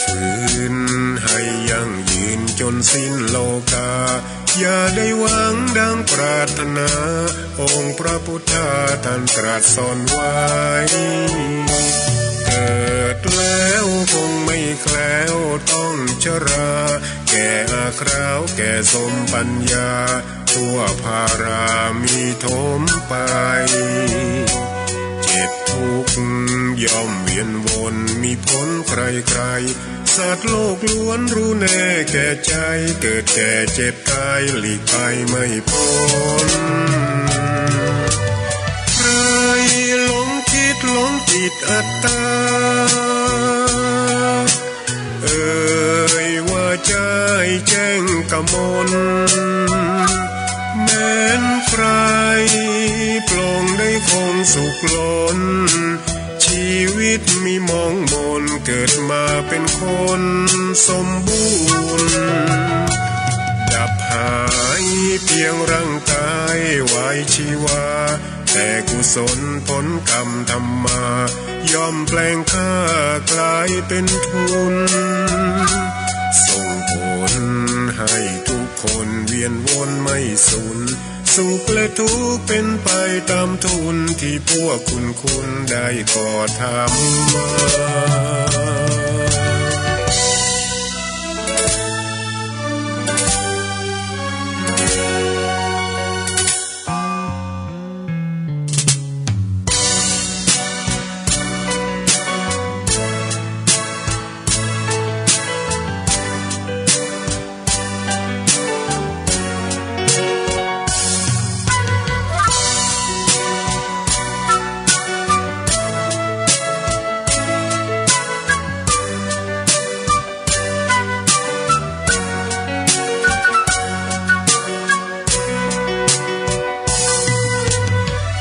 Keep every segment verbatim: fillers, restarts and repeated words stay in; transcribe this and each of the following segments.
คืนให้ยั่งยืนจนสิ้นโลกา อย่าได้หวังดังปรารถนา องค์พระพุทธาท่านตรัสสอนไว้ เกิดแล้วคงไม่แคล้วต้องชรา แก่อาคราวแก่สมปัญญา ทั่วพารามีถมไป เจ็บทุกข์ย่อมเวียนวน มีพ้นใครๆ สัตว์โลกล้วนรู้แน่แก่ใจ เกิดแก่เจ็บตายหลีกไปไม่พ้น ใครหลงคิดหลงติดอัตตา เอ่ยว่าใจ้แจ้งกมล แม้นใครปลงได้คงสุขล้น ชีวิตมีหมองหมน เกิดมาเป็นคนสมบูรณ์ ดับหายเพียงร่างกายวายชีวา แต่กุศลผลกรรมทำมา ย่อมแปลงค่ากลายเป็นทุน ส่งผลให้ทุกคนเวียนวนไม่สูญ สุขและทุกข์เป็นไปตามทุน ตี้พวกคุณๆ ได้ก่อทำมา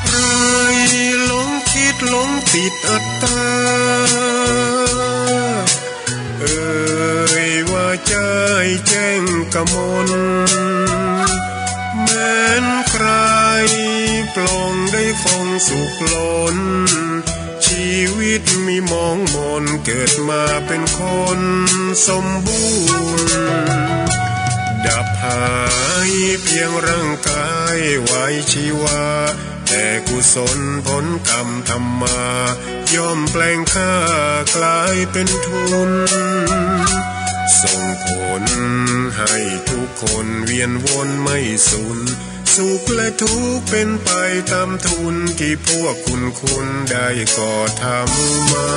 ใครหลงคิดหลงติดอัตตา เอ่ยว่าใจ้แจ้งกมล แม้นใครปลงได้คงสุขล้น ชีวิตมีหมองหมน เกิดมาเป็นคนสมบูรณ์ ดับหายเพียงร่างกายวายชีวา แต่กุศลผลกรรมทำมา ย่อมแปลงค่ากลายเป็นทุน ส่งผลให้ทุกคนเวียนวนไม่สูญ สุขและทุกข์เป็นไปตามทุน ตี้พวกคุณๆ ได้ก่อทำมา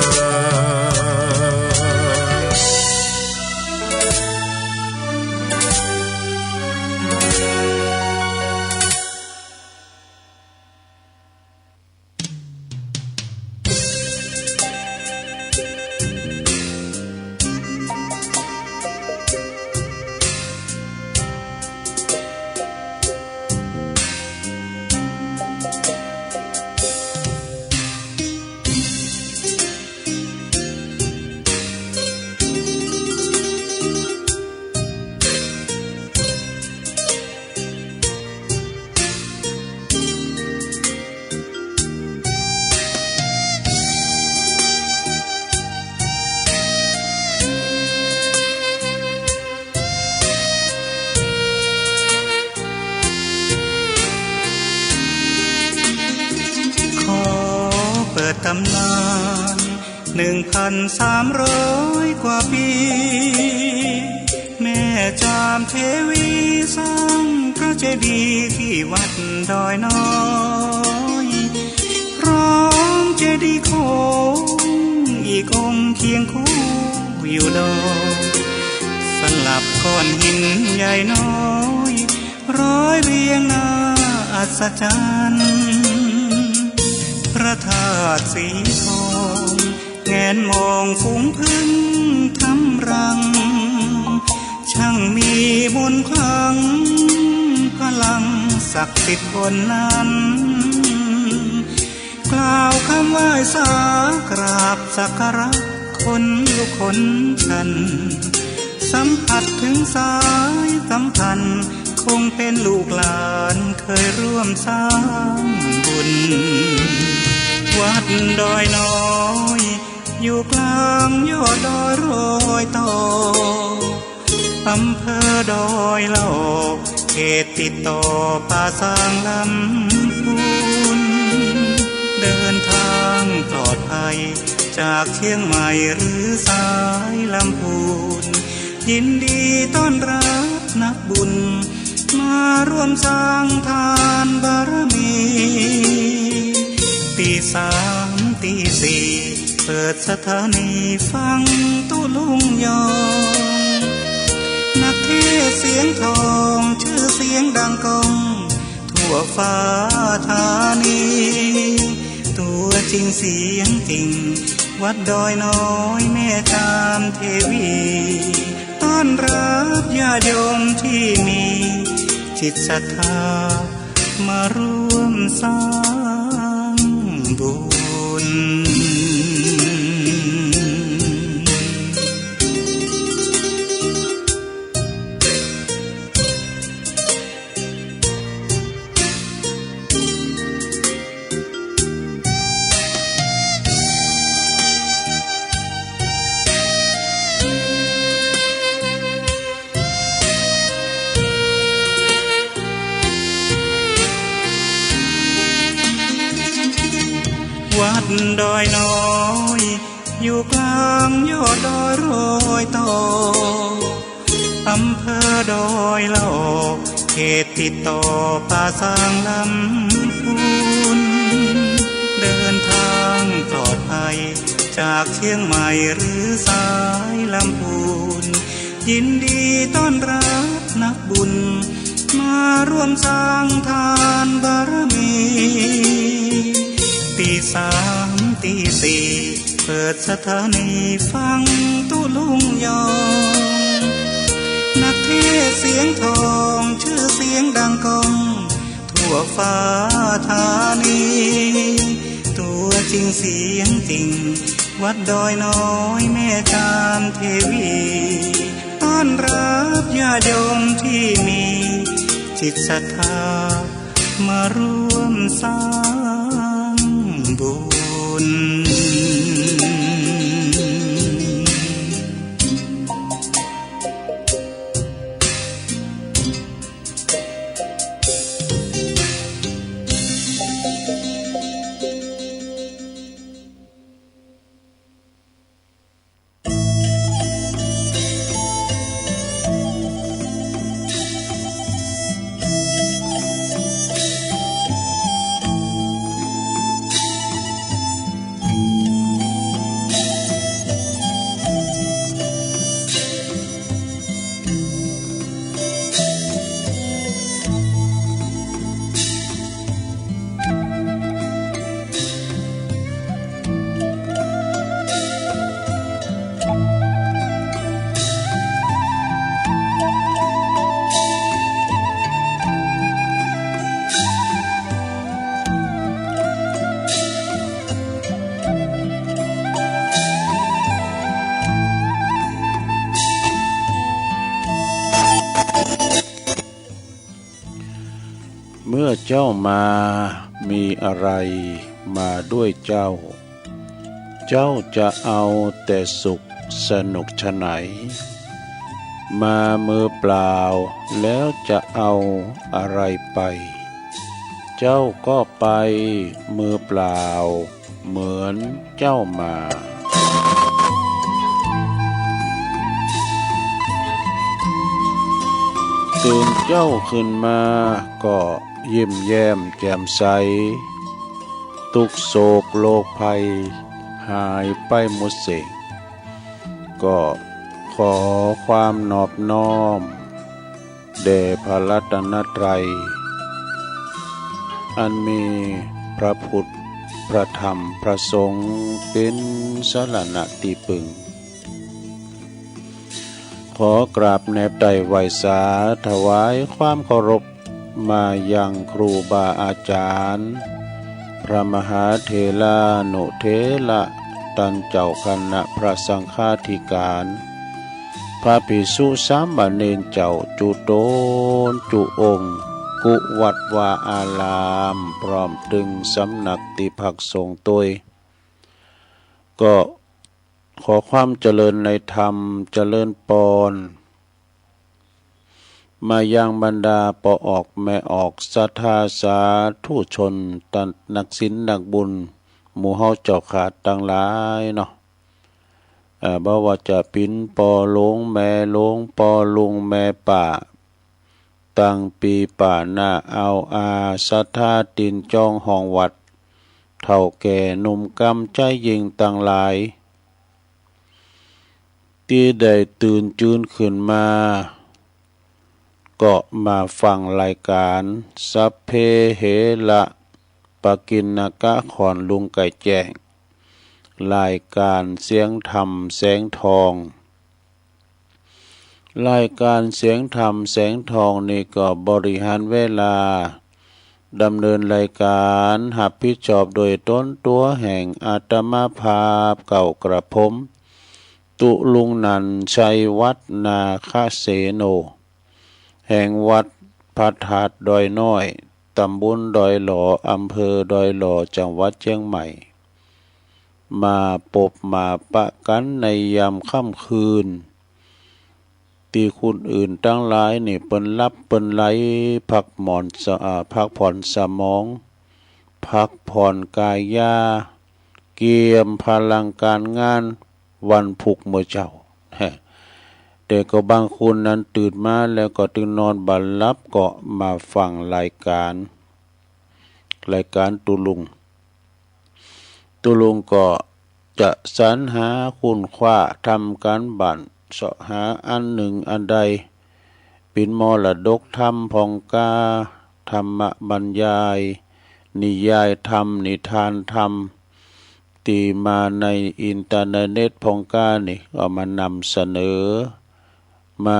ขอเปิดต๋ำนาน หนึ่งพันสามร้อยกว่าปี๋ แม่จามเทวีสร้างพระเจดีย์ตี้วัดดอยน้อย พร้อมเจดีย์โค้งอีกองค์เคียงคู่อยู่ดอย สลับก้อนหินใหญ่น้อย ร้อยเรียงน่าอัศจรรย์ พระธาตุสีทอง แงนมองฝูงผึ้งทำรัง ช่างมีมนต์ขลัง พลังศักดิ์สิทธิ์บนนั้น กล่าวคำไหว้สากราบสักการะ ขนลุกขนชัน สัมผัสถึงสายสัมพันธ์ คงเป็นลูกหลานเคยร่วมสร้างบุญ วัดดอยน้อย อยู่กลางยอดดอยรอยต่อ อำเภอดอยหลอก เขตติดต่อป่าซางลำพูน เดินทางปลอดภัย จากเชียงใหม่หรือสายลำพูน ยินดีต้อนรับนักบุญ มาร่วมสร้างทานบารมี ตีสามตีสี่ เปิดสถานีฟังตุ๊ลุงยอง นักเทศน์เสียงทอง ชื่อเสียงดังก้อง ทั่วฟ้าธานี ตัวจริงเสียงจริง วัดดอยน้อยแม่จามเทวี ต้อนรับญาติโยมที่มีจิตศรัทธา มาร่วมสร้างบุญ วัดดอยน้อย อยู่กลางยอดดอยรอยต่อ อำเภอดอยหลอก เขตติดต่อป่าซางลำพูน เดินทางปลอดภัย จากเชียงใหม่หรือสายลำพูน ยินดีต้อนรับนักบุญ มาร่วมสร้างทานบารมี ตีสามตีสี่ เปิดสถานีฟังตุ๊ลุงยอง นักเทศน์เสียงทอง ชื่อเสียงดังก้อง ทั่วฟ้าธานี ตัวจริงเสียงจริง วัดดอยน้อยแม่จามเทวี ต้อนรับญาติโยมที่มีจิตศรัทธา มาร่วมสร้างบุญ เมื่อเจ้ามา มีอะไรมาด้วยเจ้า เจ้าจะเอาแต่สุขสนุกไฉน มามือเปล่าแล้วจะเอาอะไรไป เจ้าก็ไปมือเปล่าเหมือนเจ้ามา ตื่นเจ้าขึ้นมาก็ยิ้มแย้มแจ่มใส ทุกข์โศกโรคภัยหายไปหมดสิ้น ก็ขอความนอบน้อม แด่พระรัตนตรัย อันมีพระพุทธ พระธรรม พระสงฆ์ เป๋นสรณะตี้ปึง ขอกราบแนบไตร่ไหว้สา ถวายความเคารพ มายังครูบาอาจ๋ารย์ พระมหาเถรานุเถระ ต้านเจ้าคณะพระสังฆาธิการ พระภิกษุสามเณรเจ้าจุ๊ต๋นจุ๊องค์ กู้วัดวาอาราม พร้อมตึงสำนักตี้พักสงฆ์ตวย ก็ ขอความเจริญในธรรม เจริญปอน มายังบรรดาป้อออกแม่ออก ศรัทธาสาธุชน ตันนักศีลนักบุญ หมู่เฮาเจ้าข้าตังหลายเนาะ เอ่อ บ่ว่าจะเป๋นป้อหลวงแม่หลวง ป้อลุงแม่ป้า ตังปี้ป้าน้าอาวอา ศรัทธาตี๋นจองห้องวัด เฒ่าแก่หนุ่มกำใจ๊ยิ่งตังหลาย ตี้ได้ตื่นจืนขึ้นมา ก็มาฟังรายก๋าน สัพเพเหระปะกิณณกะ ขอนลุงไก่แจ้ง รายก๋านเสียงธรรมแสงทอง รายก๋านเสียงธรรมแสงทองนี่ก็บริหารเวลา ดำเนินรายก๋าน ฮับผิดชอบโดยต๋นตั๋วแห่งอาตมาภาพ เกล้ากระผม ตุ๊ลุงนันท์ ชัยวัฒน์ นาคเสโน แห่งวัดพระธาตุดอยน้อย ต๋ำบลดอยหล่อ อำเภอดอยหล่อ จังหวัดเจียงใหม่ มาปบมาปะกั๋นในยามค่ำคืน ตี้คนอื่นตังหลายนี่เปิ้นหลับเปิ้นไหล พักหม่อนสะ อ่า พักผ่อนสมอง พักผ่อนก๋ายา เกียมพลังก๋านงานวันพุกเมื่อเจ๊า แต่ก็บางคนนั้นตื่นมาแล้วก็ตึงนอนบ่หลับ ก็มาฟังรายก๋าน รายก๋านตุ๊ลุง ตุ๊ลุงก็จะสรรหาค้นคว้า ทำก๋านบ้าน เซาะหาอันนึ่งอันใด เป๋นมรดกธรรมพ่องกา ธรรมบรรยาย นิยายธรรม นิทานธรรม ตี้มาในอินเทอร์เน็ตพ่องกานี่ เอามานำเสนอ มา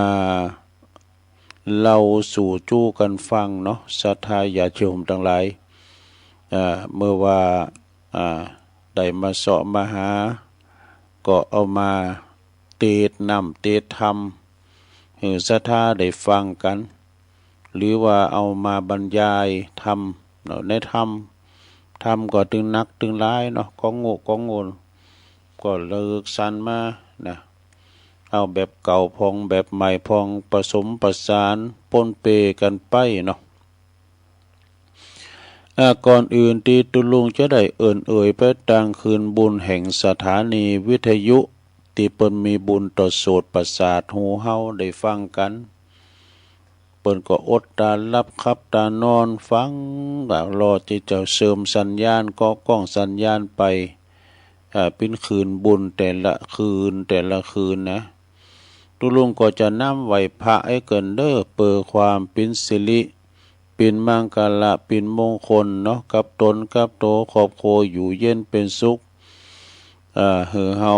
เล่าสู่จู้กั๋นฟังเนาะ ศรัทธาญาติโยมตังหลาย อ่า เมื่อว่า อ่า ได้มาเซาะมาหา ก็เอามาเตสน์น้ำเตสน์ธรรม หื้อศรัทธาได้ฟังกั๋น หรือว่าเอามาบรรยายธรรมเนาะ ในธรรม ธรรมก็ตึงหนักตึงหลายเนาะ ของโง่ของโง่ ก็เลือกสรรมานะ เอาแบบเก่าพ่อง แบบใหม่พ่อง ผสมผสานปนเปกั๋นไปเนาะ อ่า ก่อนอื่นตี้ตุ๊ลุงจะได้เอิ้นเอ่ยไปตางคืนบุญแห่งสถานีวิทยุ ตี้เปิ้นมีบุญต่อโสตประสาทหูเฮาได้ฟังกั๋น เปิ้นก็อดต๋าหลับขับต๋านอนฟัง ก็รอตี้จะเสริมสัญญาณ เกาะก้องสัญญาณไป อ่า เป๋นคืนบุญแต่ละคืน แต่ละคืนนะ ตุ๊ลุงก็จะนำไหว้พระหื้อเกินเด้อ เปื้อความเป๋นสิริ เป๋นมังคละ เป๋นมงคลเนาะ กับต๋นกับโตครอบครัวอยู่เย็นเป๋นสุข อ่า หื้อเฮา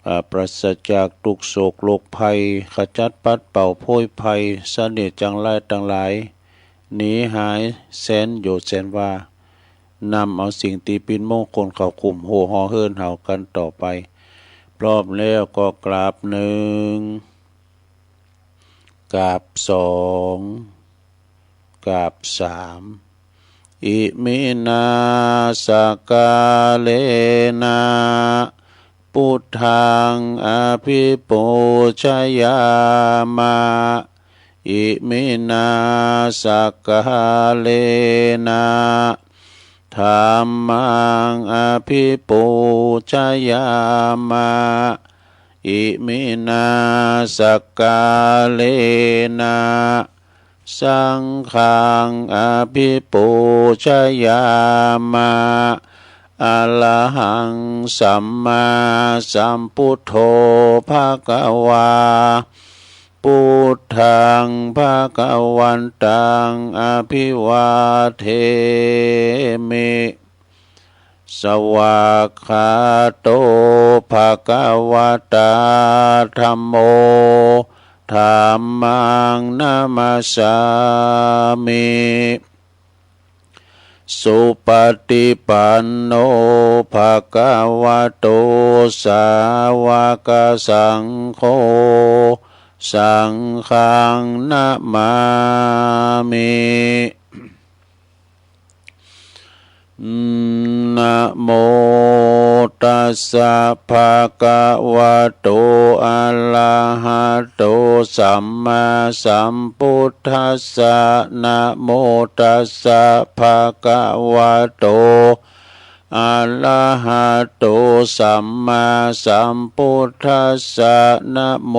อ่า ปราศจากตุ๊กข์โศกโรคภัย ขจัดปัดเป่าโพยภัย เสนียดจังไรตังหลาย หนีหายแสนโยชน์แสนวา นำเอาสิ่งตี้เป๋นมงคลเข้าคุ้มหัวห่อเหินเฮากั๋นต่อไป พร้อมแล้วก็กราบหนึ่ง กราบสอง กราบสาม อิมินา สักกาเลนะ ปุทธัง อภิปูชยามะ อิมินา สักกาเลนะ ธัมมัง อภิปูชยามะ อิมินา สักกาเลนะ สังฆัง อภิปูชยามะ อะระหัง สัมมาสัมพุทโธ ภะคะวา ปุทธัง ภะคะวันตัง อะภิวาเทมิ สวากขาโต ภะคะวะตา ธัมโม ธัมมัง นะมัสสามิ สุปะฏิปันโน ภะคะวะโต สาวะกะสังโฆ สังฆัง นะมามิ นะโมตัสสะ ภะคะวะโต อะระหะโต สัมมาสัมพุทธัสสะ นะโมตัสสะ ภะคะวะโต อะระหะโต สัมมาสัมพุทธัสสะ นะโม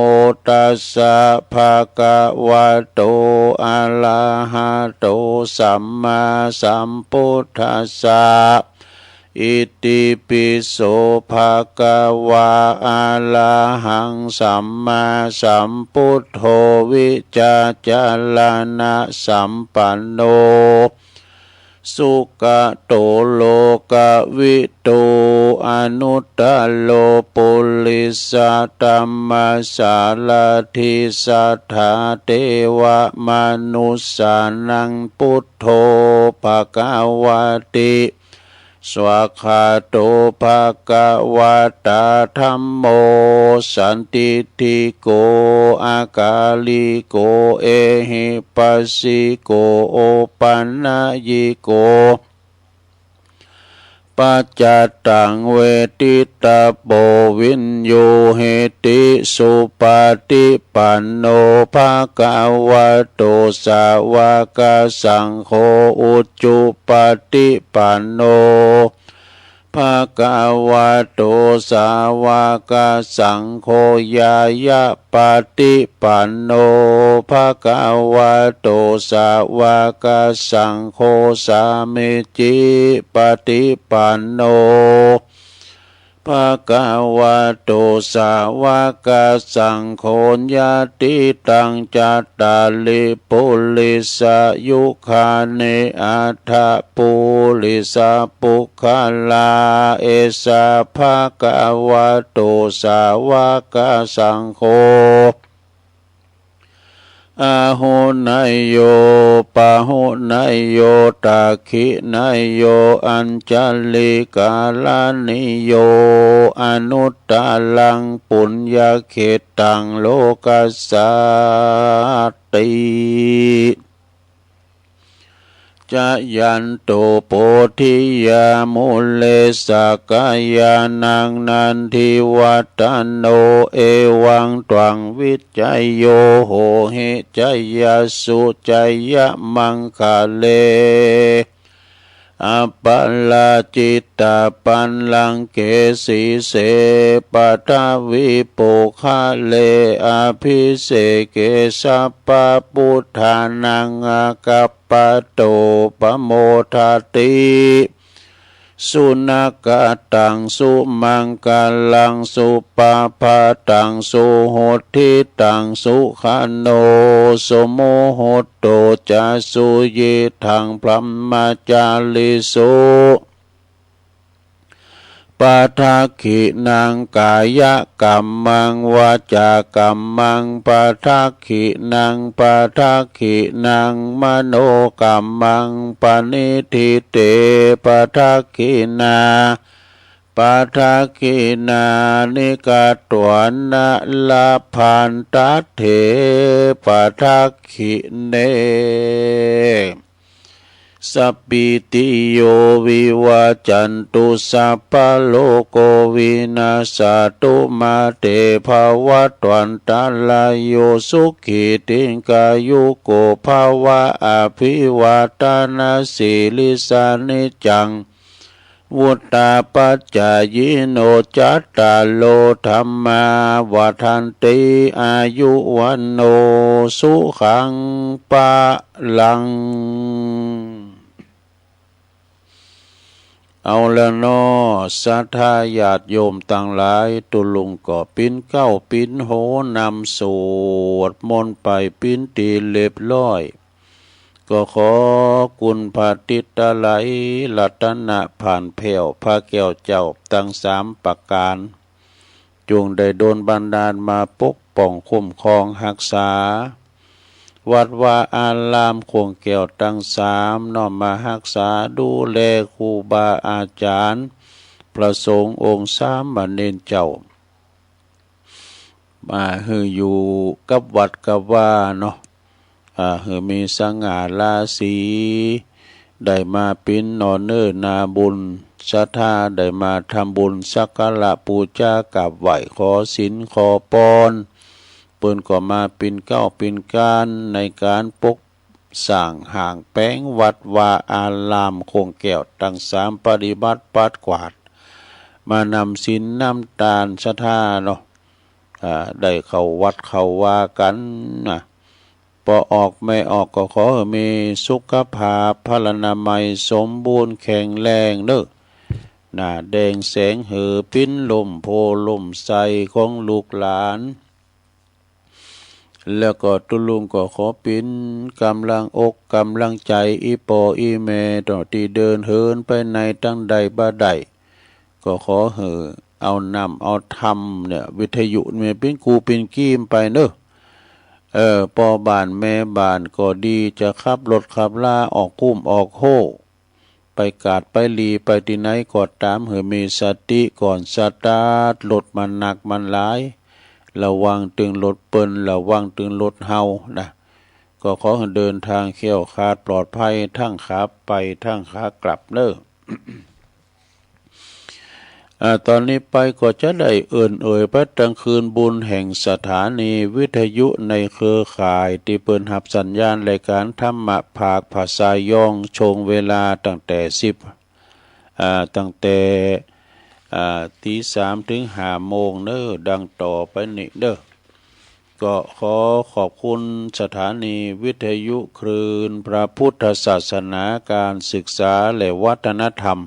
ตัสสะ ภะคะวะโต อะระหะโต สัมมาสัมพุทธัสสะ อิติปิโส ภะคะวา อะระหัง สัมมาสัมพุทโธ วิจาจารณะสัมปันโน สุกะโต โลกะวิทู อนุตตโร ปุริสะธัมมะสาระธี สัทธาเทวะมนุสสานัง พุทโธ ภะคะวะติ สวากขาโต ภะคะวะตา ธัมโม สันทิฏฐิโก อะกาลิโก เอหิปัสสิโก โอปันญิโก ปัจจัตตัง เวทิตะโป วิญญูหิติ สุปะฏิปันโน ภะคะวะโต สาวะกะสังโฆ อุจุปะฏิปันโน ภะคะวะโต สาวะกะสังโฆ ญาญะปะฏิปันโน ภะคะวะโต สาวะกะสังโฆ สามีจิปะฏิปันโน ภะคะวะโต สาวะกะสังโฆ ญาติตัง จัตตาริ ปุริสะยุคานิ อัฏฐะ ปุริสะปุคคลา เอสะ ภะคะวะโต สาวะกะสังโฆ อาหุเนยโย ปะหุเนยโย ทักขิเนยโย อัญชะลีกะรณีโย อนุตตะรัง ปุญญะเขตตัง โลกัสสาติ จะยันโต โพธิยา มูเล สะกะยานัง นันทิวัฏฏะโน เอวัง ตวัง วิจโย โหหิ จยสสุ จยะมังคะเล อะปะราจิตตะปัลลังเก สีเส ปะทวี ปุคคะเล อะภิเสเก สัพพะปุทธานัง อากัปปะโต ปะโมทะติ สุนะกะตัง สุมังคะลัง สุปะพะตัง สุหุตติตัง สุขะโน สุมุตโต จะ สุยิทัง พรหมจาริสุ ปะทักขิณัง กายกัมมัง วาจากัมมัง ปะทักขิณัง ปะทักขิณัง มโนกัมมัง ปะณิฏฐิเต ปะทักขิณา ปะทักขิณานิ กัตถวานะ ละพันทัตเถ ปะทักขิเณ สัปปีติโย วิวัจจันตุ สัพพะโรโก วินัสสะตุ มา เต ภะวัตวันตะราโย สุขี ดีฆายุโก ภะวะ อะภิวาทะนะสีลิสสะ นิจจัง วุฑฒาปัจจายิโน จัตตาโร ธัมมา วัฑฒันติ อายุ วัณโณ สุขัง พะลัง เอาละเนาะ ศรัทธาญาติโยมตังหลาย ตุ๊ลุงก็ปิ๊นเก๊าปิ๊นโหนำสวดมนต์ไปปิ๊นตี้เรียบร้อย ก็ขอคุณพระติตะไลยรัตนะผ่านแผ้วพระแก้วเจ้าตังสามประก๋าน จงได้โดนบันดาลมาปกป้องคุ้มครองฮักษา วัดวาอารามโค้งแก้วตังสาม น้อมมาฮักษาดูแลครูบาอาจ๋ารย์ พระสงฆ์องค์สามเณรเจ้า อ่า หื้ออยู่กับวัดกับวาเนาะ อ่า หื้อมีสง่าราศี ได้มาเป๋นหน่อเนื้อนาบุญ ศรัทธาได้มาทำบุญสักการะปู๋จากราบไหว้ ขอศีลขอปอน เปิ้นก็มาเป๋นก้าวเป๋นก๋านในก๋านปกสร้างห้างแป๋งวัดวาอาราม โค้งแก้วตังสาม ปฏิบัติปัดกวาด มานำศีลนำตาน ศรัทธาเนาะ อ่า ได้เข้าวัดเข้าวากั๋นนะ ป้อออกแม่ออกก็ขอหื้อมีสุขภาพพลานามัยสมบูรณ์แข็งแรงเน้อ หน้าแดงแสงเหือ เป๋นล่มโพธิ์ล่มไทรของลูกหลาน แล้วก็ตุ๊ลุงก็ขอเป๋นก๋ำลังอกก๋ำลังใจ๋ อี่ป้ออี่แม่เนาะ ตี้เดินเหินไปไหนตางใดบ่าใด ก็ขอหื้อเอานำเอาธรรมเนี่ย วิทยุเนี่ยเป๋นกู้เป๋นกี๋ไปเน้อ เออ ป้อบ้านแม่บ้านก็ดี จะขับรถขับลาออกกุ้มออกโฮ่ ไปกาดไปหลีไปตี้ไหนก็ต๋าม หื้อมีสติก่อนสตาร์ทรถ มันนักมันหลาย ระวังตึงรถเปิ้น ระวังตึงรถเฮานะ ก็ขอหื้อเดินตางแคล้วคลาดปลอดภัย ตึงขาไปตึงขากลับเน้อ อ่า ต๋อนนี้ไปก็จะได้เอิ้นเอ่ยไปตึงคืนบุญแห่งสถานีวิทยุในเครือข่าย ตี้เปิ้นฮับสัญญาณรายก๋านธรรมะภาคภาษายอง ช่วงเวลาตั้งแต่สิบ อ่า ตั้งแต่ อ่า ตีสามเถิงห้าโมงเน้อ ดังต่อไปนี้เน้อ ก็ขอขอบคุณสถานีวิทยุคลื่นพระพุทธศาสนา ก๋านศึกษาและวัฒนธรรม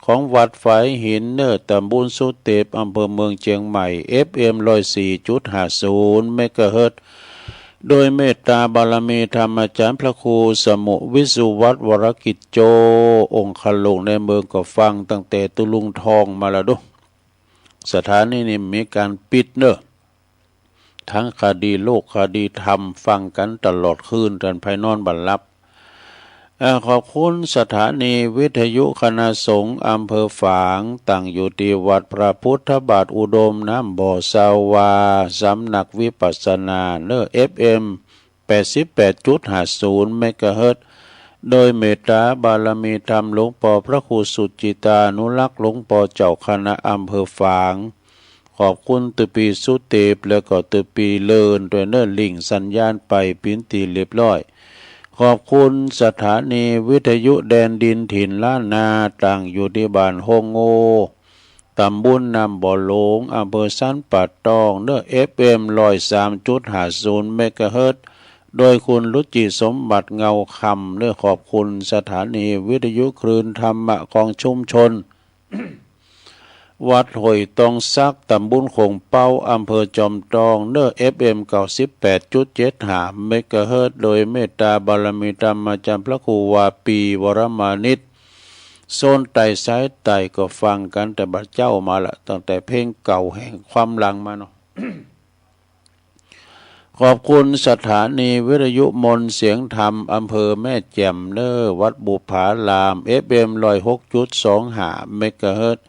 ของวัดฝายหินเน้อ ต๋ำบลสุเตป อำเภอเมืองเจียงใหม่ เอฟเอ็ม ร้อยสี่จุดห้าศูนย์ เมกะเฮิรตซ์ โดยเมตต๋าบารมีธรรมอาจ๋ารย์พระครูสมุห์ วิสุวัฒน์ วรกิจโจ องครักษ์หลวงในเมือง ก็ฟังตั้งแต่ตุ๊ลุงทองมาแล้วดู สถานีนี้มีก๋านปิดเน้อ ตึงคดีโลกคดีธรรม ฟังกั๋นตลอดคืน ต้านใผนอนบ่หลับ เอ่อ ขอบคุณสถานีวิทยุคณะสงฆ์อำเภอฝาง ตั้งอยู่ตี้วัดพระพุทธบาทอุดม น้ำบ่อซาวา สำนักวิปัสสนาเน้อ เอฟเอ็ม แปดสิบแปดจุดห้าศูนย์ เมกะเฮิรตซ์ โดยเมตต๋าบารมีธรรมหลวงป้อพระครูสุจิตานุรักษ์ หลวงป้อเจ้าคณะอำเภอฝาง ขอบคุณตุ๊ปี้สุเตป แล้วก็ตุ๊ปี้เลินด้วยเน้อ ลิงก์สัญญาณไปเป๋นตี้เรียบร้อย ขอบคุณสถานีวิทยุแดนดินถิ่นล้านนา ตั้งอยู่ตี้บ้านโฮงโง่ ต๋ำบลน้ำบ่อหลวง อำเภอสันป่าตองเน้อ เอฟเอ็ม ร้อยสามจุดห้าศูนย์ เมกะเฮิรตซ์ โดยคุณรุจิสมบัติเงาคำเน้อ ขอบคุณสถานีวิทยุคลื่นธรรมะของชุมชน วัดห้วยตองสัก ต๋ำบลโขงเป๊า อำเภอจอมตองเน้อ เอฟเอ็ม เก้าสิบแปดจุดเจ็ดห้า เมกะเฮิรตซ์ โดยเมตต๋าบารมีธรรมอาจ๋ารย์พระครูวาปี วรมานิต โซนใต้สายใต้ ก็ฟังกั๋นแต่บ่าเจ๊ามาละ ตั้งแต่เพลงเก่าแห่งความหลังมาเนาะ ขอบคุณสถานีวิทยุมนต์เสียงธรรม อำเภอแม่แจ่มเน้อ วัดบุปผาราม เอฟเอ็ม ร้อยหกจุดสองห้า เมกะเฮิรตซ์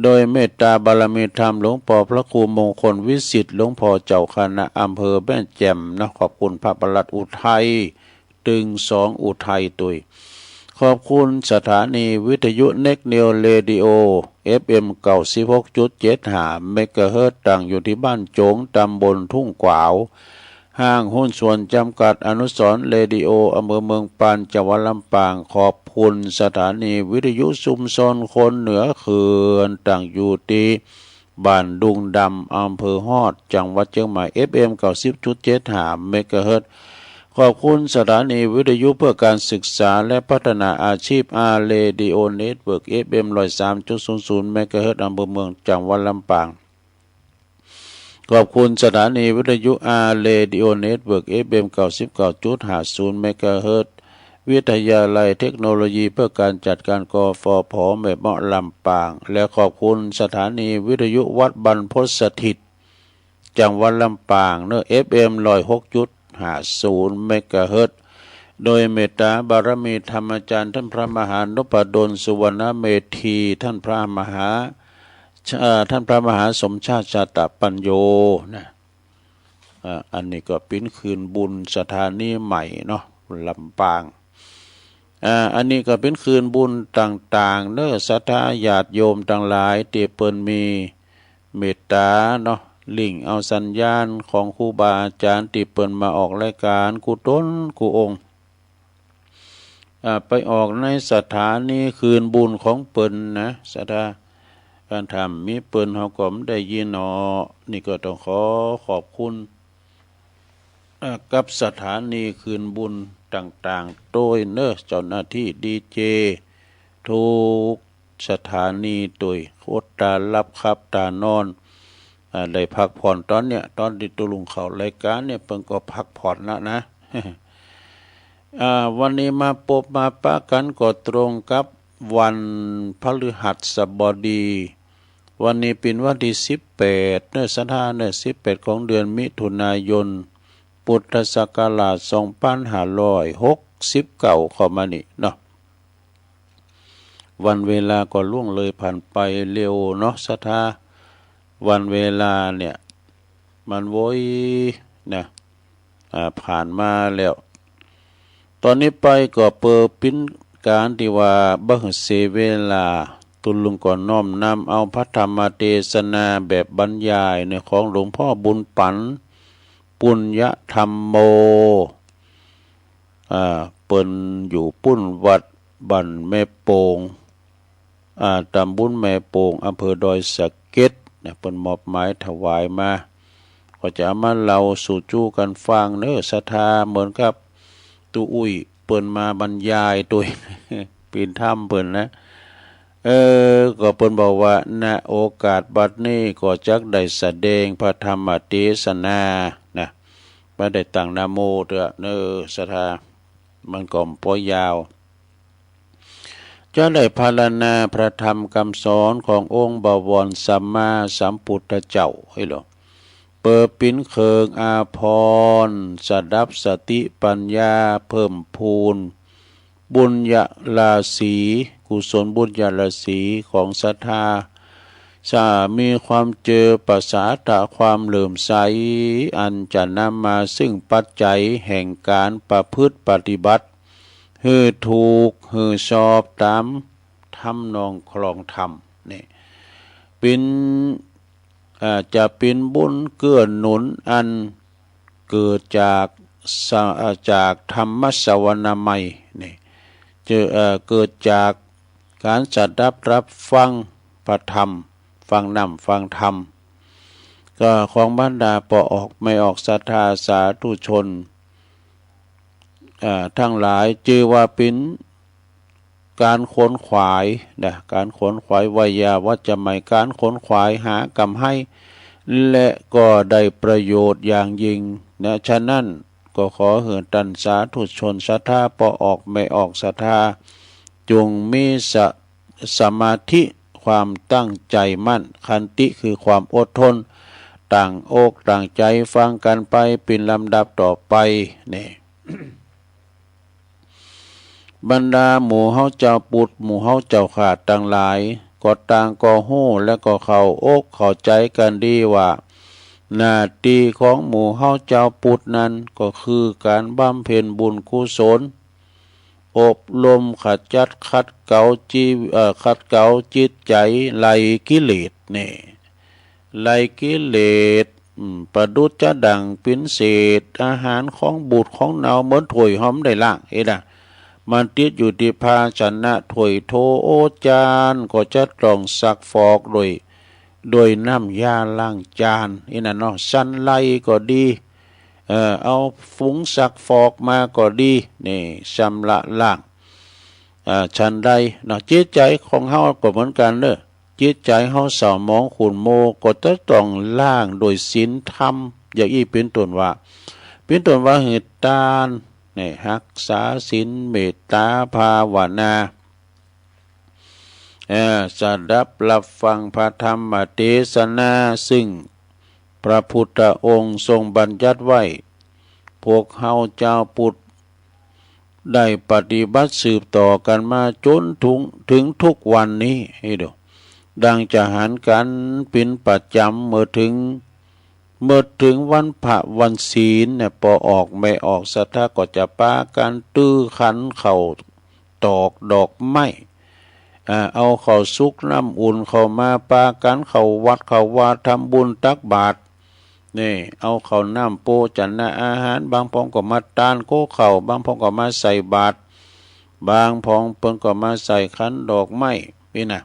โดยเมตต๋าบารมีธรรมหลวงป้อพระครูมงคลวิสิทธิ์ หลวงป้อเจ้าคณะอำเภอแม่แจ่มนะ ขอบคุณพระประหลัดอุทัย ตึงสองอุทัยตวย ขอบคุณสถานีวิทยุเน็กนิวเรดิโอ เอฟเอ็ม เก้าสิบหกจุดเจ็ดห้า เมกะเฮิรตซ์ ตั้งอยู่ตี้บ้านโจ๋ง ต๋ำบลทุ่งกวาว ห้างหุ้นส่วนจำกัดอนุสรณ์เรดิโอ อำเภอเมืองปาน จังหวัดลำปาง ขอบคุณสถานีวิทยุชุมชนคนเหนือเขื่อน ตั้งอยู่ตี้บ้านดุงดำ อำเภอฮอด จังหวัดเจียงใหม่ เอฟเอ็ม เก้าสิบจุดเจ็ดห้า เมกะเฮิรตซ์ ขอบคุณสถานีวิทยุเพื่อการศึกษาและพัฒนาอาชีพ อาร์ เรดิโอ เน็ตเวิร์ก เอฟเอ็ม ร้อยสามจุดศูนย์ศูนย์ เมกะเฮิรตซ์ อำเภอเมือง จังหวัดลำปาง ขอบคุณสถานีวิทยุ อาร์ เรดิโอ เน็ตเวิร์ก เอฟเอ็ม เก้าสิบเก้าจุดห้าศูนย์ เมกะเฮิรตซ์ วิทยาลัยเทคโนโลยีเพื่อการจัดการ กฟผ แม่เมาะ ลำปาง และขอบคุณสถานีวิทยุวัดบรรพตสถิต จังหวัดลำปางเน้อ เอฟเอ็ม ร้อยหกจุดห้าศูนย์ เมกะเฮิรตซ์ โดยเมตต๋าบารมีธรรมอาจ๋ารย์ท่านพระมหานพดล สุวรรณเมธี ท่านพระมหา เอ่อ ท่านพระมหาสมชาติ ชาตปัญโญ นะ อ่า อันนี้ก็เป๋นคืนบุญสถานีใหม่เนาะ ลำปาง อ่า อันนี้ก็เป๋นคืนบุญต่างๆ เน่อ ศรัทธาญาติโยมตังหลายตี้เปิ้นมีเมตต๋าเนาะ ลิงก์เอาสัญญาณของครูบาอาจ๋ารย์ตี้เปิ้นมาออกรายก๋านกู้ต๋นกู้องค์ อ่า ไปออกในสถานีคืนบุญของเปิ้นนะ ศรัทธา คันถ้าบ่มีเปิ้นเฮาก็บ่ได้ยินเนาะ นี่ก็ต้องขอขอบคุณ อ่า กับสถานีคืนบุญต่างๆ โตยเน่อ เจ้าหน้าตี้ดีเจ กู้สถานีโตย อดต๋าหลับขับต๋านอน อ่า ได้พักผ่อนต๋อนเนี้ย ต๋อนตี้ตุ๊ลุงเข้ารายก๋านเนี่ย เปิ้นก็พักผ่อนละนะ อ่า วันนี้มาปบมาปะกั๋นก็ตรงกับวันพฤหัสบดี วันนี้เป๋นวันตี้สิบแปด เน่อ ศรัทธาเน่อ สิบแปดของเดือนมิถุนายน พุทธศักราชสองปันห้าร้อยหกสิบเก้า เข้ามานี่เนาะ วันเวลาก็ล่วงเลยผ่านไปเร็วเนาะ ศรัทธา วันเวลาเนี่ย มันโวยนะ อ่า ผ่านมาแล้ว ต๋อนนี้ไปก็เปิดเป๋นก๋านตี้ว่าบ่หื้อเสียเวลา ตุ๊ลุงก็น้อมนำเอาพระธรรมเตสนาแบบบรรยายเน่อ ของหลวงพ่อบุญปั๋น ปุญญธรรมโม อ่า เปิ้นอยู่ปุ้นวัดบ้านแม่โป่ง อ่า ต๋ำบลแม่โป่ง อำเภอดอยสะเก็ดนะ เปิ้นมอบหมายถวายมา ก็จะเอามาเล่าสู่จู้กั๋นฟังเน่อ ศรัทธา เหมือนกับตุ๊อุ้ยเปิ้นมาบรรยายโตย เป๋นธรรมเปิ้นนะ เออ ก็เปิ้นบอกว่า ณ โอกาสบัดนี้ก็จักได้แสดงพระธรรมเตสนานะ บ่ได้ตั้งนะโมเตื้อเน่อ ศรัทธา มันก็บ่ยาว จะได้พรรณนาพระธรรมกำสอนขององค์บวรสัมมาสัมพุทธเจ้า เฮ้ยเหรอ เปิดเป๋นเครื่องอาภรณ์ สดับสติปัญญา เพิ่มพูนบุญญาราศี กุศลบุญญาราศีของศรัทธา จะมีความเจิ่มปสาทะความเลื่อมใส อันจะนำมาซึ่งปัจจัยแห่งก๋านประพฤติปฏิบัติ หื้อถูก หื้อชอบต๋ามทำนองครองธรรม นี่ เป๋น อ่า จะเป๋นบุญเกื้อหนุนอันเกิดจากสะ อ่า จากธรรมสวนามัย นี่ เจอ เอ่อ เกิดจากก๋านสดับรับฟังพระธรรม ฟังน้ำฟังธรรม ก็ของบรรดาป้อออกแม่ออกศรัทธาสาธุชน อ่า ตังหลาย จื้อว่าเป๋นก๋านขวนขวายนะ ก๋านขวนขวาย ไวยาวัจจะไมย ก๋านขวนขวายหากำไร และก็ได้ประโยชน์อย่างยิ่งนะ ฉะนั้นก็ขอหื้อต้านสาธุชนศรัทธาป้อออกแม่ออกศรัทธา จงมีสะ สมาธิ ความตั้งใจ๋มั่น ขันติ คือความอดทน ตั้งอกตั้งใจ๋ฟังกั๋นไปเป๋นลำดับต่อไป นี่ บรรดาหมู่เฮาจาวปุทธ หมู่เฮาจาวคริสต์ตังหลาย ก็ต่างก็ฮู้และก็เข้าอกเข้าใจ๋กั๋นดีว่า หน้าตี้ของหมู่เฮาจาวปุทธนั้นก็คือก๋านบำเพ็ญบุญกุศล อบรมขจัดขัดเกลาจิ เอ่อ ขัดเกลาจิตใจ๋ ไล่กิเลส นี่ ไล่กิเลส อืม ประดุจจะดั่งเป๋นเศษอาหารของบูดของเน่า เหมือนถ้วยเฮาบ่ได้ล้าง เอ๊ะนะ มันติดอยู่ตี้ภาชนะถ้วยโถโอจาน ก็จะต้องซักฟอกโดย โดยน้ำยาล้างจาน อี้นั่นเนาะ ฉันไรก็ดี เอ่อ เอาผงซักฟอกมาก็ดี นี่ ชำระล้าง อ่า ฉันใดเนาะ จิตใจ๋ของเฮาก็เหมือนกั๋นเน่อ จิตใจ๋เฮาเศร้าหมองขุ่นมัว ก็จะต้องล้างโดยศีลธรรม อย่างอี้เป๋นต้นว่า เป๋นต้นว่าหื้อตาน นี่ ฮักษาศีล เมตต๋า ภาวนา เอ่อ สดับรับฟังพระธรรมเตสนา ซึ่งพระพุทธองค์ทรงบัญญัติไว้ พวกเฮาจาวปุทธได้ปฏิบัติสืบต่อกั๋นมาจ๋นถึง ถึงทุกวันนี้ นี่ดู ดังจะหันกั๋นเป๋นประจ๋ำ เมื่อถึง เมื่อถึงวันพระวันศีลเนี่ย ป้อออกแม่ออกศรัทธาก็จะปากั๋นตื้อขันเข้า ตอกดอกไม้ อ่า เอาข้าวสุกน้ำอุ่นเข้ามา ปากั๋นเข้าวัดเข้าวา ทำบุญตักบาตร นี่ เอาข้าวน้ำโภชนะอาหาร บางพ่องก็มาตานโก๊ข้าว บางพ่องก็มาใส่บาตร บางพ่องเปิ้นก็มาใส่ขันดอกไม้ นี่นะ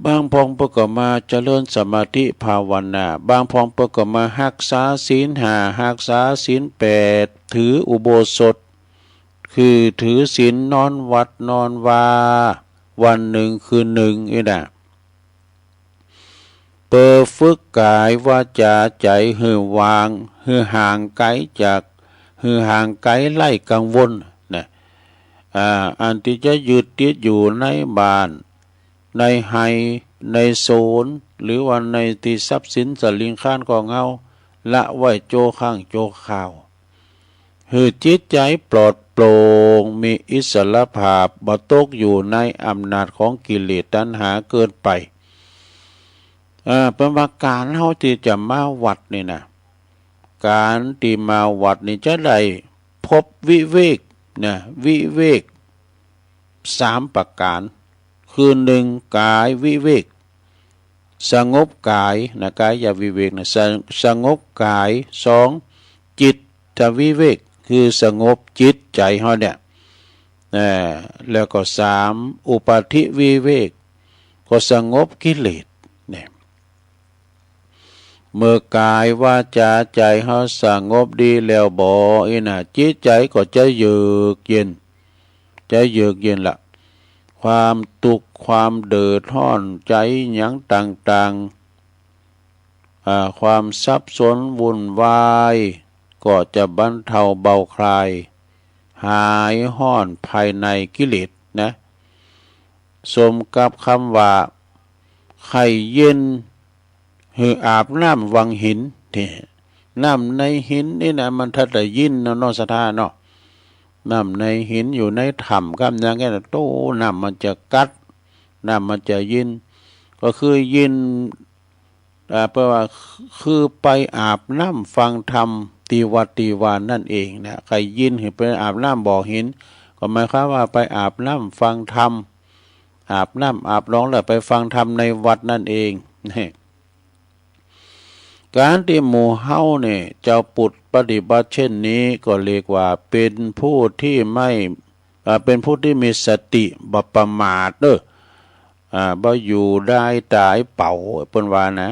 บางพ่องเปิ้นก็มาเจริญสมาธิภาวนา บางพ่องเปิ้นก็มาฮักษาศีลห้า ฮักษาศีลแปด ถืออุโบสถ คือถือศีลนอนวัดนอนวา วันนึ่งคืนนึ่งนี่นะ เปื้อฝึกก๋ายวาจ๋าใจ๋หื้อว่าง หื้อห่างไก๋จาก หื้อห่างไก๋ไร้กังวลนะ อ่า อันตี้จะยึดติดอยู่ในบ้าน ในไฮ่ ในสวน หรือว่าในตี้ทรัพย์สินสะหลิงคลานของเฮา ละไว้จั่วครั้งจั่วคราว หื้อจิตใจ๋ปลอดโปร่ง มีอิสรภาพ บ่ตกอยู่ในอำนาจของกิเลสตัณหาเกินไป เอ่อ เปิ้นว่าก๋านเฮาตี้จะมาวัดนี่นะ ก๋านตี้มาวัดนี่จะได้พบวิเวกนะ วิเวกสามประก๋าน คือนึ่ง ก๋ายวิเวก สงบก๋ายนะ ก๋ายวิเวกนะ ส- สงบก๋าย สอง จิตวิเวก คือสงบจิตใจ๋เฮาเนี่ย เอ่อ แล้วก็สาม อุปาทิวิเวก ก็สงบกิเลสเนี่ย เมื่อก๋ายวาจ๋าใจ๋เฮาสงบดีแล้วบ่อี้นะ จิตใจ๋ก็จะเยือกเย็น จะเยือกเย็นละ ความตุ๊กข์ความเดือดฮ้อนใจ๋หยังต่างๆ อ่า ความสับสนวุ่นวาย ก็จะบรรเทาเบาคลาย หายฮ้อนภายในกิเลสนะ สมกับกำว่า ใค่เย็นหื้ออาบน้ำวังหิน นี่ น้ำในหินนี่นะ มันถ้าได้เย็นเนาะ เนาะ ศรัทธาเนาะ น้ำในหินอยู่ในถ้ำกำอย่างเงี้ยนะ โต้ น้ำมันจะกั๊ด น้ำมันจะเย็น ก็คือเย็น อ่า แปลว่า คือไปอาบน้ำฟังธรรมตี้วัดตี้วานั่นเองนะ ใค่เย็นหื้อไปอาบน้ำบ่อหิน ก็หมายความว่าไปอาบน้ำฟังธรรม อาบน้ำอาบหนองแล้วไปฟังธรรมในวัดนั่นเอง นี่ ก๋านตี้หมู่เฮาเนี่ย เจ้าปุดปฏิบัติเช่นนี้ ก็เรียกว่าเป๋นผู้ตี้ไม่ อ่า เป๋นผู้ตี้มีสติ บ่ประมาทเน่อ อ่า บ่อยู่ได้ต๋ายเป๋า เปิ้นว่านะ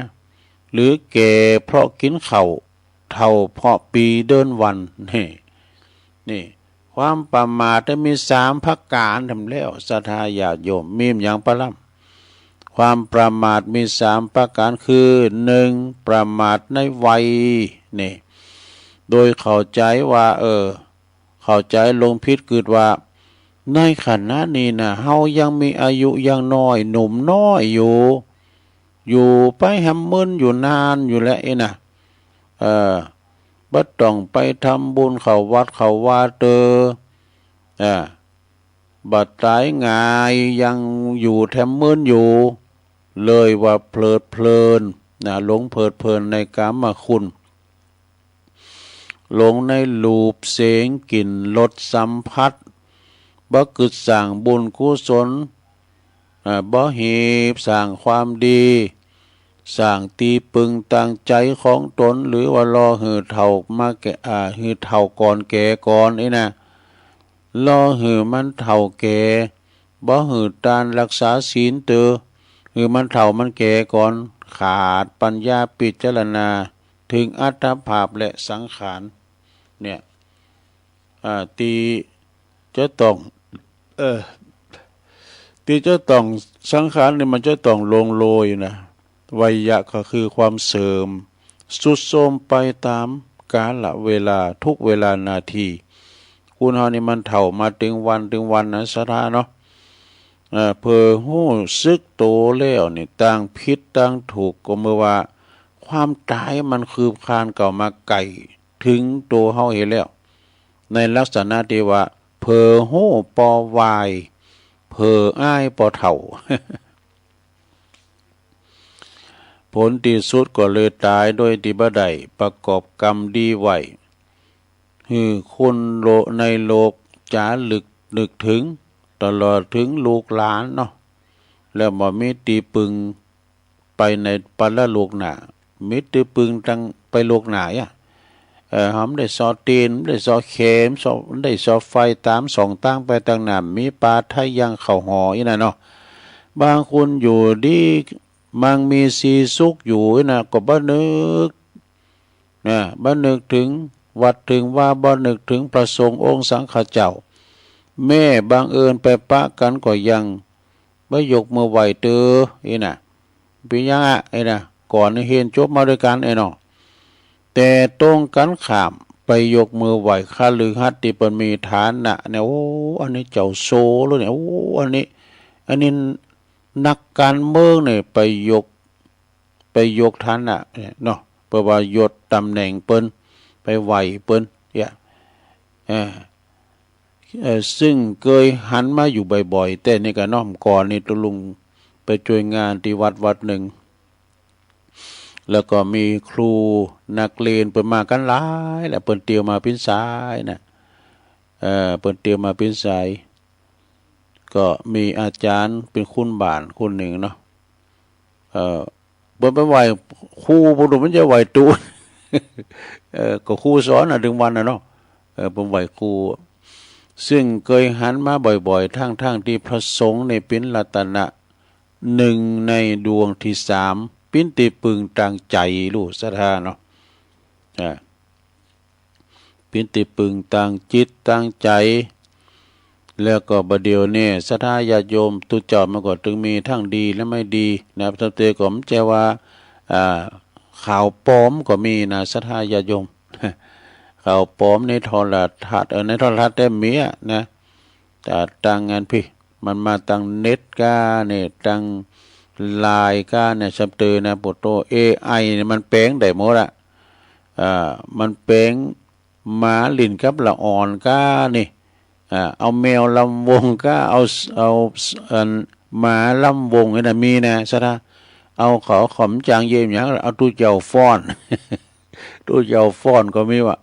หรือแก่เพราะกิ๋นข้าว เฒ่าเพราะปี๋เดือนวัน นี่ นี่ ความประมาทเนี่ยมีสามประก๋านแหมแล้ว ศรัทธาญาติโยม มีหยังปะล่ำ ความประมาทมีสามประก๋าน คือ นึ่ง ประมาทในวัย นี่ โดยเข้าใจ๋ว่า เออ เข้าใจ๋หลงผิด กึ๊ดว่า ในขณะนี้นะ เฮายังมีอายุยังน้อย หนุ่มน้อยอยู่ อยู่ไปแหมมึนอยู่นานอยู่แลอี้นะ เออ บ่ต้องไปทำบุญเข้าวัดเข้าวาเต๊อะ เออ บ่ต๋ายง่าย ยังอยู่แถมมึนอยู่ เลยว่าเพลิดเพลินนะ หลงเพลิดเพลินในกามคุณ หลงในรูป เสียง กลิ่น รส สัมผัส บ่กึ๊ดสร้างบุญกุศล อ่า บ่หีบสร้างความดี สร้างตี้ปึงตางใจ๋ของต๋น หรือว่าหล่อหื้อเฒ่ามาแก่ อ่า หื้อเฒ่าก่อนแก่ก่อนอี้นะ หล่อหื้อมันเฒ่าแก่ บ่หื้อตานรักษาศีลเต๊อะ หื้อมันเฒ่ามันแก่ก่อน ขาดปัญญาพิจารณาเถิงอัตภาพและสังขาร เนี่ย อ่า ตี้จะต้อง เอ่อ ตี้จะต้อง สังขารนี่มันจะต้องล่วงโรยนะ วัยยะก็คือความเสื่อม ทรุดโทรมไปต๋ามกาละเวลา ทุกเวลานาที คนเฮานี่มันเฒ่ามาเต็มวันเต็มวันนะ ศรัทธาเนาะ เอ่อ เผลอฮู้สึกโตแล้วนี่ ตางผิดตางถูก ก็เมื่อว่าความต๋ายมันคืบคลานเข้ามาใก้เถิงตั๋วเฮาเหียแล้ว ในลักษณะตี้ว่า เผลอฮู้ปอวาย เผลออ้ายปอเฒ่า ผลตี้สุดก็เลยต๋ายโดยตี้บ่ได้ประกอบกรรมดีไว้ หื้อคนโล- ในโลกจ๋าลึก นึกเถิง ตลอดเถิงลูกหลานเนาะ แล้วบ่มีตี้ปึงไปในปรโลกหน้า มีตี้ปึงตังไปโลกหน้าอะ เออ เฮาบ่ได้ซอเตียน บ่ได้ซอเข็ม ซอ บ่ได้ซอไฟต๋ามส่องตางไปตางหน้า มีปาไถ่ย่างเข้าหออี้น่ะเนาะ บางคนอยู่ดี มั่งมีสีสุขอยู่อี้น่ะ ก็บ่นึก นะ บ่นึกเถิงวัดเถิงวา บ่นึกเถิงพระสงฆ์องค์สังฆเจ้า แม้บังเอิญไปปะกั๋นก็ยังบ่ยกมือไหว้เต๊อะ อี้น่ะ เป๋นหยังอะ อี้น่ะ ก่อนนี่เฮียนจบมาตวยกั๋น ไอ้เนาะ แต่ตรงกั๋นข้าม ไปยกมือไหว้คฤหัสถ์ตี้เปิ้นมีฐานะเนี่ย โอ้ อันนี้เจ้าโสแล้วเนี่ย โอ้ อันนี้ อันนี้นักก๋านเมืองเนี่ย ไปยก ไปยกฐานะเนี่ยเนาะ เปิ้นว่ายศต๋ำแหน่งเปิ้น ไปไหว้เปิ้น เนี่ย เออ เออ ซึ่งเกยหันมาอยู่บ่อยๆ แต่นี่ก็เนาะ ก่อนนี่ตุ๊ลุงไปจ้วยงานตี้วัดวัดนึ่ง แล้วก็มีครูนักเรียนเปิ้นมากั๋นหลายแหละ เปิ้นเตียวมาเป๋นสายน่ะ เออ เปิ้นเตียวมาเป๋นสาย ก็มีอาจ๋ารย์เป๋นคุณบ้านคนนึ่งเนาะ เอ่อ เปิ้นไปไหว้ครู บ่ฮู้มันจะไหว้ตุ๊ เออ ก็ครูสอนน่ะ ตึงวันน่ะเนาะ เออ เปิ้นไหว้ครู ซึ่งเกยหันมาบ่อยๆ ทั้งๆ ตี้พระสงฆ์นี่เป๋นรัตนะนึ่งในดวงตี้สาม เป๋นตี้ปึงตางใจ๋ ลูกศรัทธาเนาะ อ่า เป๋นตี้ปึงตางจิตตางใจ๋ แล้วก็บ่าเดี่ยวนี้ศรัทธาญาติโยม ตุ๊เจ้ามันก็ตึงมีทั้งดีและไม่ดีนะ ตำเตก็บ่ใจ้ว่า อ่า ข่าวปลอมก็มีนะ ศรัทธาญาติโยม ข่าวปลอมในโทรทัศน์ เออ ในโทรทัศน์แต่มีอะนะ แต่ตางอันปี้ มันมาตางเน็ตก้าเนี่ย ตางไลน์ก้าเนี่ย ซ้ำเตอนะ โปโต้ เอไอเนี่ยมันแป๋งได้หมดอะ อ่า มันแป๋งหมาหลิ้นกับละอ่อนก้านี่ อ่า เอาแมวลำวงก้า เอา เอา อัน หมาลำวงนี่นะ มีนะ ศรัทธา เอาเขาขำจางเยี่ยมหยัง เอาตุ๊เจ้าฟ้อน ตุ๊เจ้าฟ้อนก็มีว่ะ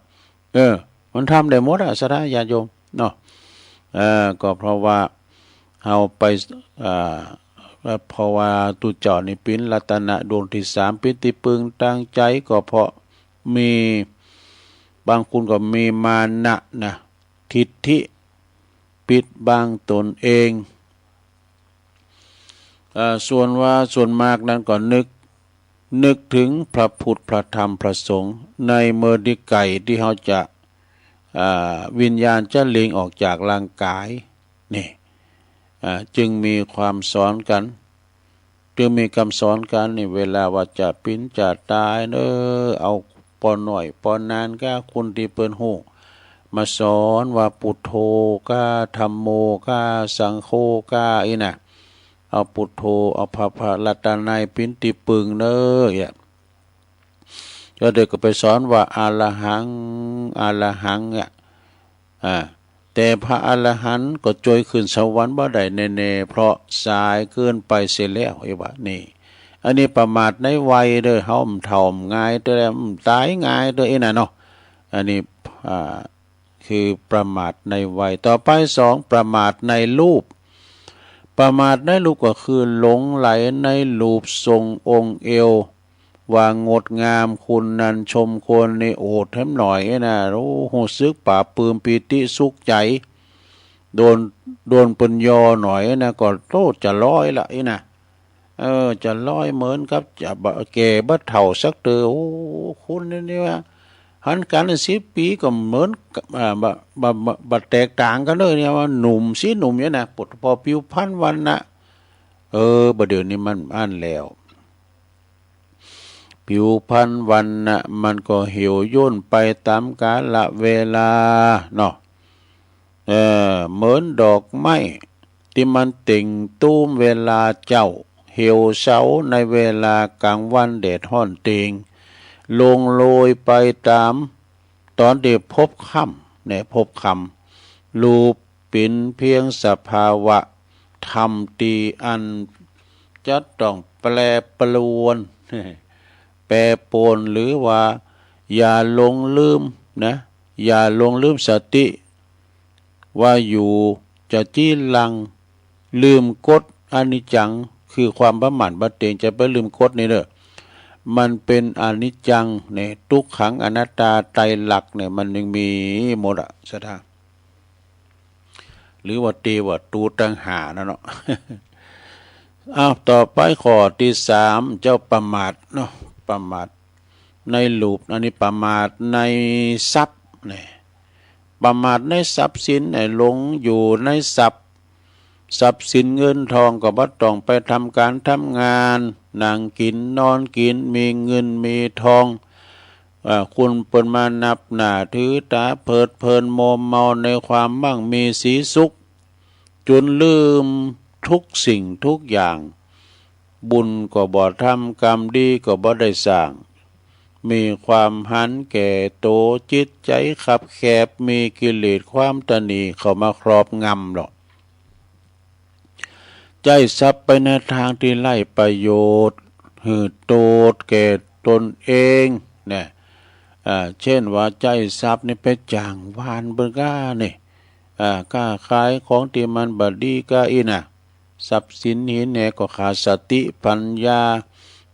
เออ มันทำได้หมดอะ ศรัทธาญาติโยมเนาะ เออ ก็เพราะว่าเฮาไป อ่า เพราะว่าตุ๊เจ้านี่เป๋นรัตนะดวงตี้สาม เป๋นตี้ปึงตางใจ๋ ก็เพราะมี บางคนก็มีมานะนะ ทิฐิ ปิดบังตนเอง เอ่อ ส่วนว่าส่วนมากนั้นก็นึก นึกเถิงพระพุทธ พระธรรม พระสงฆ์ ในเมินตี้ใก้ตี้เฮาจะ อ่า วิญญาณจะเล็งออกจากร่างก๋าย นี่ อ่า จึงมีความสอนกั๋น จึงมีกำสอนกั๋นนี่ เวลาว่าจะเป๋นจะต๋ายเน่อ เอาป้อน้อยป้อนานก้า คนตี้เปิ้นฮู้ มาสอนว่าพุทโธก้า ธัมโมก้า สังโฆก้า อี้น่ะ เอาพุทโธ เอาพระ พระรัตนตรัยเป๋นตี้ปึงเน่อ เนี่ย แล้วเดี๋ยวก็ไปสอนว่า อะระหัง อะระหัง เนี่ย อ่า แต่พระอรหันต์ก็จ้วยขึ้นสวรรค์บ่ได้แน่ๆ เพราะสายเกินไปเสียแล้ว ไอ้วะนี่ อันนี้ประมาทในวัยเด้อ เฮามันเฒ่ามันง่ายเด้อ มันต๋ายง่ายเด้อ อี้น่ะเนาะ อันนี้ อ่า คือประมาทในวัย ต่อไปสอง ประมาทในรูป ประมาทในรูปก็คือหลงใหลในรูปทรงองค์เอว ว่างดงาม คนนั้นชมคนนี้โอดแหมหน่อยนะ โอ้ ฮู้สึกปลาบปลื้มปีติสุขใจ๋ โดน โดนเปิ้นย่อหน่อยนะ ก็โตจะลอยละอี้นะ เออ จะลอยเหมือนกับจะบ่แก่บ่เฒ่าสักเตื้อ โอ้ คนนี้นี่ว่า หันกั๋นสิบปี๋ก็เหมือนกับ อ่า บ่ บ่ บ่ บ่แตกต่างกั๋นเลยเนี่ย ว่าหนุ่มซี้หนุ่มเนี่ยนะ ปด พอผิวพรรณวรรณะ เออ บ่าเดี่ยวนี้มันอั้นแล้ว ผิวพรรณวรรณะมันก็เหี่ยวย่นไปต๋ามกาลเวลาเนาะ เออ เหมือนดอกไม้ตี้มันเต่งตูมเวลาเจ๊า เหี่ยวเฉาในเวลากลางวันแดดฮ้อนเต็ง ร่วงโรยไปต๋าม ต๋อนตี้พบค่ำ เนี่ย พบค่ำ รูปเป๋นเพียงสภาวะธรรมตี้อันจะต้องแปรปรวน แปรปรวน หรือว่าอย่าหลงลืมนะ อย่าหลงลืมสติ ว่าอยู่ จะจี้ลัง ลืมกฎอนิจจัง คือความบ่หมั่นบ่เตียง จะไปลืมกฎนี่เน่อ มันเป๋นอนิจจังเนี่ย ตุ๊กขังอนัตตา ไตรลักษณ์เนี่ย มันยังมีหมดอะ ศรัทธา หรือว่าเตวะตูตตังหานั่นเนาะ อ้าว ต่อไปข้อตี้สาม เจ้าประมาทเนาะ ประมาทในรูป อันนี้ประมาทในทรัพย์เนี่ย ประมาทในทรัพย์สินเนี่ย หลงอยู่ในทรัพย์ ทรัพย์สินเงินทองก็บ่ต้องไปทำก๋านทำงาน นั่งกิ๋นนอนกิ๋น มีเงินมีทอง อ่า คนเปิ้นมานับหน้าถือต๋า เพลิดเพลินมัวเมาในความมั่งมีสีสุข จ๋นลืมทุกสิ่งทุกอย่าง บุญก็บ่ทำ กรรมดีก็บ่ได้สร้าง มีความหันแก่ตั๋ว จิตใจ๋คับแคบ มีกิเลสความตระหนี่เข้ามาครอบงำเนาะ ใจ๊ทรัพย์ไปในตางตี้ไร้ประโยชน์ หื้อโต้ษแก่ตนเองนะ อ่า เจ้นว่าใจ๊ทรัพย์นี่ไปจ้างวานเปิ้นก้านี่ อ่า ก้าขายของตี้มันบ่ดีก้าอี้นะ ทรัพย์สินหินแหก็ขาดสติปัญญา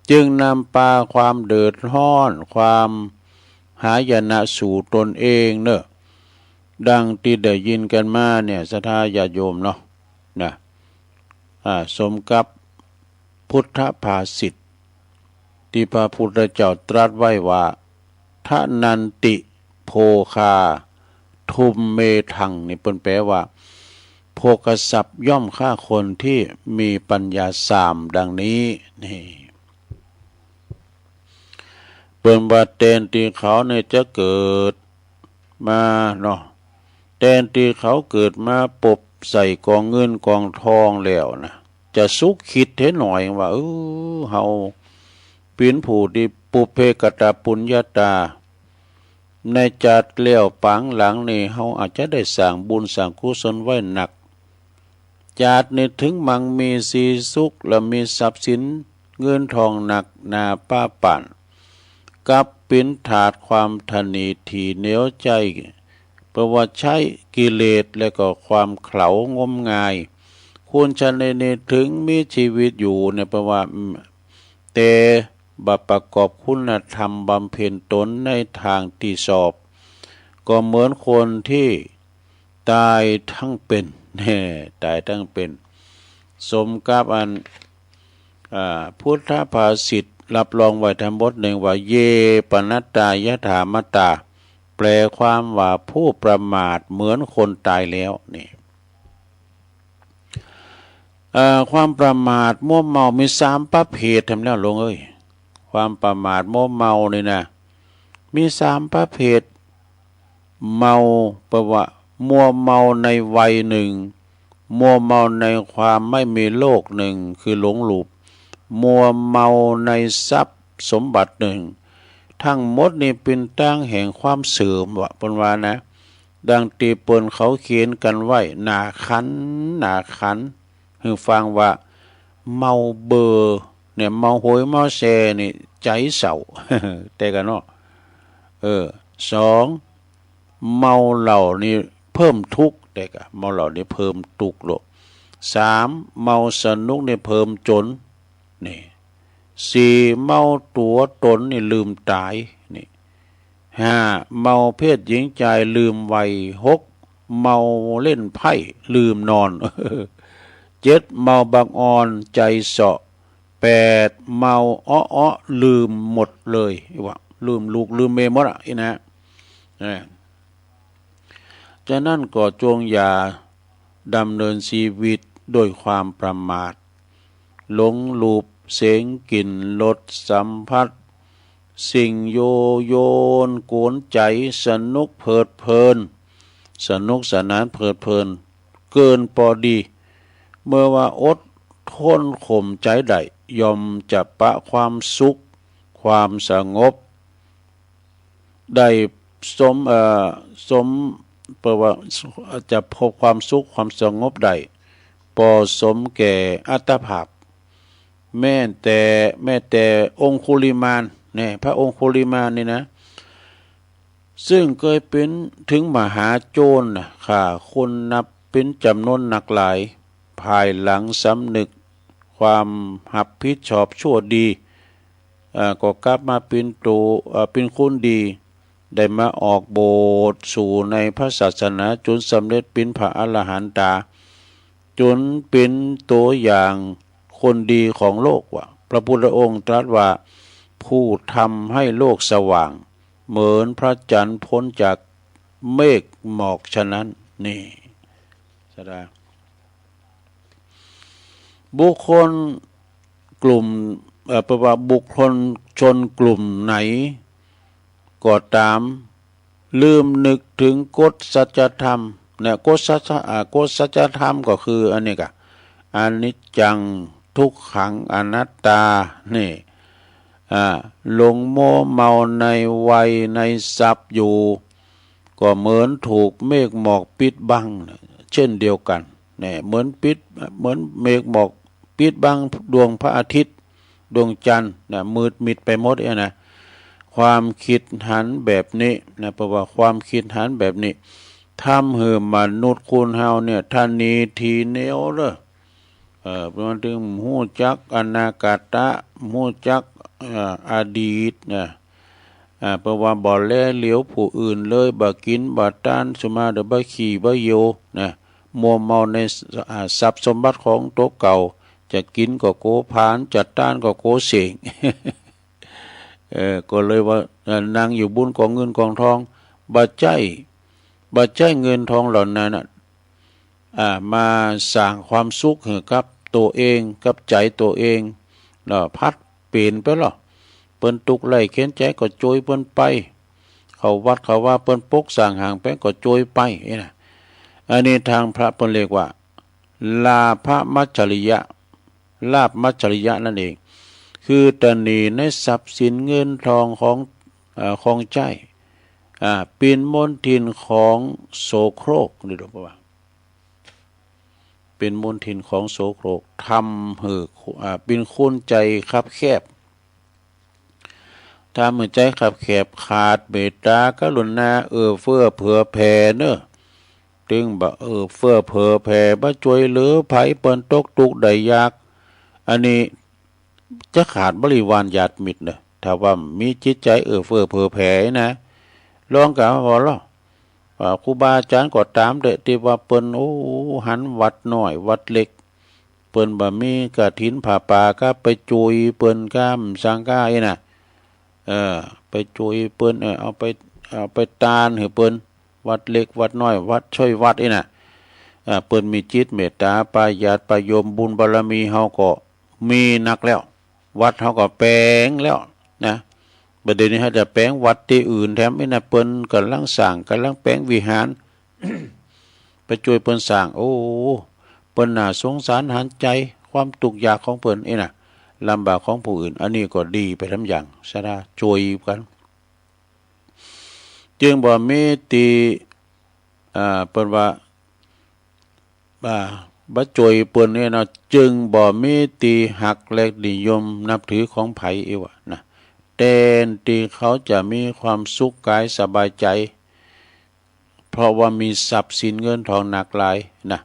จึงนำปาความเดือดฮ้อน ความหายนะสู่ตนเองเน่อ ดังตี้ได้ยินกั๋นมาเนี่ย ศรัทธาญาติโยมเนาะ นะ อ่า สมกับพุทธภาษิต ตี้พระพุทธเจ้าตรัสไว้ว่า ทะนันติ โภคา ทุมเมธัง นี่เปิ้นแปลว่า โภคทรัพย์ย่อมฆ่าคนที่มีปัญญาสามดังนี้ นี่ เปิ้นว่าแตนตี้เขาเนี่ยจะเกิดมาเนาะ แตนตี้เขาเกิดมาปบใส่ก๋องเงินก๋องทองแล้วนะ จะสุขคิดเหียหน่อยว่า เออ เฮาเป๋นผู้ตี้ปุพเพกตปุญญาตา ในจาติแล้วปางหลังนี่ เฮาอาจจะได้สร้างบุญสร้างกุศลไว้นัก จาตินี้เถิงมั่งมีสีสุข และมีทรัพย์สินเงินทองนักหนาป้าป่าน กลับเป๋นทาสความตระหนี่ถี่เหนียวใจ๋ เพราะว่าใจ๊กิเลสและก็ความเขลางมงาย คนชนิดนี้เถิงมีชีวิตอยู่เนี่ย เพราะว่า อืม แต่บ่ประกอบคุณธรรมบำเพ็ญตนในตางตี้ชอบ ก็เหมือนคนตี้ต๋ายตึงเป๋น แน่ ต๋ายตึงเป๋น สมกับอัน อ่า พุทธภาษิตรับรองไว้ตังบทนึ่งว่า เย ปะนัตตา ยถามัตตา แปลความว่าผู้ประมาทเหมือนคนต๋ายแล้ว นี่ เอ่อ ความประมาทมัวเมามีสามประเภทแหมแล้วหลวงเอ้ย ความประมาทมัวเมานี่นะ มีสามประเภท เมา แปลว่ามัวเมาในวัยนึ่ง มัวเมาในความไม่มีโลกนึ่ง คือหลงรูป มัวเมาในทรัพย์สมบัตินึ่ง ตึงหมดนี้เป๋นตางแห่งความเสื่อมวะ เปิ้นว่านะ ดังตี้เปิ้นเขาเขียนกั๋นไว้ หน้าขัน หน้าขัน หื้อฟังว่า เมาเบอร์เนี่ย เมาหวยเมาแชร์นี่ ใจ๋เศร้า แต่กะเนาะ เออ สอง เมาเหล้านี่เพิ่มทุกข์ แต่กะ เมาเหล้านี่เพิ่มทุกข์โลด สาม เมาสนุกนี่เพิ่มจ๋น นี่ สี่ เมาตั๋วต๋นนี่ลืมต๋าย นี่ ห้า เมาเพศหญิงจายลืมวัย หก เมาเล่นไพ่ลืมนอน เจ็ด เมาบังออนใจ๋เซาะ แปด เมาเออเออลืมหมดเลย ว่าลืมลูกลืมเมียหมดอะ อี้นะ นะ ฉะนั้นก็จงอย่าดำเนินชีวิตด้วยความประมาท หลงรูป เสียง กลิ่น รส สัมผัส สิ่งยั่วยวนกวนใจ๋ สนุกเพลิดเพลิน สนุกสนานเพลิดเพลินเกินปอดี เมื่อว่าอดทนข่มใจ๋ได้ ย่อมจะปะความสุข ความสงบ ได้สม เอ่อ สม แปลว่าจะพบความสุขความสงบได้ ปอสมแก่อัตภาพ แม้แต่ แม้แต่องคุลิมาน แน่ พระองคุลิมานนี่นะ ซึ่งเกยเป๋นเถิงมหาโจรนะ ฆ่าคนนับ เป๋นจ๋ำนวนนักหลาย ภายหลังสำนึกความฮับผิดชอบชั่วดี เอ่อ ก็กลับมาเป๋นตั๋ว เอ่อ เป๋นคนดี ได้มาออกบวชสู่ในพระศาสนา จ๋นสำเร็จเป๋นพระอรหันตา จ๋นเป๋นตั๋วอย่างคนดีของโลกว่า พระพุทธองค์ตรัสว่า ผู้ทำให้โลกสว่าง เหมือนพระจันทร์พ้นจากเมฆหมอกฉะนั้น นี่ สดา บุคคลกลุ่ม เอ่อ แปลว่าบุคคลชนกลุ่มไหนก็ต๋าม ลืมนึกเถิงกฎสัจธรรมนะ กฎสัจ อ่า กฎสัจธรรมก็คืออันนี้ก่ะ อนิจจัง ทุกขัง อนัตตา นี่ อ่า หลงมัวเมาในวัยในทรัพย์อยู่ ก็เหมือนถูกเมฆหมอกปิดบัง เช่นเดียวกั๋น เนี่ย เหมือนปิด เหมือนเมฆหมอกปิดบังดวงพระอาทิตย์ ดวงจันทร์นะ มืดมิดไปหมดเนี่ยนะ ความคิดหันแบบนี้นะ แปลว่าความคิดหันแบบนี้ ทำหื้อมนุษย์คนเฮาเนี่ย ทะนีทีเหนียวเด้อ เอ่อ มันจึงบ่ฮู้จักอนาคตะ บ่ฮู้จัก เอ่อ อดีตนะ อ่า แปลว่าบ่แลเหลียวผู้อื่นเลย บ่กิ๋น บ่ตาน สุมาเดี๋ยวบ่ขี้ บ่เยี่ยวนะ มัวเมาใน อ่า ทรัพย์สมบัติของตั๋วเก่า จะกิ๋นก็กั๋วผลาญ จะตานก็กั๋วเส้ง เออ ก็เลยว่า เอ่อ นั่งอยู่บนกองเงินกองทอง บ่ใจ๊ บ่ใจ๊เงินทองเหล่านั้นน่ะ อ่า มาสร้างความสุขหื้อกับตั๋วเอง กับใจ๋ตั๋วเองเนาะ ผัดเป๋นไปลอ เปิ้นตุ๊กข์ไร้เข็ญใจ๋ก็จ้วยเปิ้นไป เข้าวัดเข้าวาเปิ้นปกสร้างหยังไปก็จ้วยไป นี่นะ อันนี้ตางพระเปิ้นเรียกว่า ลาภมัจฉริยะ ลาภมัจฉริยะนั่นเอง คือตะหนีในทรัพย์สินเงินทองของ เอ่อ ของใจ๊ อ่า เป๋นมลทินของโสโครก นี่เรียกว่า เป๋นมลทินของโสโครก ทำหื้อ อ่า เป๋นคนใจ๋คับแคบ ทำหื้อใจ๋คับแคบ ขาดเมตตากรุณา เอื้อเฟื้อเผื่อแผ่เนาะ ตึงบ่เอื้อเฟื้อเผื่อแผ่ บ่จ้วยเหลือใผเปิ้นตกตุ๊กข์ได้ยาก อันนี้จะขาดบริวารญาติมิตรเนาะ ถ้าว่ามีจิตใจ๋เอื้อเฟื้อเผื่อแผ่นะ ลองกะว่าลอ อ่า ครูบาอาจ๋ารย์ก็ต๋ามเต๊อะ ตี้ว่าเปิ้น โอ้ หันวัดน้อยวัดเล็ก เปิ้นบ่มีกฐินผ้าป่าก็ไปจ้วยเปิ้นก้ามสังฆาอี้นะ เออ ไปจ้วยเปิ้น เออ เอาไป เอาไปตานหื้อเปิ้น วัดเล็กวัดน้อย วัดช่วยวัดอี้นะ เออ เปิ้นมีจิตเมตตา ประหยัดประโยม บุญบารมีเฮาก็มีนักแล้ว วัดเฮาก็แป๋งแล้วนะ บ่าเดี่ยวนี้เฮาจะแป๋งวัดตี้อื่นแถมอี้นะ เปิ้นก่ำลังสร้าง ก่ำลังแป๋งวิหาร ไปจ้วยเปิ้นสร้าง โอ้ เปิ้นน่าสงสารหันใจ๋ ความตุ๊กข์ยากของเปิ้นอี้นะ ลำบากของผู้อื่น อันนี้ก็ดีไปแถมอย่าง สดา จ้วยกั๋น จึงบ่มีตี้ อ่า เปิ้นว่า อ่า บ่จ้วยเปิ้นเนี่ยเนาะ จึงบ่มีตี้ฮักและนิยมนับถือของใผอี้ว่านะ แตนตี้เขาจะมีความสุขก๋ายสบายใจ๋ เพราะว่ามีทรัพย์สินเงินทองนักหลายนะ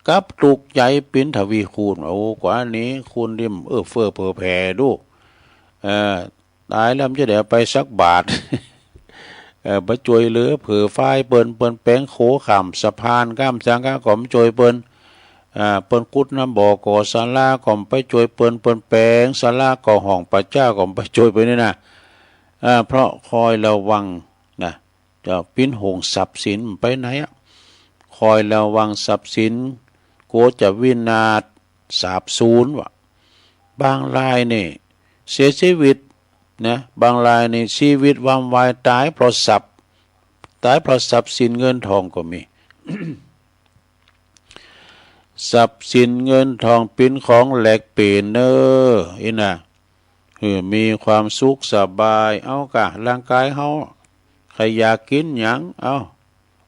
กลับตุ๊กข์ใจ๋เป๋นทวีคูณ โอ้ กว่านี้คูณริม เอื้อเฟื้อเผื่อแผ่ดู เอ่อ ต๋ายแล้วมันจะได้เอาไปสักบาท เอ่อ บ่จ้วยเหลือเผื่อฝ่ายเปิ้น เปิ้นแป๋งโขข้ามสะพาน ก้ามสังฆาก็บ่จ้วยเปิ้น อ่า เปิ้นขุดน้ำบ่อก่อศาลาก็บ่ไปจ้วยเปิ้น เปิ้นแป๋งศาลาก่อห้องพระเจ้าก็บ่ไปจ้วยเปิ้นนี่นะ อ่า เพราะคอยระวังนะ จะปิ้นหงทรัพย์สินไปไหนอะ คอยระวังทรัพย์สิน กลัวจะวินาศสาบสูญว่า บางรายนี่เสียชีวิตนะ บางรายนี่ชีวิตวำวาย ต๋ายเพราะทรัพย์ ต๋ายเพราะทรัพย์สินเงินทองก็มี ทรัพย์สินเงินทองปิ้นของแลกเปลี่ยนเน้อ อี้นะ หื้อมีความสุขสบาย เอาก่ะ ร่างก๋ายเฮา ใผอยากกิ๋นหยัง เอา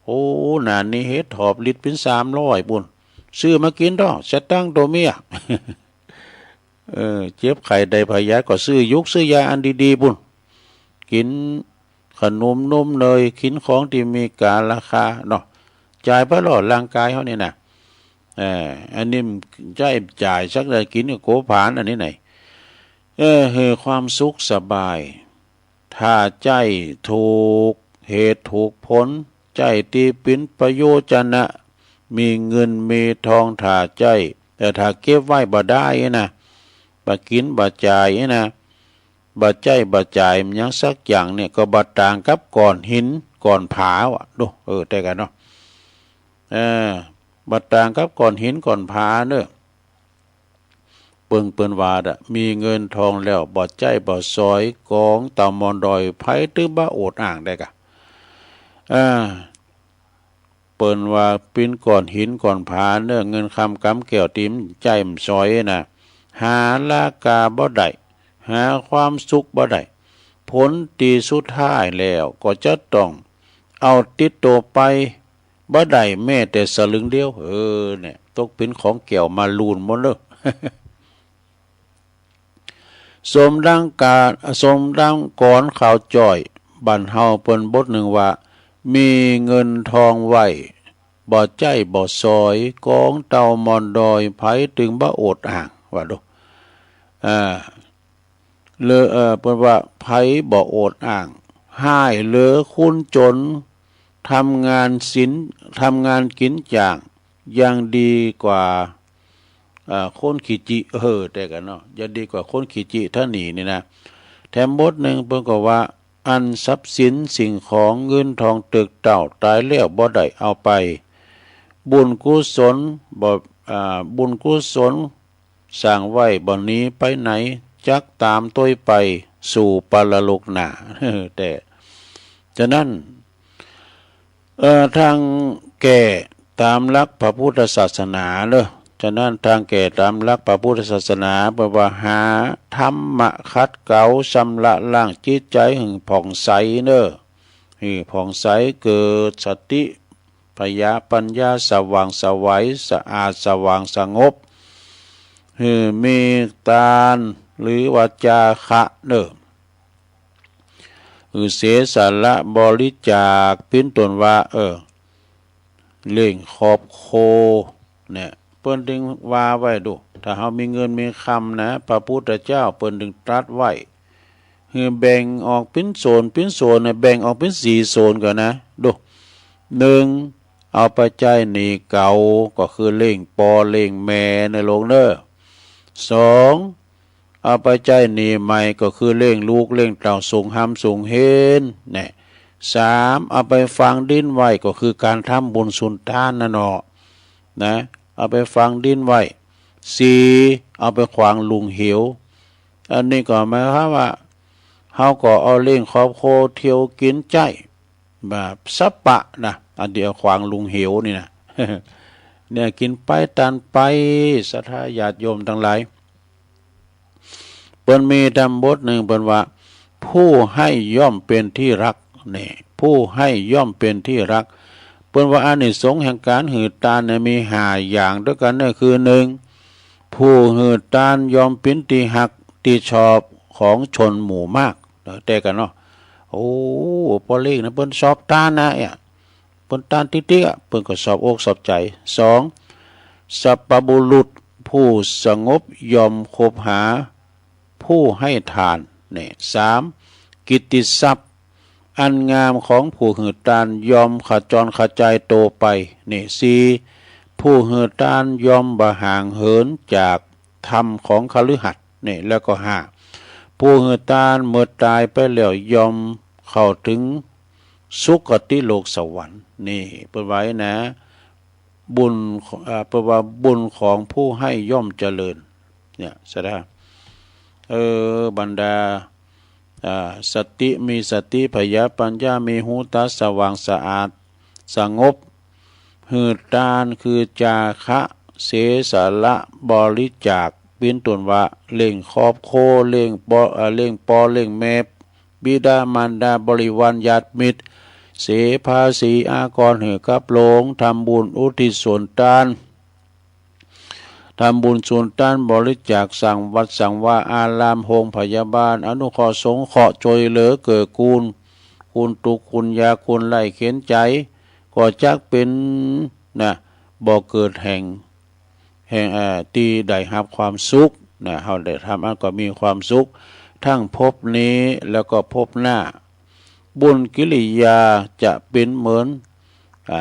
โอ้ หน้านี้เห็ดถอบลิตรปิ้นสามร้อยปู้น ซื้อมากิ๋นเถาะ สตังค์โตเมีย เออ เจ็บไข้ได้ผยาธิก็ซื้อยุกซื้อยาอันดีๆ ปู้น กิ๋นขนมนมเนย กิ๋นของตี้มีก๋าราคาเนาะ จ่ายไปลอ ร่างก๋ายเฮานี่นะ เออ อันนี้มันใจ๊จ่ายสักได้กิ๋นกับโกผานอันนี้ไหน เออ หื้อความสุขสบาย ถ้าใจ๊ถูกเหตุถูกผล ใจ๊ตี้เป๋นประโยชนะ มีเงินมีทอง ถ้าใจ๊ แต่ถ้าเก็บไว้บ่ได้นะ บ่กิ๋นบ่จ่ายนะ บ่ใจ๊บ่จ่ายมันหยังสักอย่างเนี่ย ก็บ่ต่างกับก้อนหินก้อนผาว่ะ ดู เออ แต่กันเนาะ เออ บ่ต่างกับก้อนหินก้อนผาเน่อ เปิ้น เปิ้นว่าดะ มีเงินทองแล้ว บ่ใจ๊บ่สอย ก๋องเต่ามอนดอย ใผตึงบ่โอดอ้างได้ก่ะ เออ เปิ้นว่าเป๋นก้อนหินก้อนผาเน่อ เงินคำก๋ำแก้วตี้บ่ใจ๊บ่สอยนะ หาราคาบ่ได้ หาความสุขบ่ได้ ผลตี้สุดท้ายแล้วก็จะต้องเอาติดตั๋วไปบ่ได้แม้แต่สลึงเดียว เออ เนี่ย ตกเป๋นของแก้วมะลูนหมดเน่อ สมดังกา สมดังกลอนข่าวจ้อยบ้านเฮาเปิ้นบทนึ่งว่า มีเงินทองไว้ บ่ใจ๊บ่สอย ก๋องเต่ามอนดอย ใผตึงบ่โอดอ้าง ว่าดู อ่า เหลือ เอ่อ เปิ้นว่า ใผบ่โอดอ้าง ฮ้ายเหลือคนจ๋น ทำงานสิน ทำงานกิ๋นจ้าง ยังดีกว่า เอ่อ คนขี้จิ เออ แต่กันเนาะ ยังดีกว่าคนขี้จิถ้าหนีนี่นะ แถมบทนึ่งเปิ้นก็ว่า อันทรัพย์สินสิ่งของเงินทองตึกเต้า ต๋ายแล้วบ่ได้เอาไป บุญกุศลบ่ อ่า บุญกุศลสร้างไว้บ่หนีไปไหน จักต๋ามตวยไปสู่ปรโลกหน้า แต่ ฉะนั้น เอ่อ ทางแก้ต๋ามหลักพระพุทธศาสนาเน่อ ฉะนั้นทางแก้ต๋ามหลักพระพุทธศาสนา เปิ้นว่าหาธรรมะขัดเกลาชำระล้างจิตใจ๋หื้อผ่องใสเน่อ หื้อผ่องใส เกิดสติ ผยาปัญญาสว่างไสว สะอาดสว่างสงบ หื้อมีตานหรือว่าจาคะเน่อ หื้อเสียสละบริจาค เป๋นต้นว่า เออ เลี้ยงครอบครัวเนี่ย เปิ้นตึงว่าไว้ดู ถ้าเฮามีเงินมีคำนะ พระพุทธเจ้าเปิ้นตึงตรัสไว้ หื้อแบ่งออกเป๋นโซนเป๋นโซนนะ แบ่งออกเป๋นสี่โซนก่อนนะ ดู นึ่ง เอาไปใจ๊หนี้เก่า ก็คือเลี้ยงป้อเลี้ยงแม่เน่อลูกเน่อ สอง เอาไปใจ๊หนี้ใหม่ ก็คือเลี้ยงลูกเลี้ยงเต้า ส่งฮ่ำส่งเฮียน เนี่ย สาม เอาไปฝังดินไว้ ก็คือก๋านทำบุญสุนตานน่ะเนาะ นะ เอาไปฝังดินไว้ สี่ เอาไปขวางลุ่มเหว อันนี้ก็หมายความว่า เฮาก็เอาเลี้ยงครอบครัวเที่ยวกิ๋นใจ๊ แบบสปะนะ อันตี้เอาขวางลุ่มเหวนี่นะ เนี่ย กิ๋นไปตานไป ศรัทธาญาติโยมตังหลาย เปิ้นมีตำบทนึ่งเปิ้นว่า ผู้ให้ย่อมเป็นที่รัก นี่ ผู้ให้ย่อมเป็นที่รัก เปิ้นว่าอานิสงส์แห่งก๋านหื้อตานเนี่ยมีห้าอย่างตวยกั๋น ก็คือ นึ่ง ผู้หื้อตานย่อมเป๋นตี้ฮักตี้ชอบของชนหมู่มาก แต่กั๋นเนาะ โอ้ ป้อเล็กนะ เปิ้นชอบตานนะ เนี่ย เปิ้นตานติ๊กๆ อะ เปิ้นก็ชอบอกชอบใจ๋ สอง สัพพบุรุษ ผู้สงบย่อมคบหา ผู้ให้ทาน นี่ สาม กิตติศัพท์ อันงามของผู้หื้อตานย่อมขจรขจายตั๋วไป นี่ สี่ ผู้หื้อตานย่อมบ่ห่างเหินจากธรรมของคฤหัสถ์ นี่ แล้วก็ ห้า ผู้หื้อตานเมื่อต๋ายไปแล้วย่อมเข้าเถิงสุคติโลกสวรรค์ นี่ เปิ้นว่านะ บุญ เอ่อ เปิ้นว่าบุญของผู้ให้ย่อมเจริญ เนี่ย ศรัทธา เออ บรรดา อ่า สติ มีสติ ผยาปัญญา มีหูต๋าสว่างสะอาด สงบ หื้อตานคือจาคะ เสียสละบริจาค เป๋นต้นว่า เลี้ยงครอบครัว เลี้ยงป้อ เอ่อ เลี้ยงป้อเลี้ยงแม่ บิดามารดา บริวารญาติมิตร เสียภาษีอากรหื้อกับหลวง ทำบุญอุทิศส่วนตาน ทำบุญส่วนตาน บริจาคสร้างวัดสร้างวาอาราม โฮงพยาบาล อนุเคราะห์สงเคราะห์ จ้วยเหลือเกื้อกูล คนตุ๊กข์คนยาก คนไร้เข็ญใจ๋ ก็จักเป๋น นะ บ่อเกิดแห่ง แห่ง เอ่อ ตี้ได้ฮับความสุขนะ เฮาได้ทำอันก็มีความสุข ตึงภพนี้แล้วก็ภพหน้า บุญกิริยาจะเป๋นเหมือน อ่า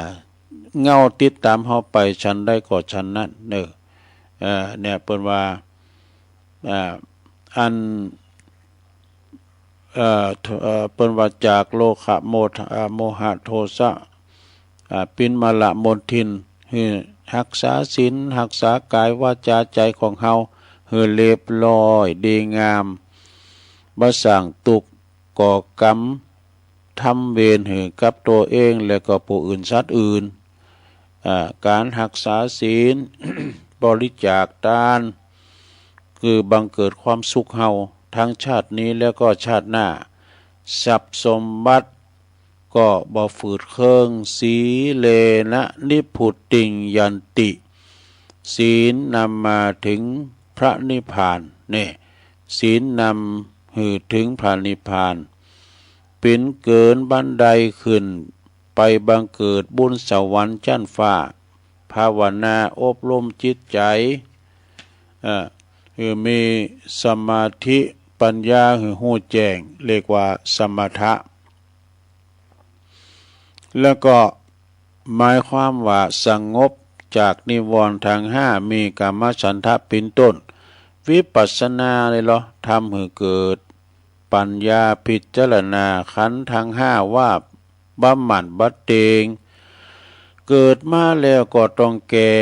เงาติดต๋ามเฮาไปฉันใดก็ฉันนั้นเนาะ เอ่อ เนี่ย เปิ้นว่า อ่า อัน เอ่อ เอ่อ เปิ้นว่าจากโลภะ โมหะ โมหะโทสะ อ่า ปิณมละมลทิน หื้อฮักษาศีล ฮักษากายวาจาใจ๋ของเฮา หื้อเรียบร้อยดีงาม บ่สร้างตุ๊กข์ ก่อกรรม ทำเวรหื้อกับตั๋วเอง และก็ผู้อื่นสัตว์อื่น อ่า ก๋านฮักษาศีล บริจาคตาน คือบังเกิดความสุขเฮา ตึงชาตินี้แล้วก็ชาติหน้า ทรัพย์สมบัติก็บ่ฝืดเคือง สีเลนะนิพพุติงยันติ ศีลนำมาถึงพระนิพพาน เนี่ย ศีลนำหื้อถึงพระนิพพาน เป๋นเกินบันไดขึ้นไปบังเกิดบุญสวรรค์จั๊นฟ้า ภาวนาอบรมจิตใจ๋ เอ่อ หื้อมีสมาธิปัญญาหื้อฮู้แจ้ง เรียกว่าสมถะ แล้วก็หมายความว่าสงบจากนิวรณ์ตึงห้า มีกามฉันทะเป๋นต้น วิปัสสนาเลยเหรอ ทำหื้อเกิดปัญญาพิจารณาขันธ์ตึงห้าว่าบ่หมั้นบ่เต็ง เกิดมาแล้วก็ต้องแก่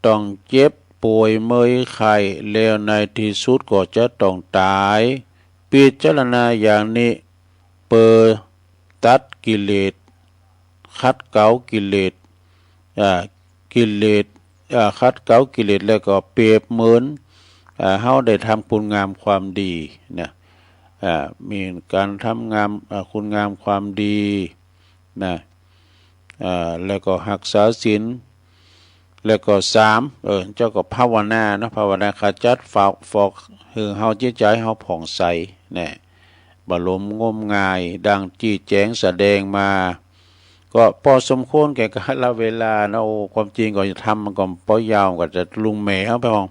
ต้องเจ็บป่วยเมื่อยไข้ แล้วในตี้สุดก็จะต้องต๋าย พิจารณาอย่างนี้ เป๋อตัดกิเลส ขัดเกลากิเลส อ่า กิเลส อ่า ขัดเกลากิเลส แล้วก็เปรียบเหมือน อ่า เฮาได้ทำคุณงามความดีนะ อ่า มีก๋านทำงาม อ่า คุณงามความดีนะ อ่า แล้วก็ฮักษาศีล แล้วก็สาม เออ เจ้าก็ภาวนาเนาะ ภาวนาขจัดฟอก ฟอกหื้อเฮาจิตใจ๋เฮาผ่องใสนะ บ่หลงงมงาย ดังจี้แจ๋งแสดงมา ก็ปอสมควรแก่กาลเวลาเนาะ โอ้ ความจริงก็จะทำมันก็ปอยาว ก็จะลุงแหมเอาไปห้อง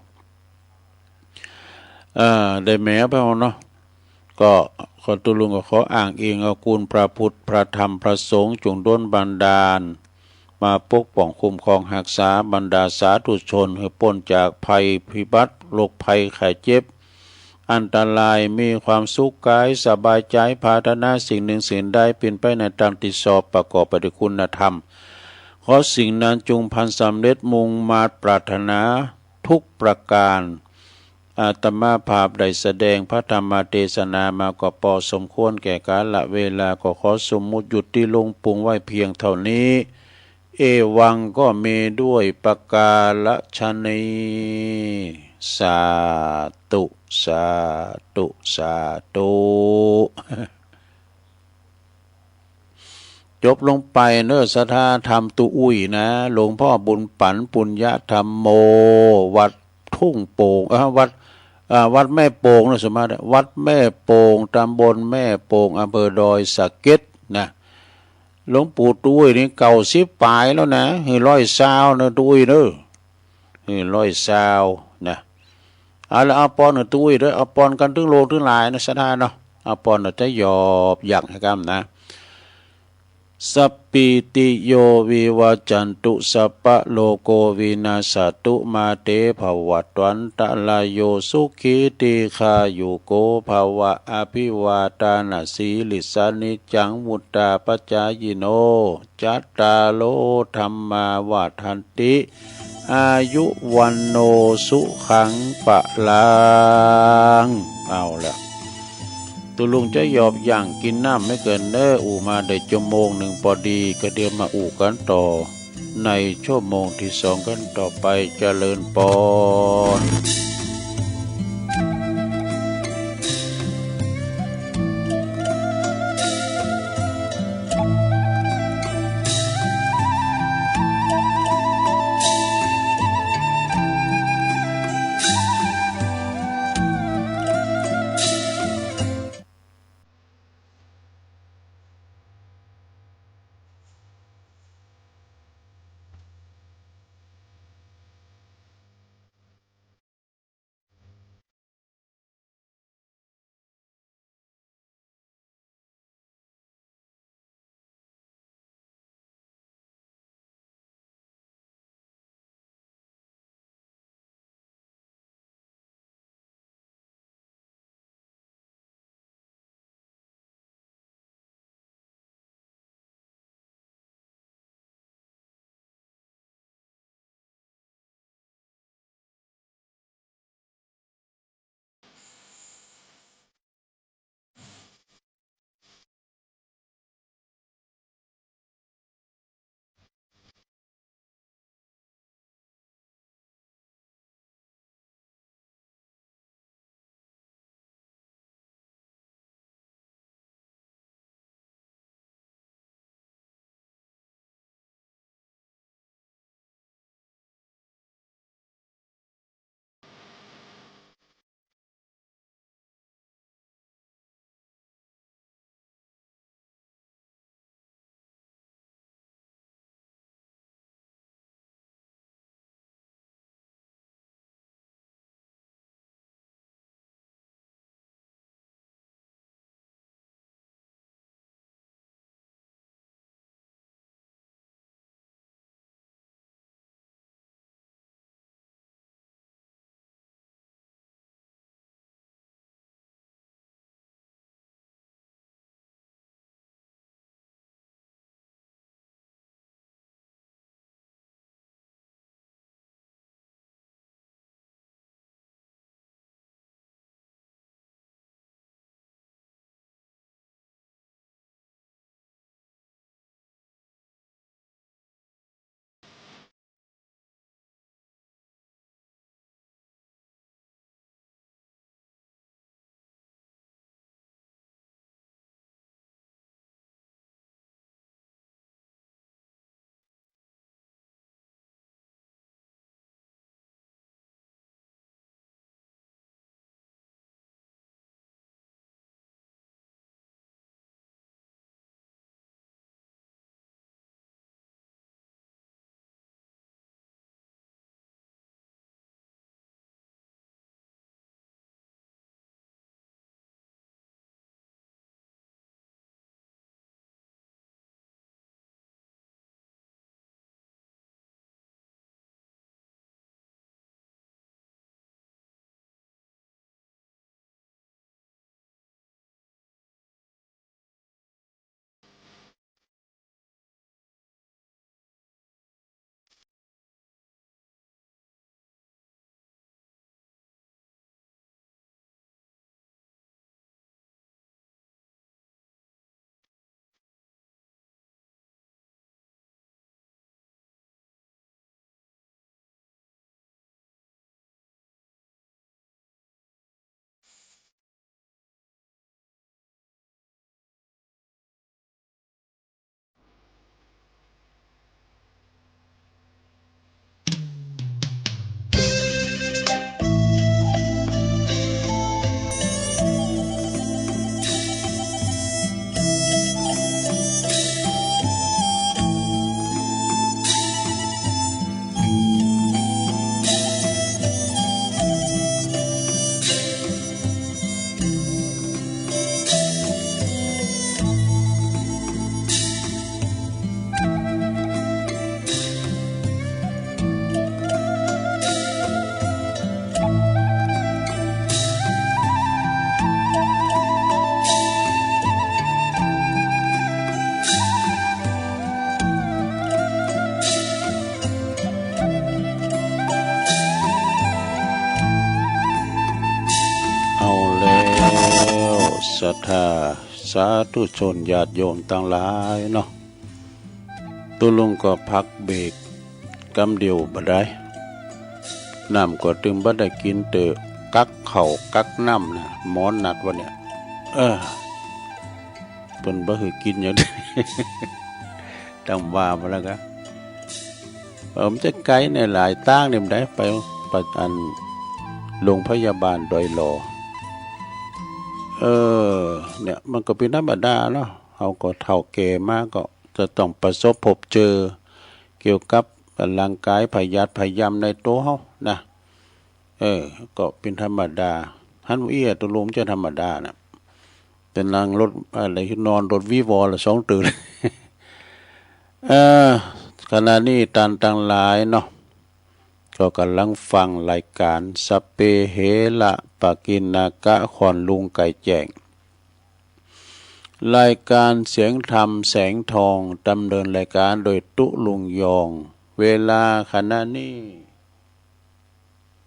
เอ่อ ได้แหมเอาไปห้องเนาะ ก็ขอ ตุ๊ลุงก็ขออ้างอิงเอาคุณพระพุทธ พระธรรม พระสงฆ์ จงดลบันดาล มาปกป้องคุ้มครองฮักษาบรรดาสาธุชน หื้อป๊นจากภัยพิบัติ โรคภัยไข้เจ็บ อันตราย มีความสุขกาย สบายใจ๋ ปรารถนาสิ่งหนึ่งสิ่งใด เป๋นไปในตามตี้ชอบ ประกอบไปด้วยคุณธรรม ขอสิ่งนั้นจงพลันสำเร็จ มุ่งมาดปรารถนาทุกประการ อาตมาภาพได้แสดงพระธรรมเทศนามาก็ปอสมควรแก่กาลเวลา ก็ขอสมมุติหยุดตี้ลงปรุงไว้เพียงเต้านี้ เอวังก็มีด้วยประการฉะนี้ สาธุ สาธุ สาธุ จบลงไปเนาะ ศรัทธาธรรมตุ๊อุ้ยนะ หลวงพ่อบุญปั๋น ปุญญธรรมโม วัดทุ่งโป่ง เอ่อ วัด เอ่อ วัดแม่โป่งนะ สมมาตร วัดแม่โป่ง ตำบลแม่โป่ง อำเภอดอยสะเก็ดนะ หลวงปู่ตุ๊อุ้ยนี่เก้าสิบป๋ายแล้วนะ หื้อร้อยซาวนะ ตุ๊อุ้ยเนาะ หื้อร้อยซาวนะ เอาละ อวยปอนหื้อตุ๊อุ้ยเนาะ อวยปอนกั๋นตึงโลกตึงหลายนะ ศรัทธาเนาะ อวยปอนเนาะ จะหยอบหยั่งหื้อก้ำนะ สัพพีติโยวิวัจจันตุ สัพพะโรโควินัสสะตุ มาเตภวัตวันตะราโย สุขีทีฆายุโกภะวะ อภิวาทานะสีลิสสะ นิจจังวุฑฒาปะจายิโน จัตตาโรธัมมาวัฑฒันติ อายุวัณโณสุขังพะลัง เอาละ ตุ๊ลุงจะหยอบหยั่งกิ๋นน้ำแหมก่อนเน่อ อู้มาได้จั่วโมงนึ่งปอดี ก็เดี๋ยวมาอู้กั๋นต่อ ในจั่วโมงตี้สองกั๋นต่อไป เจริญปอน ศรัทธาสาธุชนญาติโยมตังหลายเนาะ ตุ๊ลุงก็พักเบรกกำเดียวบ่ได้ น้ำก็ตึงบ่ได้กิ๋น เตื้อกักข้าวกักน้ำนะ หมอนัดว่าเนี่ย เออ เปิ้นบ่หื้อกิ๋นหยัง ตำว่ามาแล้วกะ เออ มันจะไก๋ในหลายตางนี่มันได้ไป ไปอันโรงพยาบาลดอยหล่อ เออ เนี่ย มันก็เป๋นธรรมดาเนาะ เฮาก็เฒ่าแก่มาก็จะต้องประสบพบเจอ เกี่ยวกับร่างก๋ายพยาธิพยายามในตั๋วเฮานะ เออ ก็เป๋นธรรมดา หันว่าเอี้ย ตุ๊ลุงจะธรรมดานะ แต่นั่งรถอะไร นอนรถวีวอละสองตื่น เออ ขณะนี้ต้านตังหลายเนาะ ก็ก่ำลังฟังรายก๋านสัพเพเหระปะกิณณกะ ขวัญลุงไก๋แจ้ง รายก๋านเสียงธรรมแสงทอง ดำเนินรายก๋านโดยตุ๊ลุงยอง เวลาขณะนี้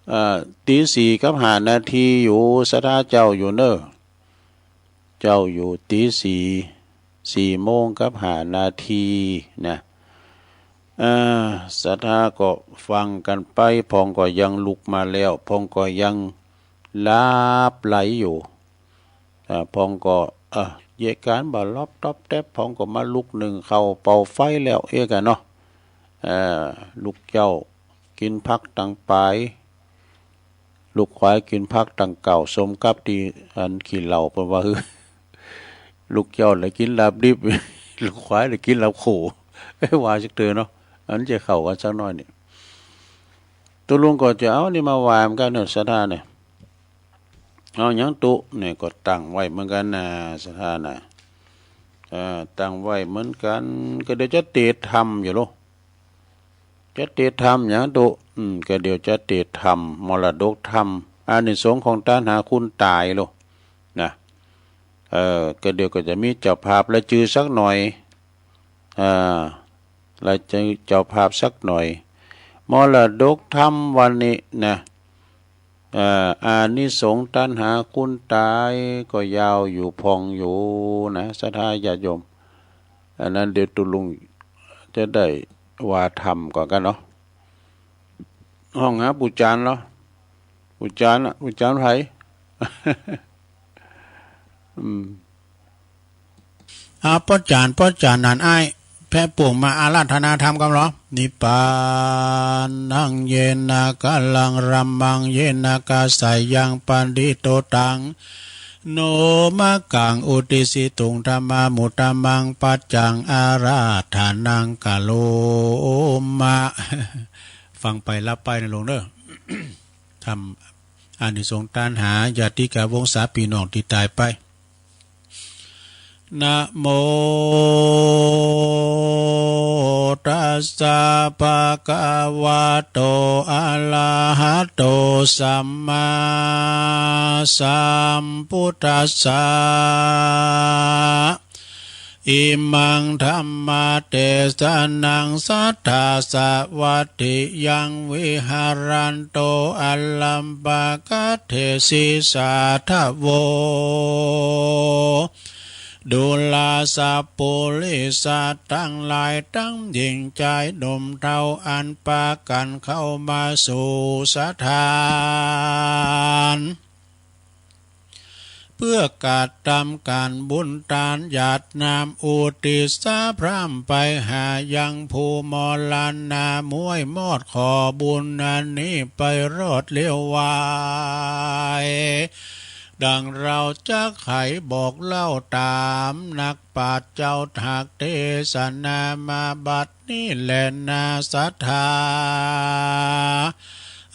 เอ่อ ตีสี่กับห้านาทีอยู่ ศรัทธาเจ้าอยู่เน่อ เจ้าอยู่ตีสี่ สี่โมงกับห้านาทีนะ เอ่อ ศรัทธาก็ฟังกั๋นไป พ่องก็ยังลุกมาแล้ว พ่องก็ยังหลับไหลอยู่ อ่า พ่องก็ เอ่อ เยียะก๋านบ่าล็อบต๊อบแต๊บ พ่องก็มาลุกนึ่งข้าวเป่าไฟแล้ว เอ๊ะกะเนาะ เอ่อ ลูกเจ้ากิ๋นผักตังป๋าย ลูกขวายกิ๋นผักตังเก่า สมกับตี้อันขี้เหล้าเปิ้นว่า หื้อ ลูกเจ้าละกิ๋นลาบดิบ ลูกขวายละกิ๋นลาบโข เอ้ย ว่าจักเตื้อเนาะ อันจะเข้ากั๋นสักหน้อยนี่ ตุ๊ลุงก็จะเอานี่มาว่าเหมือนกั๋นเน่อ ศรัทธาเนี่ย เอาหยังตุ๊ เนี่ยก็ตั้งไว้เหมือนกั๋นนะ ศรัทธานะ เอ่อ ตั้งไว้เหมือนกั๋น ก็เดี๋ยวจะเตรียมธรรมอยู่โล จะเตรียมธรรมหยังตุ๊ อืม ก็เดี๋ยวจะเตรียมธรรม มรดกธรรม อานิสงส์ของตัณหาคุณตายโลนะ เออ ก็เดี๋ยวก็จะมีเจ้าภาพรายจื้อสักหน่อย อ่า รายจื้อเจ้าภาพสักหน่อย มรดกธรรมวันนี้นะ เอ่อ อานิสงส์ตัณหาคุณตายก็ยาวอยู่พ่องอยู่นะ ศรัทธาญาติโยม อันนั้นเดี๋ยวตุ๊ลุงจะได้ว่าธรรมก่อนกั๋นเนาะ ฮ้องหาปู่จารย์เหรอ ปู่จารย์อะ ปู่จารย์ไผ อืม อ่า ป้อจ๋ารย์ ป้อจ๋ารย์นั่นอ้าย แพะป่วงมาอาราธนาธรรมกำเหรอ นิพพานัง เยนะ กะลัง รัมมัง เยนะ กะสายัง ปะฏิโตตัง โนมะกัง อุติสสิตุง ธัมมานุตตะมัง ปัจจัง อาราธนัง กะโรมะ ฟังไปหลับไปนะโยมเน่อ ธรรม อานิสงส์ตัณหา ญาติกะวงศาปี้น้องตี้ต๋ายไป นะโมตัสสะ ภะคะวะโต อะระหะโต สัมมาสัมพุทธัสสะ อิมังธัมมะเตสะนัง สัทธาสะวัตถิยัง วิหารันโต อะรัมภะกะเถสิ สาธะโว ดูราสัปปุริสะตังหลาย ตังหญิงจายหนุ่มเฒ่า อันปากั๋นเข้ามาสู่สถาน เปื้อกระตำก๋านบุญตานหยาดน้ำ อุทิศสาพร่ำไปหายังผู้มรณะ มวยมอดขอบุญอันนี้ไปรอดเร็วไว ดังเฮาจักไขบอกเล่าต๋ามนักปราชญ์เจ้าหากเตสนามาบัดนี้แลนา ศรัทธา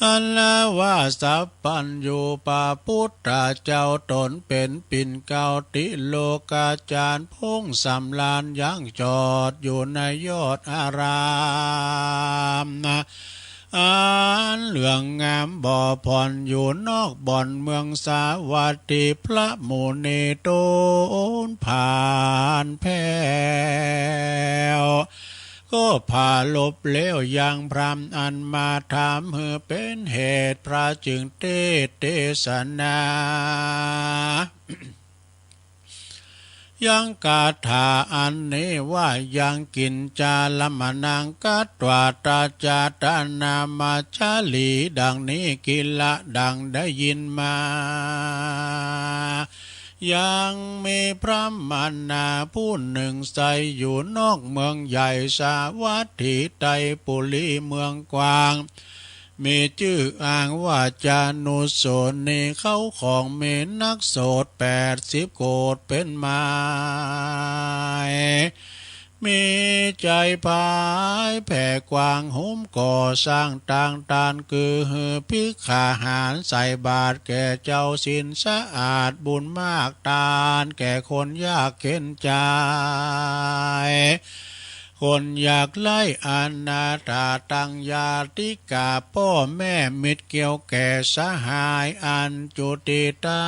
อันว่าสัพพัญญูพระพุทธเจ้าต๋นเป๋นปิ่นเกล้าติโลกาจารย์ พงษ์สำราญยังจอดอยู่ในยอดอารามนะ อันเหลืองงามบ่ผ่อนอยู่นอกบ่อนเมืองสาวัตถี พระมุนีต๋นผ่านแผ้ว ก็ผาลบแล้วยังพราหมณ์อันมาถาม หื้อเป๋นเหตุพระจึงเตสน์เตสนา ยังคาถาอันนี้ว่า ยังกิญจาละมะนัง กัตวา ตัจจา ตะนามา ชาลี ดังนี้ กิลละ ดังได้ยินมา ยังมีพราหมณาผู้หนึ่ง ใสอยู่นอกเมืองใหญ่สาวัตถีไตรปุรีเมืองกว้าง มีจื้ออ้างว่า จานุสสเน เขาของมีนักโสตแปดสิบโกฏเป็นหมาย มีใจ๋ผายแผ่กว้าง โฮมก่อสร้างต่างตาน คือหื้อภิกขาหารใส่บาตรแก่เจ้าศีลสะอาด บุญมากตานแก่คนยากเข็ญใจ๋ คนยากไร้ อนาถา ตัง ญาติกา ป้อแม่มิตรเกี่ยวแก่สหาย อันจุติต๋า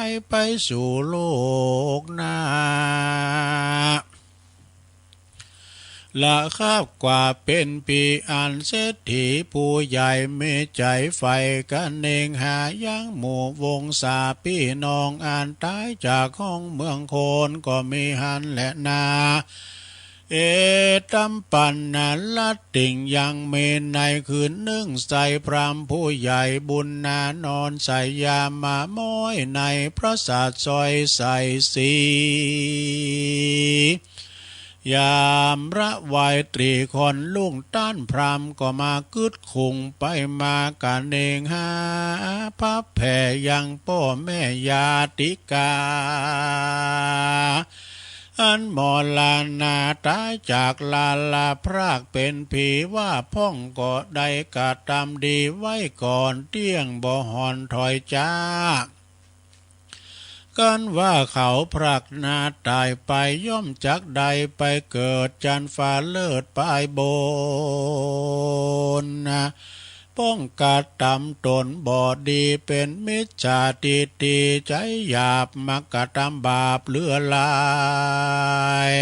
ยไปสู่โลกหน้า ละคาบกว่าเป๋นผี อันเศรษฐีผู้ใหญ่มีใจ๋ใฝ่กะเนงหายังหมู่วงศาปี้น้อง อันต๋ายจากห้องเมืองโคนก็มีหั้นแลนา เอตัมปันนรัตติง ยังมีในคืนนึ่ง ใสพราหมณ์ผู้ใหญ่บุญนานอนใสยามาม้อยในปราสาทสอยใสสี ยามระวายต๋ีค่อนลุ่ง ต้านพราหมณ์ก็มากึ๊ดขุ่งไปมากะเนงหา ผะแผ่ยังป้อแม่ญาติกา อันมรณาต๋ายจากลาลาพรากเป๋นผีว่าพ่อง ก็ได้กระตำดีไว้ก่อนเตี้ยง บ่ห่อนถอยจ๊า กันว่าเขาพรากหน้าต๋ายไป ย่อมจักได้ไปเกิดจั๊นฟ้าเลิศปายบน ป้องกระตำต๋นบ่ดี เป๋นมิจฉาทิฏฐิใจ๋หยาบ มักกระตำบาปเหลือหลาย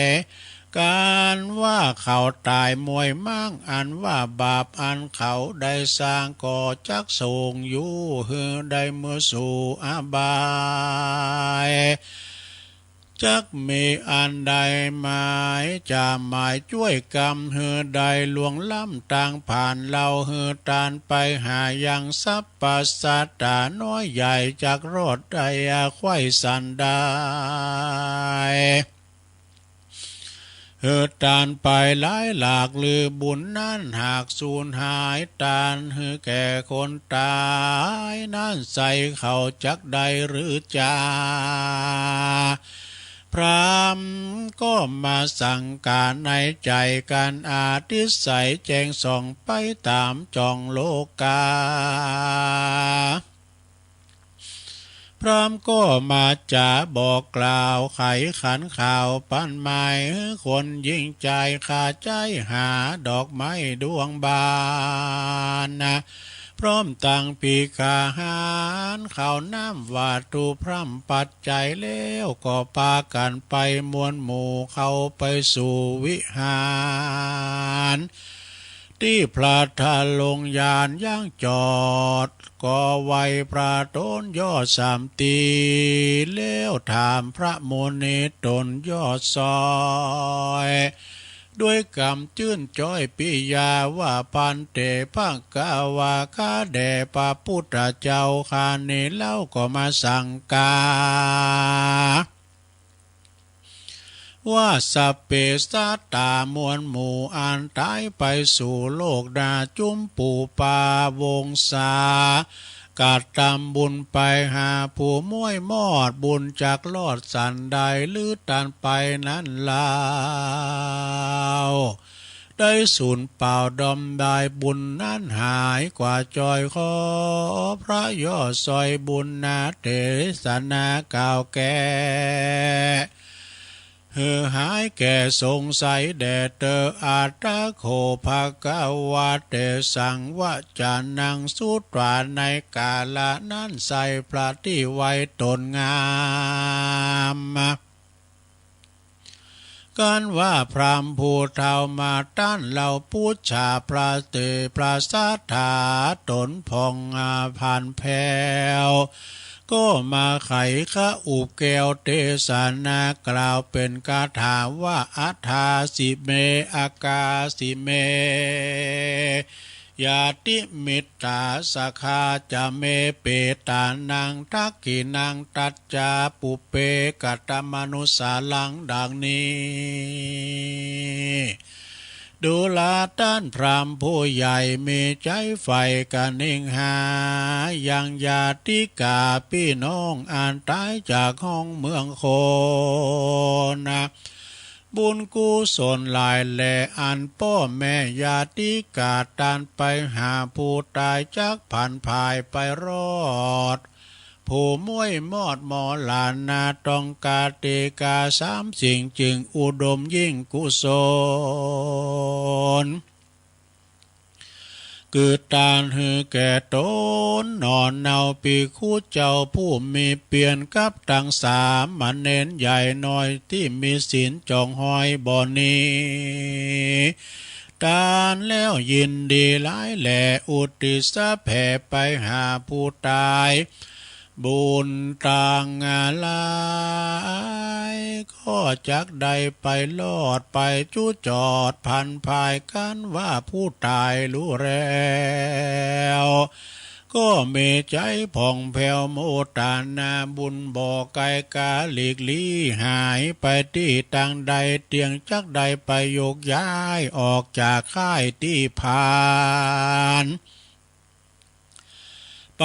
กันว่าเขาต๋ายมวยม้าง อันว่าบาปอันเขาได้สร้าง ก็จักส่งอยู่หื้อได้เมือสู่อบาย จักมีอันใดหมายจะหมายจ้วยกำ หื้อได้ล่วงล้ำตางผ่าน เล่าหื้อต้านไปหายังสรรพสัตตาน้อยใหญ่ จักรอดได้ไขว้สันได้ หื้อต้านไปหลายหลาก ลือบุญนั้นหากสูญหาย ต้านหื้อแก่คนต๋ายนั้นใส เขาจักได้หรือจา พราหมณ์ก็มาสังกาในใจ๋ กันอาทิตย์ใสแจ้งส่องไปต๋ามจ่องโลกา พราหมณ์ก็มาจ๋าบอกกล่าว ไขขันข่าวปันหมาย หื้อคนหญิงจายคาใจ๋หา ดอกไม้ดวงบาน พร้อมตังภิกขาหาร ข้าวน้ำวัตถุพร่ำปัจจัย แล้วก็ปากั๋นไปมวลหมู่ เข้าไปสู่วิหาร ตี้พระทรงยานยังจอด ก็ไหว้พระต๋นยอดสามตี แล้วถามพระมุนีต๋นยอดซ้อย ด้วยกำจื้นจ้อยปิยาว่า ภันเต ภะคะวา ข้าแด่พระพุทธเจ้า ข้านี้เล่าก็มาสังกา ว่าสัพเพสัตตา มวลหมู่อันต๋ายไปสู่โลกหน้า จุมปูปาวงศา กระตำบุญไปหาผู้มวยมอด บุญจักรอดสันได้ หรือต้านไปนั้นเล่า ได้สูญเปล่าดอมดาย บุญนั้นหายกว่าจ้อย ขอพระยอดซ้อยบุญนาเตสนากล่าวแก้ หื้อหายแก้สงสัยแด่เตอ อัตถะโข ภะคะวา เตสัง วจานัง สุตวา ในกาละนั้นไส้พระตี้ไว้ต๋นงาม กันว่าพราหมณ์ผู้เฒ่ามาต้านเล่า ปุจฉา พระเต พระศาสดาต๋นผ่องอาภรณ์แผ้ว ก็มาไขคอุปแก้วเตสนากล่าวเป๋นคาถาว่า อัฏฐาสิเม อักขาสิเม ญาติมิตตาสขาจะเม เปตานัง ทักขิณัง ตัจจา ปุพเพ กะตะมะนุสสารัง ดังนี้ ดูราต้านพราหมณ์ผู้ใหญ่ มีใจ๋ใฝ่กะนิงหา ยังญาติกาปี้น้อง อันต๋ายจากห้องเมืองคน บุญกุศลหลายแล อันป้อแม่ญาติกาต้านไปหาผู้ต๋าย จักผันผายไปรอด ผู้ม้วยมอดมอหลานา ต้องกาติกาสามสิ่ง จึงอุดมยิ่งกุศล เกิดตานหื้อแก่ต๋น หนอเนา ภิกขุเจ้าผู้มีเปียร กับตังสามเณรใหญ่น้อย ตี้มีศีลจองฮอยบ่หนี ตานแล้วยินดีหลายแล อุทิศแผ่ไปหาผู้ต๋าย บุญตังหลาย ก็จักได้ไปรอด ไปจุจอดผันผาย กันว่าผู้ต๋ายฮู้แล้ว ก็มีใจ๋ผ่องแผ้วโมตนา บุญบ่ไก๋กาหลีกลี้หายไปตี้ตังใด เตียงจักได้ไปโยกย้ายออกจากค่ายตี้พาล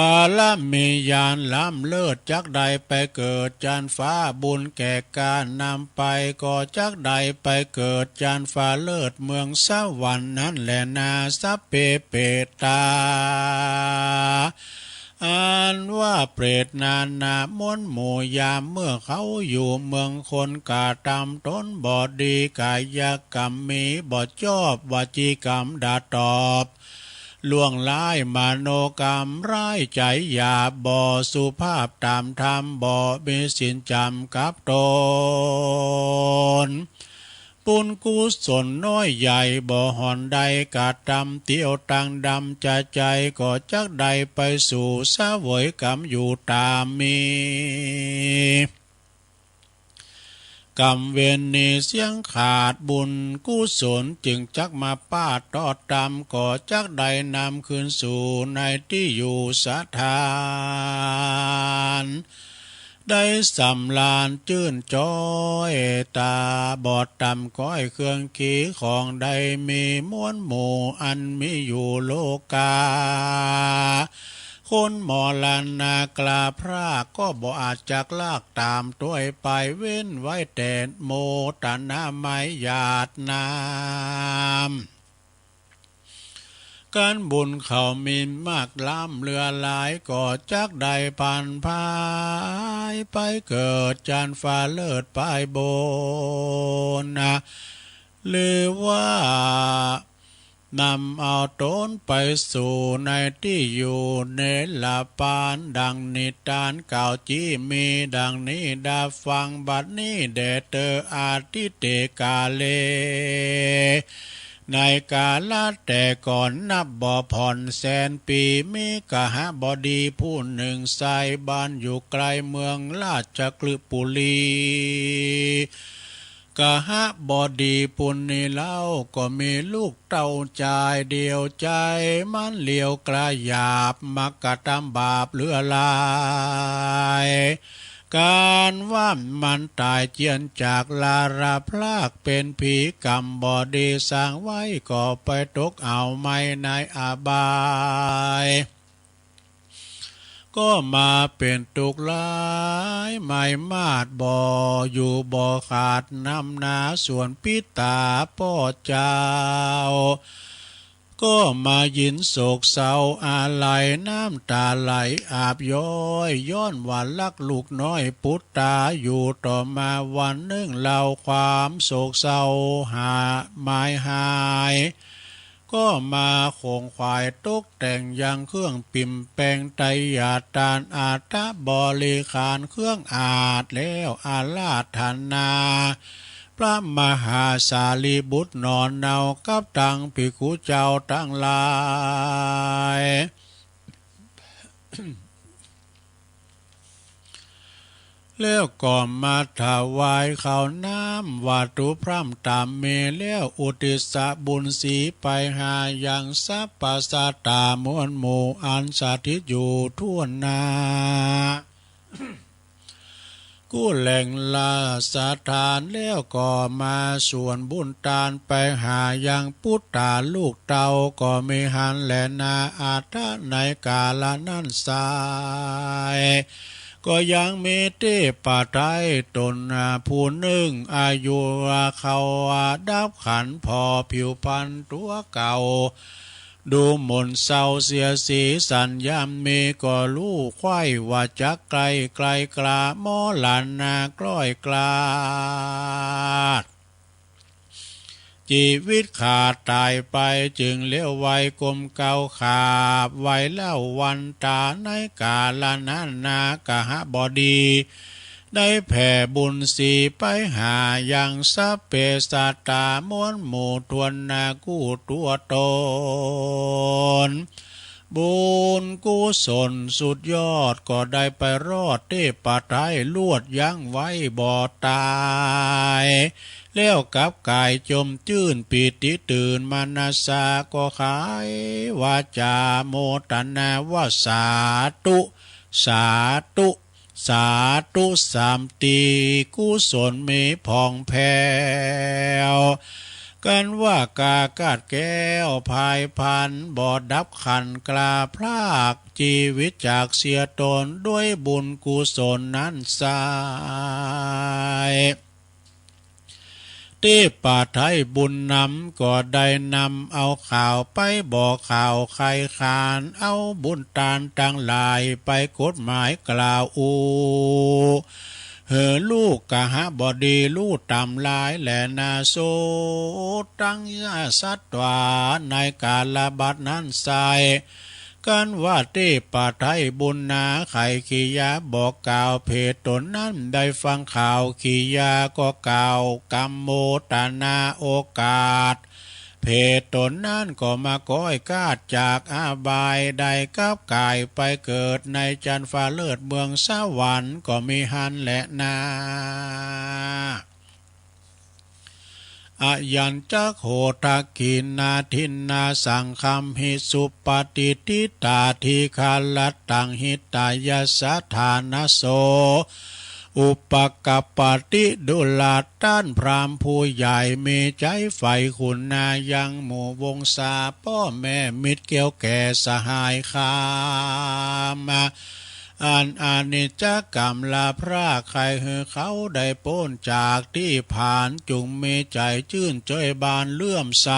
ปารมีญาณล้ำเลิศ จักได้ไปเกิดจั๊นฟ้า บุญแก่กล้านำไป ก็จักได้ไปเกิดจั๊นฟ้าเลิศ เมืองสวรรค์นั้นแลนา สัพเพเปตตา อันว่าเปรตนานาม้วนหมู่ ยามเมื่อเขาอยู่เมืองคน กระตำต๋นบ่ดี กายกรรมมีบ่จอบ วจีกรรมด่าตอบ ล่วงร้าย มโนกรรมร้าย ใจ๋หยาบ บ่สุภาพต๋ามธรรม บ่มีศีลจ๋ำกับต๋น บุญกุศลน้อยใหญ่ บ่ห่อนได้กระตำ เตียวตังดำจะใจ๋ ก็จักได้ไปสู่เสวยกรรมอยู่ต๋ามมี กรรมเวรหนีเสี้ยงขาด บุญกุศลจึงจักมาป้าต้อตำ ก็จักได้นำคืนสู่ในตี้อยู่สถาน ได้สำราญจื้นจ๊อย ต๋าบ่ต่ำก้อยเครื่องขีของได้มี ม้วนหมู่อันมีอยู่โลกา คนมรณะกล้าพราก ก็บ่อาจจักลากต๋ามตวยไป เว้นไว้แต่โมตนาไมยหยาดน้ำ กันบุญเขามีมากล้ำเหลือหลาย ก็จักได้ผันผายไปเกิดจั๊นฟ้าเลิศปายบนนะ หรือว่า นำเอาต๋นไปสู่ในตี้อยู่เนรปาน ดังนิทานกล่าวจี้มีดังนี้ ดาฟังบัดนี้แด่เตอ อาทิเตกาเล ในกาละแต่ก่อนนับบ่ผ่อนแสนปี๋ มีกหบดีผู้หนึ่งไซร้ บ้านอยู่ไกลเมืองราชคฤห์ปุรี กหบดีผู้นี้เล่า ก็มีลูกเต้าจายเดียว ใจ๋มันเหลียวกล้าหยาบ มักกระตำบาปเหลือหลาย กันว่ามันต๋ายเจียนจากลาลาพราก เป๋นผีกรรมบ่ดีสร้างไว้ ก็ไปตกเอาไหม้ในอบาย ก็มาเป๋นตุ๊กข์หลาย ไหม้มาดบ่อยู่บ่ขาด น้ำนาส่วนปิตาป้อเจ้า ก็มายินโศกเศร้าอาลัย น้ำต๋าไหลอาบย้อย ย้อนว่าฮักลูกน้อยปุตตาอยู่ ต่อมาวันนึ่งเล่าความโศกเศร้าหา หมายหาย ก็มาขงขวายตกแต่งยังเครื่องปิ่มแปง ไตรยาตานอัฐบริขารเครื่องอาสน์ แล้วอาราธนา พระมหาสารีบุตรหนอเนา กับตังภิกขุเจ้าตังหลาย แล้วก็มาถวายข้าวน้ำวัตถุพร่ำต๋ามมี แล้วอุทิศบุญสีไปหายังสรรพสัตต๋ามวลหมู่อันสถิตอยู่ทั่วหน้า กู้แหล่งละสถาน แล้วก็มาส่วนบุญตานไปหายังปุตตาลูกเต้าก็มีหั้นแลนา อัตถะในกาละนั้นไซร้ ก็ยังมีเทพไตรตนผู้นึ่ง อายุเข้าดับขันธ์ผ่อผิวพรรณตั๋วเก่า ดูหม่นเศร้าเสียสีสันยามมี ก็ฮู้ใค่ว่าจักใก้ไกลกล้า มรณะคล้อยคลาด จีวิตขาดต๋ายไป จึงเลี้ยวไหวก้มเก้าขาบไหวเล่าวันต๋า ในกาละนั้นนา กหบดี ได้แผ่บุญสีไปหายังสัพเพสัตต๋ามวลหมู่ทั่วหน้ากู้ตั๋วต๋น บุญกุศลสุดยอดก็ได้ไปรอดเทพไตรลวดยั้งไว้บ่ต๋าย แล้วกลับก๋ายจมจื้นปีติตื่น มนัสสาก็ขยายวาจ๋าโมทนาว่า สาธุ สาธุ สาธุสามตี กุศลมีผ่องแผ้ว กันว่ากาคาดแคล้วพายพรรณ บ่ดับขันธ์คลาพรากจีวิตจากเสียตน ด้วยบุญกุศลนั้นไซร้ เทพไตรบุญนำก็ได้นำเอาข่าวไปบอกข่าวใค่ขาน เอาบุญตานตังหลายไปกฎหมายกล่าวอู้ หื้อลูกกหบดีฮู้ต๋ามหลายแลนา สุดตังสัตวาในกาละบัดนั้นไซร้ กันว่าเทพไตรบุญนาใค่กิริยาบอกกล่าว เพตนนั้นได้ฟังข่าวกิริยาก็กล่าวกำโมทนาโอกาส เพตนนั้นก็มาคล้อยคลาดจากอบาย ได้กลับก๋ายไปเกิดในจันทร์ฟ้าเลิศเมืองสวรรค์ก็มีหั้นแลนา อยัญจักโข ทักขิณาทินนา สังคัมหิ สุปะติฏฐิตา ทีฆะรัตตัง หิตายะสะ ฐานะโส อุปกัปปะติ ดูราต้านพราหมณ์ผู้ใหญ่มีใจ๋ใฝ่คุณนายังหมู่วงศาป้อแม่มิตรเกี่ยวแก่สหายคาม อันอนิจจกรรมละพราก ใค่หื้อเขาได้ป๊นจากตี้ผาน จุ่งมีใจ๋จื้นเจยบานเลื่อมใส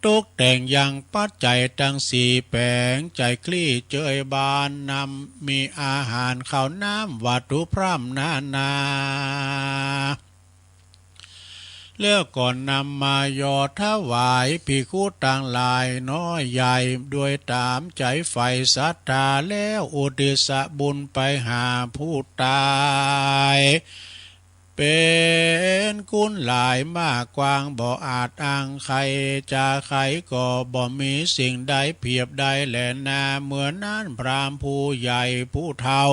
ตกแต่งยังปัจจัยตังสี่แป๋ง ใจ๋คลี่เจยบานนำมีอาหารข้าวน้ำวัตถุพร่ำนานา แล้วก็นำมาหย่อถวายภิกขุตังหลายน้อยใหญ่ ด้วยต๋ามใจ๋ใฝ่ศรัทธา แล้วอุทิศบุญไปหาผู้ต๋าย เป๋นกุณหลายมากกว้างบ่อาจอ้าง ใค่จาใค่ก็บ่มีสิ่งใดเปียบได้แลนา เมื่อนั้นพราหมณ์ผู้ใหญ่ผู้เฒ่า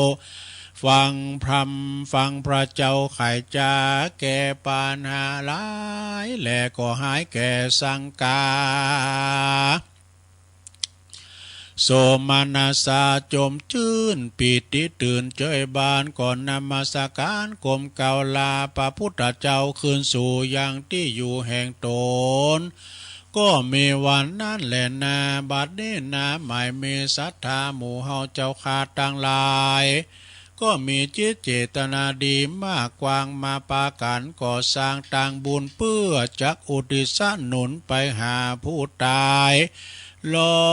ฟังพร่ำฟังพระเจ้าไขจ๋า แก้ปัญหาหลาย แลก็หายแก่สังกา โสมนัสสาจมจื้นปีติตื่นเจยบาน ก็นมัสการก้มเกล้าลาพระพุทธเจ้าคืนสู่ยังตี้อยู่แห่งต๋น ก็มีวันนั้นแลนา บัดนี้นาหมายมีศรัทธาหมู่เฮาเจ้าข้าตังหลาย ก็มีจิตเจตนาดีมากกว้างมาปากั๋นก่อสร้างตางบุญเปื้อจักอุทิศหนุนไปหาผู้ต๋าย ลอ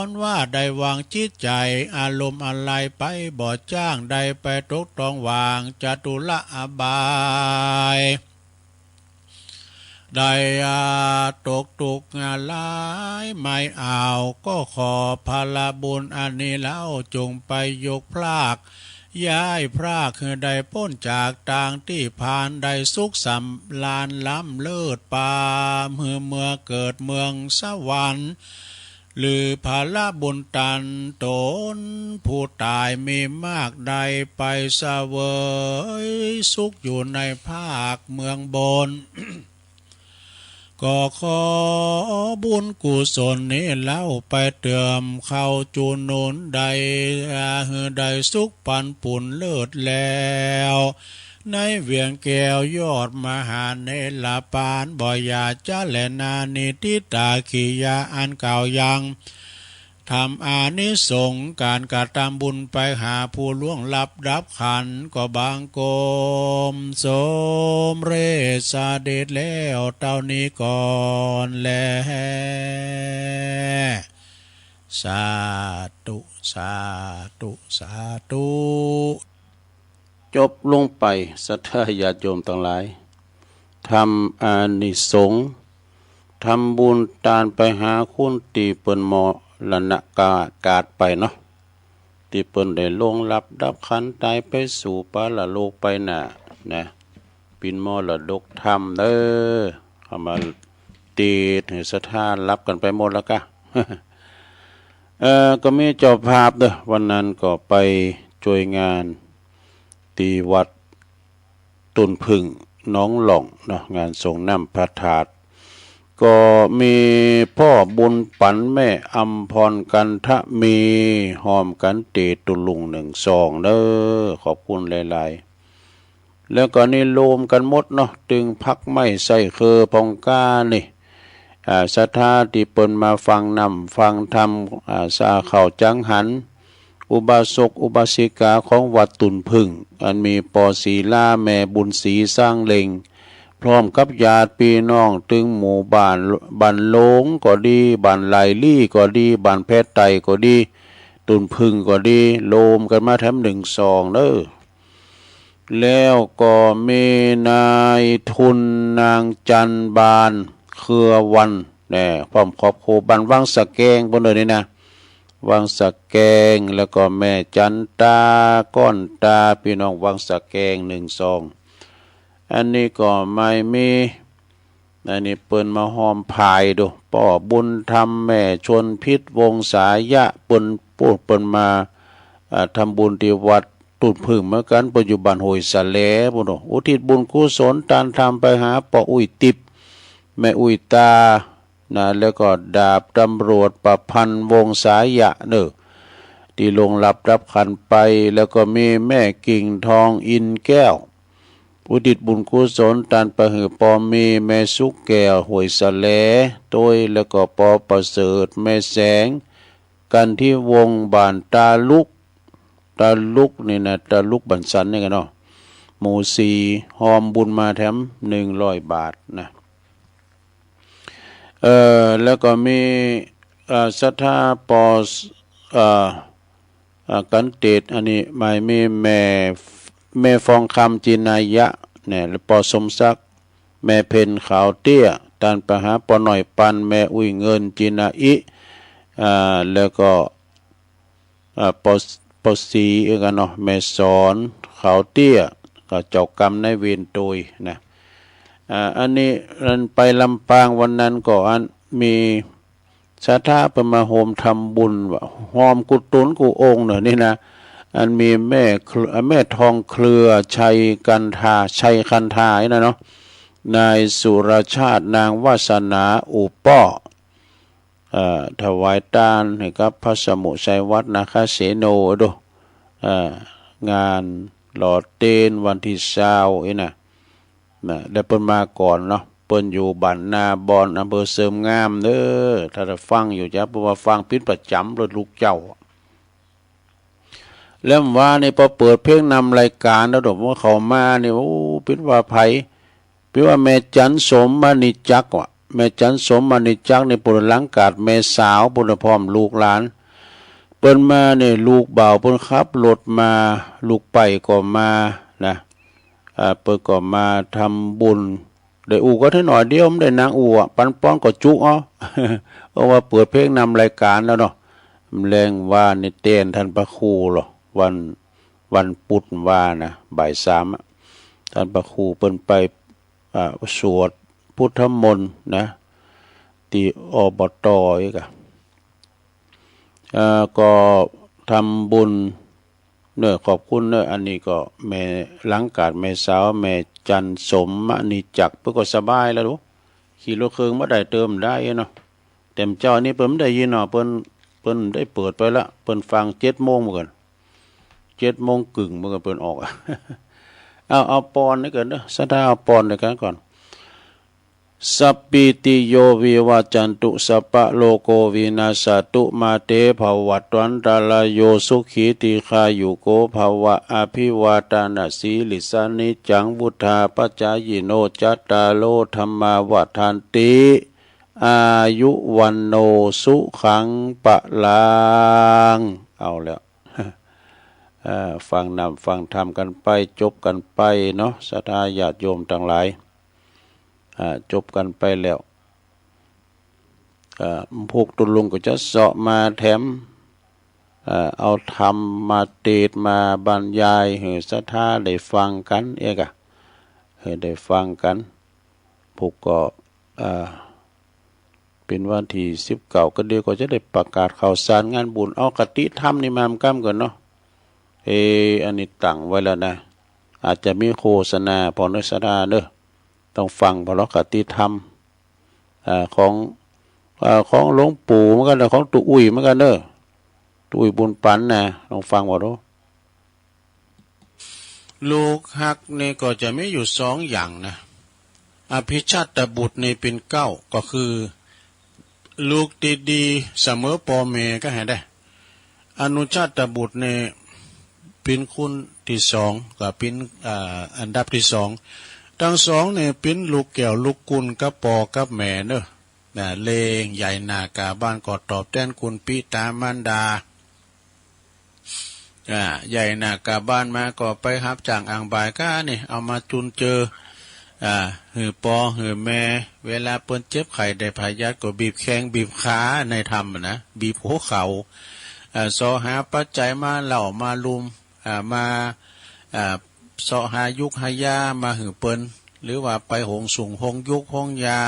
นว่าได้วางจิตใจ๋อารมณ์อันใดไปบ่จ้าง ได้ไปตกต้องหว่างจตุละอบาย ได้อาตกตุ๊กข์หลายไม่เอา ก็ขอผละบุญอันนี้เล่า จงไปยกพราก ย้ายพรากหื้อได้ป๊นจากตางตี้พาน ได้สุขสำราญล้ำเลิศปา หื้อเมือเกิดเมืองสวรรค์ หรือผละบุญตันต๋นผู้ต๋ายมีมากได้ไปเสวยสุขอยู่ในภาคเมืองบน ก็ขอบุญกุศลนี้เล่าไปเติมเข้าจุหนุนได้ หื้อได้สุขปันปุ้นเลิศแล้ว ในเวียงแก้วยอดมหาเนรปาน บ่อย่าจะแลนา นิฏฐิตากิริยาอันกล่าวยัง ทำอานิสงส์ก๋านกระตำบุญไปหาผู้ล่วงลับดับขันธ์ ก็บังคมสมเร็จเสด็จแล้วเต้านี้ก่อนแล สาธุ สาธุ สาธุ จบลงไป ศรัทธาญาติโยมตังหลาย ทำอานิสงส์ ทำบุญตานไปหาคนตี้เปิ้นมรณะกา กาดไปเนาะ ตี้เปิ้นได้ล่วงลับดับขันธ์ต๋ายไปสู่ปรโลกไปหน้านะ เป๋นมรดกธรรมเด้อ เอามาเตศน์หื้อศรัทธาฮับกั๋นไปหมดแล้วกา เอ่อ ก็มีเจ้าภาพเด้อ วันนั้นก็ไปจ้วยงานตี้วัด ตุ่นผึ้งหนองหล่องเนาะ งานสรงน้ำพระธาตุ ก็มีป้อบุญปั๋น แม่อำพร กันทะมี ฮ่อมกั๋นเตศน์ตุ๊ลุงหนึ่งซองเด้อ ขอบคุณหลายๆ แล้วก็นี่รวมกั๋นหมดเนาะ ตึงภักดิ์ไม้ไส้เคิงพ่องก้านี่ อ่า ศรัทธาตี้เปิ้นมาฟังน้ำฟังธรรม อ่า สาเข้าจังหัน อุบาสกอุบาสิกาของวัดตุ่นผึ้ง อันมีป้อศรีลา แม่บุญศรี ซางเหล็ง พร้อมกับญาติปี้น้องตึงหมู่บ้าน บ้านโลงก็ดี บ้านหลายลี้ก็ดี บ้านแพไตก็ดี ตุ่นผึ้งก็ดี รวมกั๋นมาแถมหนึ่งซองเด้อ แล้วก็มีนายทุนนางจันทร์บาน เครือวัน แน่ พร้อมครอบครัว บ้านวังสะแกง ปู้นเน่อนี่นะ วังสะแกง แล้วก็แม่จันตา ก้อนตา ปี้น้องวังสะแกง หนึ่งซอง อันนี้ก็ไม่มี อันนี้เปิ้นมาฮ่อมผายดู ป้อบุญธรรม แม่ชวนพิษ วงศายะ เปิ้น ปู้น เปิ้นมา อ่า ทำบุญตี้วัด ตุ่นผึ้งเหมือนกั๋น ปัจจุบันห้วยสะแล ปู้นเนาะ อุทิศบุญกุศลตานธรรมไปหาป้ออุ๊ยติ๊บ แม่อุ๊ยตา นะ แล้วก็ดาบตำรวจประพันธ์ วงศายะเน่อ ตี้ล่วงลับดับขันธ์ไป แล้วก็มีแม่กิ่งทอง อินแก้ว อุทิศบุญกุศลตานไปหื้อป้อมีแม่สุขแก้ว ห้วยสะแล ตวย แล้วก็ป้อประเสริฐ แม่แสง กันทวงศ์ บ้านตาลุก ตาลุกนี่นะ ตาลุกบ้านสันนี่กั๋นเนาะ หมู่สี่ ฮ่อมบุญมาแถมหนึ่งร้อยบาทนะ เอ่อ แล้วก็มี เอ่อ ศรัทธาป้อ เอ่อ เอ่อ กั๋นเตศน์ อันนี้หมายมีแม่ แม่ฟองคำ จินายะ เนี่ย แล้วป้อสมศักดิ์ แม่เพ็ญ ขาวเตี้ย ตานไปหาป้อน้อยปัน แม่อุ๊ยเงิน จินาอิ อ่า แล้วก็ อ่า ป้อ ป้อศรีกั๋นเนาะ แม่สอน ขาวเตี้ย ก็เจ้ากรรมนายเวรตวยนะ อ่า อันนี้ อันไปลำปางวันนั้นก็อันมีศรัทธาเปิ้นมาฮ่วมทำบุญว่า ฮ่อมกู้ต๋นกู้องค์เน่อนี่นะ อันมีแม่เครือ แม่ทองเครือ ชัยกันทา ชัยคันธา นี่นะเนาะ นายสุรชาติ นางวาสนา อุปป้อ เอ่อ ถวายตานหื้อกับพระสมุห์ไชยวัฒน์ นาคเสโน ดู เอ่อ งานหล่อเตียนวันตี้ซาวอี้นะ นะ แล้วเปิ้นมาก่อนเนาะ เปิ้นอยู่บ้านนาบอน อำเภอเสริมงามเน่อ ถ้าได้ฟังอยู่จ้ะ เพราะว่าฟังเป๋นประจ๋ำเลยลูกเจ้า แล้วว่านี่ป้อเปิดเพลงนำรายก๋านแล้ว ดอกว่าเขามานี่ โอ้ เป๋นว่าใผ เป๋นว่าแม่จันสมมณีจักรว่ะ แม่จันสมมณีจักรนี่ ปู้นหลังก๋าดแม่สาว ปู้นพร้อมลูกหลาน เปิ้นมานี่ ลูกบ่าวเปิ้นขับรถมา ลูกใป๊ก็มานะ อ่า เปิ้นก็มาทำบุญ ได้อู้กั๋นหน้อยเดียว บ่ได้นั่งอู้อะ ปันป้อนก็จุกเอา เพราะว่าเปิดเพลงนำรายก๋านแล้วเนาะ แลงว่านี่เตียนต้านพระครูเหรอ วัน วันปุธว่านะ บ่ายสามอะ ต้านพระครูเปิ้นไป อ่า สวดพุทธมนต์นะ ตี้ อบต อีกอะ เอ่อ ก็ทำบุญเน่อ ขอบคุณเน่อ อันนี้ก็แม่หลังกาด แม่สาว แม่จันสมมณีจักร เปิ้นก็สบายแล้วดู ขี่รถเครื่องบ่ได้ เติมได้เนาะ แต่เมื่อเจ๊านี้เปิ้นบ่ได้ยินเนาะ เปิ้น เปิ้นได้เปิดไปละ เปิ้นฟังเจ็ดโมงเหมือนกั๋น เจ็ดโมงเกิ่งเหมือนกั๋นเปิ้นออก เอา เอาปอนนี่ก่อนเน่อ ศรัทธาเอาปอนด้วยกั๋นก่อน Sabbītiyo vivajjantu, sabbarogo vinassatu, mā te bhavatvantarāyo, sukhī dīghāyuko bhava. Abhivādanasīlissa niccaṃ vuḍḍhāpacāyino, cattāro dhammā vaḍḍhanti, āyu vaṇṇo sukhaṃ balaṃ. เอาแล้ว เอ่อ ฟังนำฟังธรรมกั๋นไป จบกั๋นไปเนาะ ศรัทธาญาติโยมตังหลาย อ่า จบกั๋นไปแล้ว อ่า พวกตุ๊ลุงก็จะเซาะมาแถม อ่า เอาธรรมมาเตศน์มาบรรยายหื้อศรัทธาได้ฟังกั๋นเอกอะ หื้อได้ฟังกั๋น พวกก็ อ่า เป๋นวันตี้สิบเก้า ก็เดี๋ยวก็จะได้ประกาศข่าวสารงานบุญ เอาคติธรรมนี่มาก้ำก่อนเนาะ เอ อันนี้ตั้งไว้แล้วนะ อาจจะมีโฆษณา ปอนเน่อศรัทธาเน่อ ต้องฟัง ปอนเน่อคติธรรม อ่า ของ อ่า ของหลวงปู่เหมือนกั๋นเน่อ ของตุ๊อุ้ยเหมือนกั๋นเน่อ ตุ๊อุ้ยบุญปั๋นนะ ลองฟังบ่ดู ลูกฮักนี่ก็จะมีอยู่สองอย่างนะ อภิชาตบุตรนี่เป๋นเก๊า ก็คือ ลูกตี้ดีเสมอป้อแม่ก็หื้อได้ อนุชาตบุตรนี่เป๋นคนตี้สอง ก็เป๋น อ่า อันดับตี้สอง ตังสองนี่เป๋นลูกแก้วลูกกุลกับป้อกับแม่เน่อ นะ เล็งใหญ่หน้ากาบ้านก็ตอบแตนคุณบิดามารดา อ่า ใหญ่หน้ากาบ้านมาก็ไปฮับจ้างอ่างบ่ายก้านี่ เอามาจุนเจือ อ่า หื้อป้อหื้อแม่ เวลาเปิ้นเจ็บไข้ได้พยาธิก็บีบแข้งบีบขา ในธรรมอะนะ บีบหัวเข่า อ่า เซาะหาปัจจัยมาเหล้ามาลุม อ่า มา อ่า เซาะหายุกหายามาหื้อเปิ้น หรือว่าไปโฮงสุงโฮงยุกโฮงยา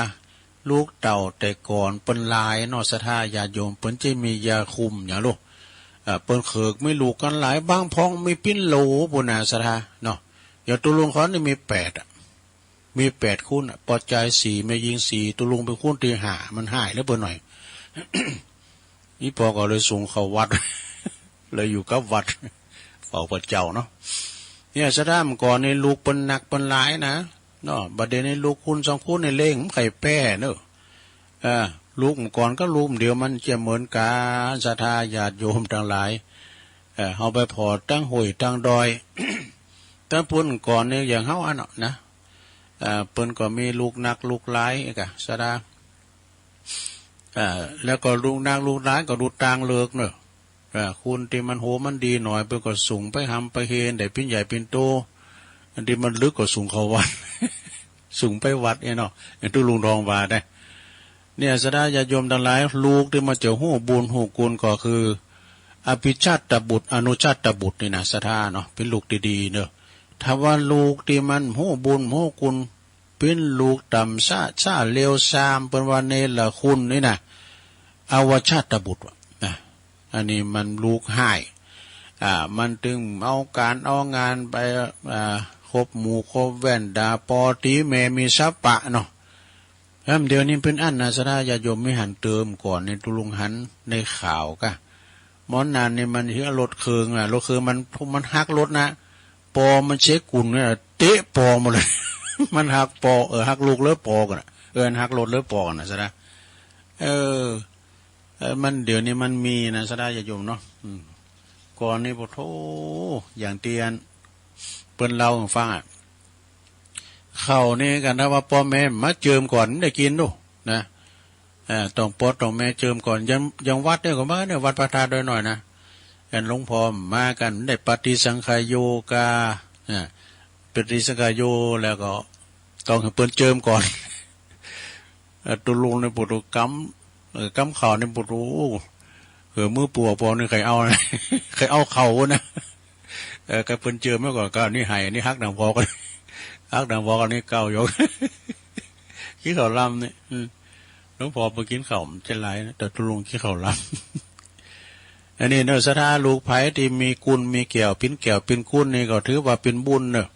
ลูกเต้าแต่ก่อนเปิ้นหลายเนาะ ศรัทธาญาติโยม เปิ้นจะมียาคุมหยังลูก เอ่อ เปิ้นเขิกมีลูกกั๋นหลาย บางพ่องมีเป๋นโหลปู้นน่ะ ศรัทธาเนาะ อย่างตุ๊ลุงข้อนี่มีแปดอะ มีแปดคนอะ ป้อจายสี่ แม่ญิงสี่ ตุ๊ลุงเป๋นคนตี้ห้า มันฮ้ายเหลือเป๋นหน่อย อี่ป้อก็เลยส่งเข้าวัด เลยอยู่กับวัด เฝ้าพระเจ้าเนาะ เนี่ย ศรัทธา เมื่อก่อนนี่ลูกเปิ้นหนักเปิ้นหลายนะ เนาะ บัดเดี๋ยวนี้ลูกคนสองคนนี่เล่งบ่ใค่แป้เนาะ เออ ลูกเมื่อก่อนกับลูกเดี๋ยวมันจะเหมือนกั๋น ศรัทธาญาติโยมตังหลาย เออ เฮาไปผ่อตังห้วยตังดอย ตังปู้นก่อนนี่อย่างเฮาอันเนาะนะ เออ เปิ้นก็มีลูกหนักลูกหลายกะ ศรัทธา เออ แล้วก็ลูกหนักลูกหลายก็ดูตางเลือกเนาะ เออ คนตี้มันโหมันดีหน่อย เปิ้นก็ส่งไปฮ่ำไปเฮน ได้เป๋นใหญ่เป๋นโต อันตี้มันลึกก็ส่งเข้าวัด ส่งไปวัดเนี่ยเนาะ อย่างตุ๊ลุงทองว่าได้ เนี่ย ศรัทธาญาติโยมตังหลาย ลูกตี้มันจะฮู้บุญฮู้คุณก็คือ อภิชาตบุตร อนุชาตบุตรนี่นะ ศรัทธาเนาะ เป๋นลูกตี้ดีเนาะ ถ้าว่าลูกตี้มันฮู้บุญฮู้คุณ เป๋นลูกต่ำซ้า ซ้าเลวซาม เปิ้นว่าเนรคุณนี่นะ อวชาตบุตรว่ะนะ อันนี้มันลูกฮ้าย อ่า มันตึงเอาก๋านเอางานไป อ่า คบหมู่คบแว่น ด่าป้อตี๋แม่ มีสัปปะเนาะ แล้วเดี๋ยวนี้เป๋นอั้นนะ ศรัทธาญาติโยม มีหันเติมก่อนนี่ ตุ๊ลุงหันในข่าวกะ หมอนานนี่มันเหียรถเครื่องอะ รถเครื่องมัน มันหักรถนะ ป้อมันเช็คกุญเนี่ย เตะป้อหมดเลย มันหักป้อ เออ หักลูกเลยป้อก่อนอะ เออ หักรถเลยป้อก่อนนะ ศรัทธา เออ เออ มัน เดี๋ยวนี้มันมีนะ ศรัทธาญาติโยมเนาะ อืม ก่อนนี่ โอ้โธ่ อย่างตี้อัน เปิ้นเล่าหื้อฟังอะ ข้าวนี่กั๋น ถ้าว่าป้อแม่บ่มาเจิมก่อน บ่ได้กิ๋นดู นะ เอ่อ ต้องป้อต้องแม่เจิมก่อน อย่าง อย่างวัดเนี่ยก็มาเนี่ย วัดพระธาตุดอยน้อยนะ อันหลวงพ่อมากั๋น บ่ได้ปฏิสังขายโยกา อ่า ปฏิสังขายโย แล้วก็ต้องหื้อเปิ้นเจิมก่อน เอ่อ ตุ๊ลุงนี่ปูดกำ เอ่อ กำข้าวนี่ปูด เออ มือปวดปอนี่ใค่เอา ใค่เอาข้าวนะ เออ ก็เปิ้นเจิมมาก่อน ก็อันนี้ให้ อันนี้หักดังปอก่อน หักดังปอก่อน อันนี้เก่าอยู่ กิ๋นข้าวลำนี่ อืม หลวงพ่อเปิ้นกิ๋นข้าวบ่ใจ้หลายนะ แต่ตุ๊ลุงกิ๋นข้าวลำ อันนี้เนาะ ศรัทธา ลูกใผตี้มีกุลมีแก้ว เป๋นแก้วเป๋นกุลนี่ก็ถือว่าเป๋นบุญเนาะ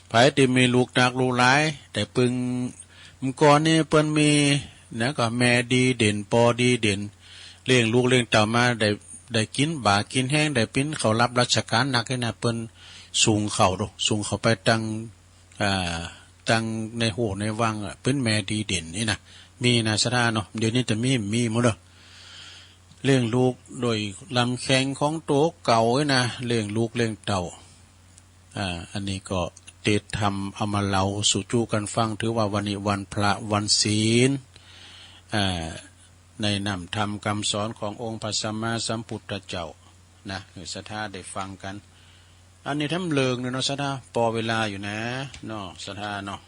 ใผตี้มีลูกนักลูกหลาย แต่ปึง เมื่อก่อนนี้เปิ้นมีนะ ก็แม่ดีเด่น ปอดีเด่น เลี้ยงลูกเลี้ยงเต้ามาได้ ได้กิ๋นบ่ากิ๋นแฮง ได้เป๋นเข้าฮับราชก๋านนักนี่นะ เปิ้นส่งเข้าโด ส่งเข้าไปตัง อ่า ตังในฮั้วในวังอะ เป๋นแม่ดีเด่นนี่นะ มีนะ ศรัทธาเนาะ เดี๋ยวนี้จะมี มีหมดเนาะ เลี้ยงลูกโดยลำแข้งของตั๋วเก่านี่นะ เลี้ยงลูกเลี้ยงเต้า อ่า อันนี้ก็เตรียมทำเอามาเล่าสู่กั๋นฟัง ถือว่าวันนี้วันพระวันศีล อ่า ในน้ำธรรมกำสอนขององค์พระสัมมาสัมพุทธเจ้านะ หื้อศรัทธาได้ฟังกั๋น อันนี้แถมเลิงหนึ่งเนาะ ศรัทธา ปอเวลาอยู่นะเนาะ ศรัทธาเนาะ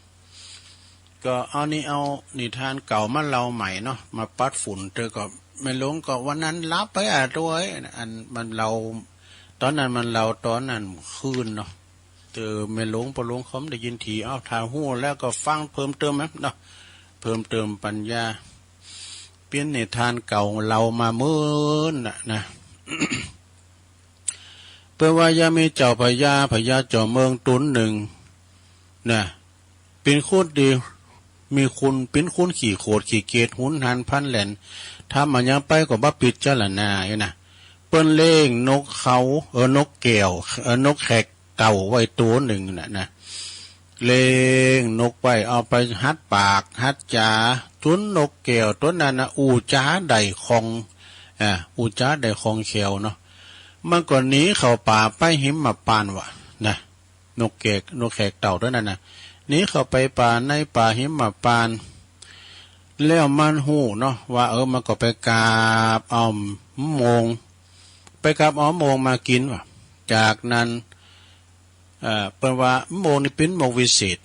ก็เอานี่ เอานิทานเก่ามาเล่าใหม่เนาะ มาปัดฝุ่นเตื้อ ก็แม่หลวงก็วันนั้นหลับไปอะ ตั๋วเอ้ย อันมันเล่า ต๋อนนั้นมันเล่าต๋อนนั้นคืนเนาะ เตื้อแม่หลวง ป้อหลวงเขาบ่ได้ยินถี่ เอ้า ถ้าฮู้แล้วก็ฟังเพิ่มเติมนะเนาะ เพิ่มเติมปัญญา เป๋นนิทานเก่าเล่ามาเมินน่ะนะ เปิ้นว่ายังมีเจ้าพญา พญาจอมเมืองต๋นนึ่งนะ เป๋นคนตี้มีคน เป๋นคนขี้โขดขี้เกลียด หุนหันพลันแหลน ทำอะหยังไปก็บ่ปิจารณานี่นะ เปิ้นเลี้ยงนกเขา เออ นกแก้ว เออ นกแขกเต้าไว้ตั๋วนึ่งน่ะนะ เลี้ยงนกไว้ เอาไปหัดปากหัดจ๋า จ๋นนกแก้วตั๋วนั้นนะ อู้จ๋าได้คล่อง อ่า อู้จ๋าได้คล่องแคล่วเนาะ มันก็หนีเข้าป่าไปหิมพานต์ว่ะนะ นกแก้ว นกแขกเต้าตั๋วนั้นนะ หนีเข้าไปป่าในป่าหิมพานต์ แล้วมันฮู้เนาะว่า เออ มันก็ไปกราบเอาโมง ไปกราบเอาโมงมากิ๋นว่ะ จากนั้น เอ่อ เปิ้นว่าโมงนี่เป๋นโมงวิเศษ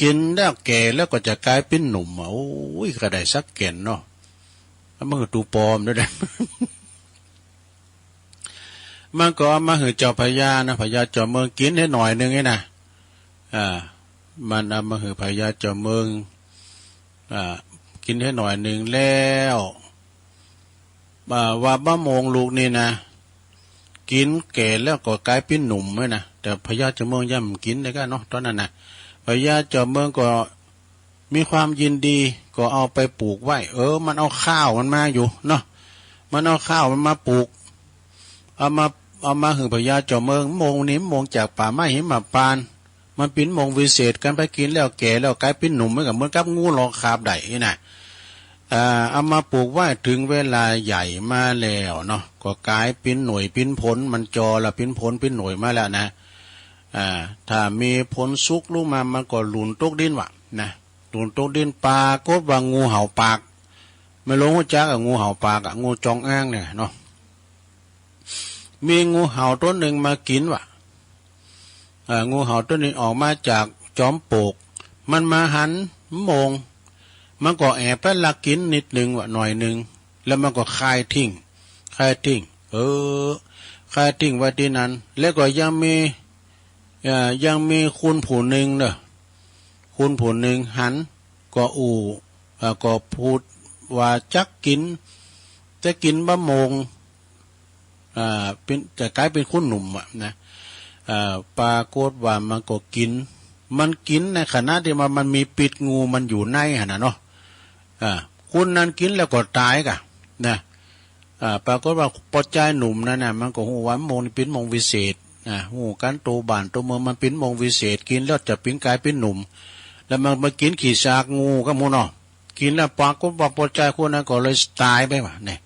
กิ๋นแล้วแก่แล้วก็จะก๋ายเป๋นหนุ่มอะ โอ้ย ก็ได้สักแก่นเนาะ เอามาหื้อตั๋วปอมด้วยนะ มันก็เอามาหื้อเจ้าพญานะ พญาจอมเมืองกิ๋นได้หน่อยนึ่งนี่นะ อ่า มันเอามาหื้อพญาจอมเมือง อ่า กิ๋นได้หน่อยนึ่งแล้ว อ่า ว่าบ่าโมงลูกนี่นะ กิ๋นแก่แล้วก็ก๋ายเป๋นหนุ่มไว้นะ แต่พญาจอมเมืองย่ำกิ๋นได้ก้าเนาะ ต๋อนนั้นนะ พญาจอมเมืองก็มีความยินดี ก็เอาไปปลูกไว้ เออ มันเอาข้าวมันมาอยู่เนาะ มันเอาข้าวมันมาปลูก เอามา เอามาหื้อพญาจอมเมือง โมงนี่โมงจากป่าไม้หิมพานต์ มันเป๋นโมงวิเศษ กั๋นไปกิ๋นแล้วแก่แล้วก๋ายเป๋นหนุ่ม มันก็เหมือนกับงูหลอกคาบได้นี่นะ อ่า เอามาปลูกไว้ เถิงเวลาใหญ่มาแล้วเนาะ ก็ก๋ายเป๋นหน่วยเป๋นผล มันจ่อแล้วเป๋นผลเป๋นหน่วยมาแล้วนะ อ่า ถ้ามีผลสุกลุกมา มันก็หล่นตกดินว่ะนะ หล่นตกดิน ปรากฏว่างูเห่าปาก แม่หลวงฮู้จักอะ งูเห่าปากอะ งูจงอางเนี่ยเนาะ มีงูเห่าตั๋วนึ่งมากิ๋นว่ะ เอ่อ งูเห่าตั๋วนึ่งออกมาจากจอมปลวก มันมาหันโมง มันก็แอบไปลักกิ๋นนิดนึ่งว่ะ หน่อยนึ่ง แล้วมันก็คายทิ้ง คายทิ้ง เออ คายทิ้งไว้ตี้นั้น แล้วก็ยังมี เอ่อ ยังมีคนผู้นึ่งเนาะ คนผู้นึ่งหัน ก็อู้ เอ่อ ก็พูดว่าจักกิ๋น จะกิ๋นบ่าโมง อ่า เป๋น จะก๋ายเป๋นคนหนุ่มอะนะ อ่า ปรากฏว่ามันก็กิ๋น มันกิ๋นในขณะตี้ว่ามันมีปิดงูมันอยู่ในหั้นน่ะเนาะ อ่า คนนั้นกิ๋นแล้วก็ต๋ายก่ะนะ อ่า ปรากฏว่าป้อจายหนุ่มนั้นน่ะ มันก็ฮู้ว่าโมงนี้เป๋นโมงวิเศษ อ่า ฮู้กั๋นโตบ้านโตเมือง มันเป๋นโมงวิเศษ กิ๋นแล้วจะเป๋นก๋ายเป๋นหนุ่ม แล้วมันมากิ๋นขี้ซากงูกับหมู่เนาะ กิ๋นแล้วปรากฏว่าป้อจายคนนั้นก็เลยต๋ายไปว่ะ เนี่ย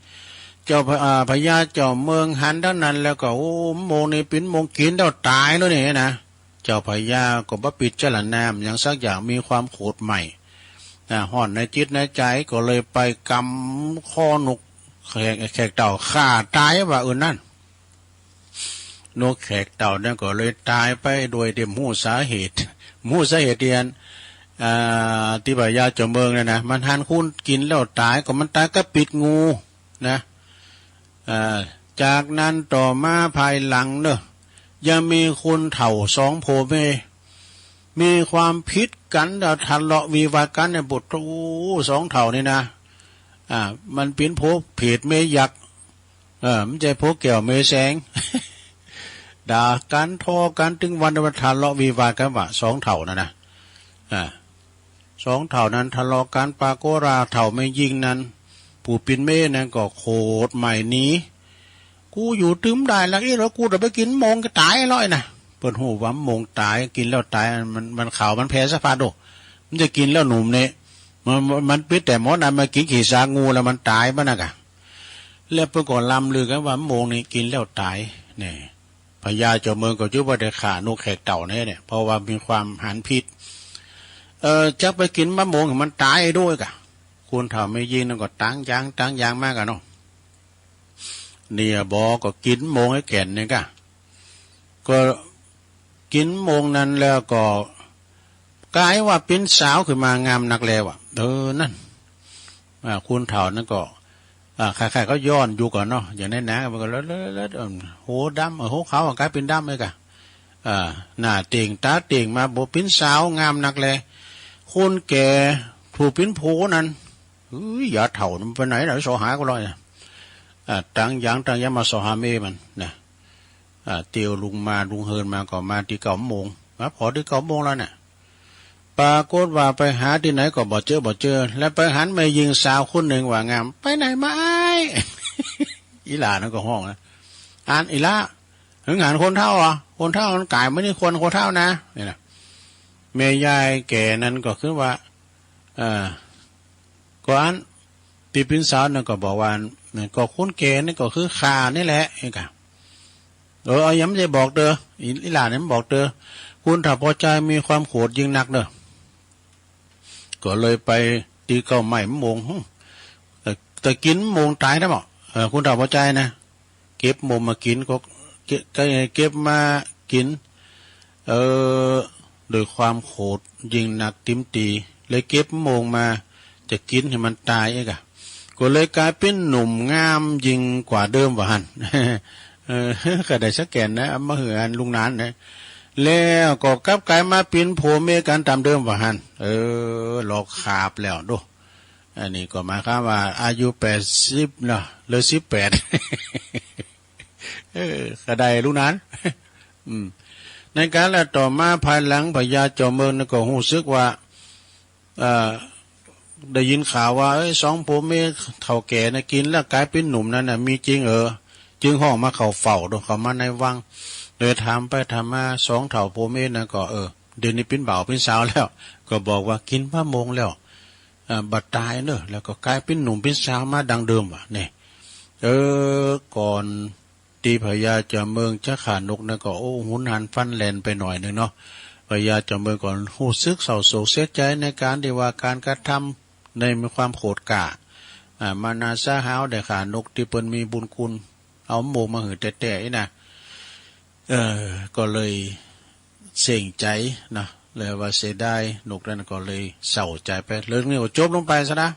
เจ้าพระ อ่า พญาจอมเมืองหันดังนั้นแล้วก็ โอ้ โมงนี้เป๋นโมงกิ๋นแล้วต๋ายแล้วนี่นะ เจ้าพญาก็บ่ปิจารณาหยังสักอย่าง มีความโขดใหม่ อ่า ฮ้อนในจิตในใจ๋ ก็เลยไปกำคอนกแขก แขกเต้า ฆ่าต๋ายว่ะ เออ นั่น นกแขกเต้านั้นก็เลยต๋ายไปโดยตี้บ่ฮู้สาเหตุ บ่ฮู้สาเหตุเดียน อ่า ตี้พญาจอมเมืองนั้นนะ มันหันคนกิ๋นแล้วต๋าย ก็มันต๋ายกับปิดงูนะ อ่า จากนั้นต่อมาภายหลังเนาะ ยังมีคนเฒ่าสองผัวเมีย มีความผิดกั๋นแล้วทะเลาะวิวาทกั๋นเนี่ย โอ้โห สองเฒ่านี่นะ อ่า มันเป๋นผัวเผดเมียหยัก เออ มันใจ้ผัวแก้วเมยแสง ด่ากั๋นทะเลาะกั๋นตึงวัน วันทะเลาะวิวาทกั๋นว่า สองเฒ่านั้นนะ อ่า สองเฒ่านั้นทะเลาะกั๋น ปรากฏว่าเฒ่าแม่ญิงนั้น ผู้เป๋นเมยนั้นก็โขดใหม่หนี กูอยู่ตึงบ่ได้ละ อีหลี กูจะไปกิ๋นมะม่วงก็ต๋ายแล้วนะ เปิ้นฮู้ว่ามะม่วงต๋าย กิ๋นแล้วต๋าย มัน มันขาว มันแผ่สะพัดโด มันจะกิ๋นแล้วหนุ่มเนี่ย มัน มันปิดแต่หมอนะ มากิ๋นขี้สางูแล้วมันต๋ายบ่นะก่ะ แล้วเปิ้นก็ล่ำลือกั๋นว่ามะม่วงนี่กิ๋นแล้วต๋าย เนี่ย พญาเจ้าเมืองก็จึงว่าได้ฆ่านกแขกเต้าเนี่ย เนี่ย เพราะว่ามีความหันผิด เออ จะไปกิ๋นมะม่วงให้มันต๋ายโดยก่ะ คนเฒ่าแม่ญิงนั้นก็ตางยาง ตางยางมาก่ะเนาะ เนี่ย บ่ก็กิ๋นมะม่วงไอ้แก่นเนี่ยก่ะ ก็กิ๋นมะม่วงนั้นแล้วก็ก๋ายว่าเป๋นสาวขึ้นมางามนักแลว่ะ เออ นั่น อ่า คนเฒ่านั้นก็ อ่า ใครๆ ก็ย้อนอยู่ก่อนเนาะ อย่างในหนังมันก็เลิศๆๆ เออ หัวดำ เออ หัวขาวก็ก๋ายเป๋นดำไปก่ะ อ่า หน้าเต่งต๋าเต่งมา บ่เป๋นสาวงามนักแล คนแก่ผู้เป๋นผัวนั้น เฮ้ย ยาเฒ่ามันไปไหนล่ะ เซาะหาก็ลอยนะ อ่า ตางยาง ตางยางมาเซาะหาเมยมันนะ อ่า เตียวลุงมา ลุงเฮินมาก็มาตี้เก๊ามะม่วง มาผ่อตี้เก๊ามะม่วงแล้วน่ะ ปรากฏว่าไปหาตี้ไหนก็บ่เจอ บ่เจอ แล้วไปหันแม่ญิงสาวคนนึ่งว่างาม ไปไหนมาอ้าย อีหล่านั้นก็ฮ้องนะ อันอีหล่า หึงหันคนเฒ่าอ่ะ คนเฒ่ามันก๋ายมานี่ควรคนเฒ่านะ เนี่ยนะ แม่ยายแก่นั้นก็คือว่า เอ่อ ก็อันตี้เป๋นสาวนั้นก็บอกว่า ก็คนแก่นี่ก็คือข้านี่แหละ เอ้ยก่ะ เออ เอา ยังบ่ได้บอกเตอ อี อีหล่านี่มันบอกเตอ คนเฒ่าปอจายมีความโขดยิ่งนักเน่อ ก็เลยไปตี้เก๊าไม้มะม่วง หึ เออ แต่กิ๋นมะม่วงต๋ายได้บ่ เออ คนเฒ่าปอจายนะ เก็บมะม่วงมากิ๋น ก็เก็บ เก็บมากิ๋น เออ ด้วยความโขดยิ่งนักติ๋มตี๋ เลยเก็บมะม่วงมาจะกิ๋นหื้อมันต๋ายเอ้ยก่ะ ก็เลยก๋ายเป๋นหนุ่มงามยิ่งกว่าเดิมว่าหั้น เออ ก็ได้สักแก่นนะ เอามาหื้ออันลุงหนานนะ แล้วก็กลับก๋ายมาเป๋นผัวเมียกั๋นต๋ามเดิมว่าหั้น เออ ลอกขาบแล้วโด อันนี้ก็หมายความว่าอายุแปดสิบเนาะ เหลือสิบแปด เออ ก็ได้ลุงหนาน อืม ในก๋านและต่อมาภายหลังพญาเจ้าเมืองนั้นก็ฮู้สึกว่า เอ่อ ได้ยินข่าวว่า เอ้ย สองผัวเมียเฒ่าแก่น่ะกิ๋นแล้วก๋ายเป๋นหนุ่มนั้นน่ะ มีจริงเออ จึงฮ้องมาเข้าเฝ้าโด เข้ามาในวัง เลยถามไปถามมา สองเฒ่าผัวเมียนั้นก็ เออ เดี๋ยวนี้เป๋นบ่าวเป๋นสาวแล้ว ก็บอกว่ากิ๋นมะม่วงแล้ว อ่า บ่ต๋ายเน่อ แล้วก็ก๋ายเป๋นหนุ่มเป๋นสาวมาดังเดิมว่ะ เนี่ย เออ ก่อนตี้พญาเจ้าเมืองจะฆ่านกนั้นก็ โอ้ หุนหันฟันแหลนไปหน่อยนึ่งเนาะ พญาเจ้าเมืองก็ฮู้สึกเศร้าโศกเสียใจ๋ในก๋านตี้ว่าก๋านกระทำในมีความโขดก๋า อ่า มานาสาหาวได้ฆ่านกตี้เปิ้นมีบุญคุณ เอามะม่วงมาหื้อแต๊ๆ อี้นะ เออ ก็เลยเซ็งใจ๋นะ เลยว่าเสียดายนกนั้น ก็เลยเศร้าใจ๋ไป เรื่องนี้ก็จบลงไปซะนะ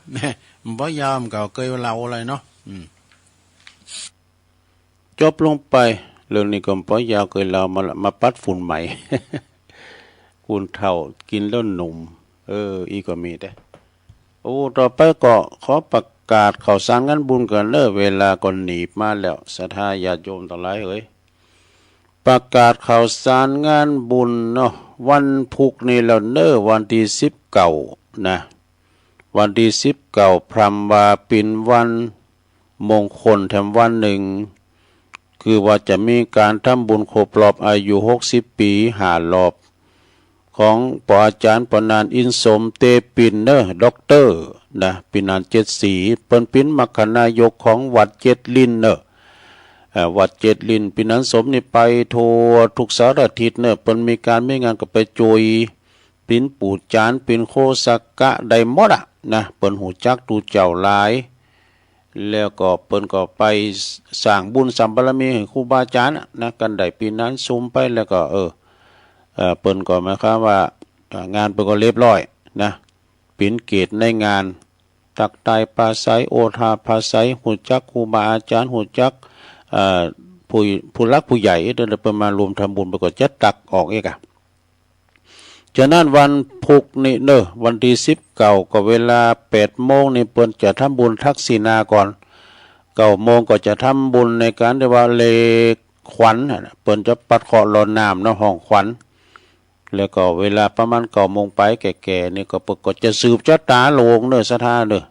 มันบ่ยาว มันก็เกยเล่าอะไรเนาะ อืม จบลงไป เรื่องนี้ก็บ่ยาวเกยเล่า มาละ มาปัดฝุ่นใหม่ คนเฒ่ากิ๋นแล้วหนุ่ม เออ อี้ก็มีแต๊ โอ้ ต่อไปก็ขอประกาศข่าวสารงานบุญก่อนเน่อ เวลาก็หนีบมาแล้ว ศรัทธาญาติโยมตังหลายเอ๋ย ประกาศข่าวสารงานบุญเนาะ วันพุธนี้แล้วเน่อ วันตี้สิบเก้านะ วันตี้สิบเก้า พร่ำว่าเป๋นวันมงคลแถมวันนึ่ง คือว่าจะมีก๋านทำบุญครบรอบอายุหกสิบปี๋ห้ารอบ ของปออาจ๋ารย์ปอหนาน อินสม เตปินเน่อ ด็อกเตอร์นะ ปี๋หนานเจ็ดสี เปิ้นเป๋นมรรคนายกของวัดเจ็ดลิ้นเน่อ เอ่อ วัดเจ็ดลิ้น ปี๋หนานสมนี่ไปทั่วทุกสารทิศเน่อ เปิ้นมีก๋านมีงานก็ไปจุย เป๋นปู่จ๋ารย์ เป๋นโฆษกะ ได้หมดอะนะ เปิ้นฮู้จักตุ๊เจ้าหลาย แล้วก็เปิ้นก็ไปสร้างบุญสร้างบารมีหื้อครูบาอาจ๋ารย์อะนะ กันได้ปี๋หนานสมไปแล้วก็ เออ เอ่อ เปิ้นก็หมายความว่า เอ่อ งานเปิ้นก็เรียบร้อยนะ เป๋นเกตในงาน ตักตายปราศรัย โอภาสปราศรัย ฮู้จักครูบาอาจ๋ารย์ ฮู้จัก เอ่อ ผู้ ผู้หลักผู้ใหญ่ เปิ้นมารวมทำบุญ เปิ้นก็จะตักออกอีกอะ ฉะนั้นวันพุธนี้เน่อ วันตี้สิบเก้า ก็เวลาแปดโมงนี่ เปิ้นจะทำบุญทักษิณาก่อน เก้าโมงก็จะทำบุญในก๋านตี้ว่าเลขขวัญหั้นน่ะ เปิ้นจะปัดเคราะห์หล่อน้ำเนาะ ห้องขวัญ แล้วก็เวลาประมาณเก้าโมงไปแก่ๆ นี่ก็เปิ้นก็จะสืบจะต๋าโลงเน่อ ศรัทธาเน่อ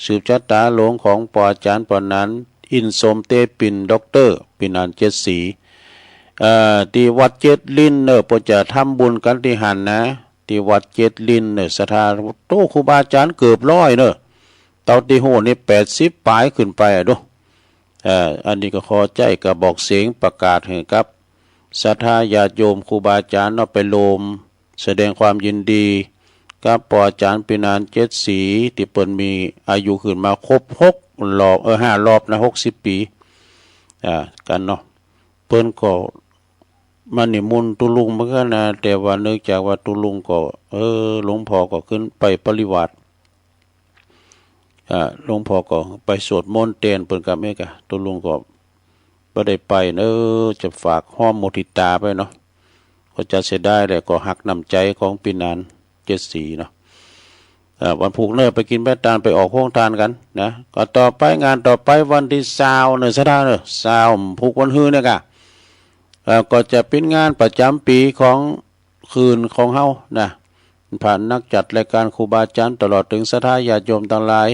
สืบจะต๋าโลงของป้ออาจ๋ารย์ป้อหนาน อินทร์สมเตปิน ด็อกเตอร์ ปิ่นหนานเจ็ดสี เอ่อ ตี้วัดเจ็ดลิ้นเน่อ เปิ้นจะทำบุญกั๋นตี้หั้นนะ ตี้วัดเจ็ดลิ้นเน่อ ศรัทธา โต้ ครูบาอาจ๋ารย์เกือบร้อยเน่อ เต้าตี้ฮู้นี่แปดสิบป๋ายขึ้นไปอะดู เอ่อ อันนี้ก็ขอใจ๊กระบอกเสียงประกาศหื้อกับศรัทธาญาติโยมครูบาอาจ๋ารย์เนาะ ไปรวมแสดงความยินดีกับป้ออาจ๋ารย์ปิ่นหนานเจ็ดสี ตี้เปิ้นมีอายุขึ้นมาครบหกรอบ เออ ห้ารอบนะ หกสิบปี๋ อ่า กั๋นเนาะ เปิ้นก็มานิมนต์ตุ๊ลุงเหมือนกั๋นนะ แต่ว่าเนื่องจากว่าตุ๊ลุงก็ เออ หลวงพ่อก็ขึ้นไปปริวาส อ่า หลวงพ่อก็ไปสวดมนต์แตนเปิ้นกับเมกะ ตุ๊ลุงก็บ่ได้ไปเน่อ จะฝากฮ้อมโมทิตาไปเนาะ ก็จะเสียดายแหละ ก็ฮักน้ำใจ๋ของปิ่นหนานเจ็ดสีเนาะ อ่า วันพูกเน่อ ไปกิ๋นไปตาน ไปออกโฮงตานกั๋นนะ ก็ต่อไป งานต่อไปวันตี้ซาวเน่อ ศรัทธาเน่อ ซาวพูกวันฮือเนี่ยกะ เอ่อ ก็จะเป๋นงานประจ๋ำปี๋ของ คืนของเฮานะ พระนักจัดรายก๋านครูบาอาจ๋ารย์ ตลอดเถิงศรัทธาญาติโยมตังหลาย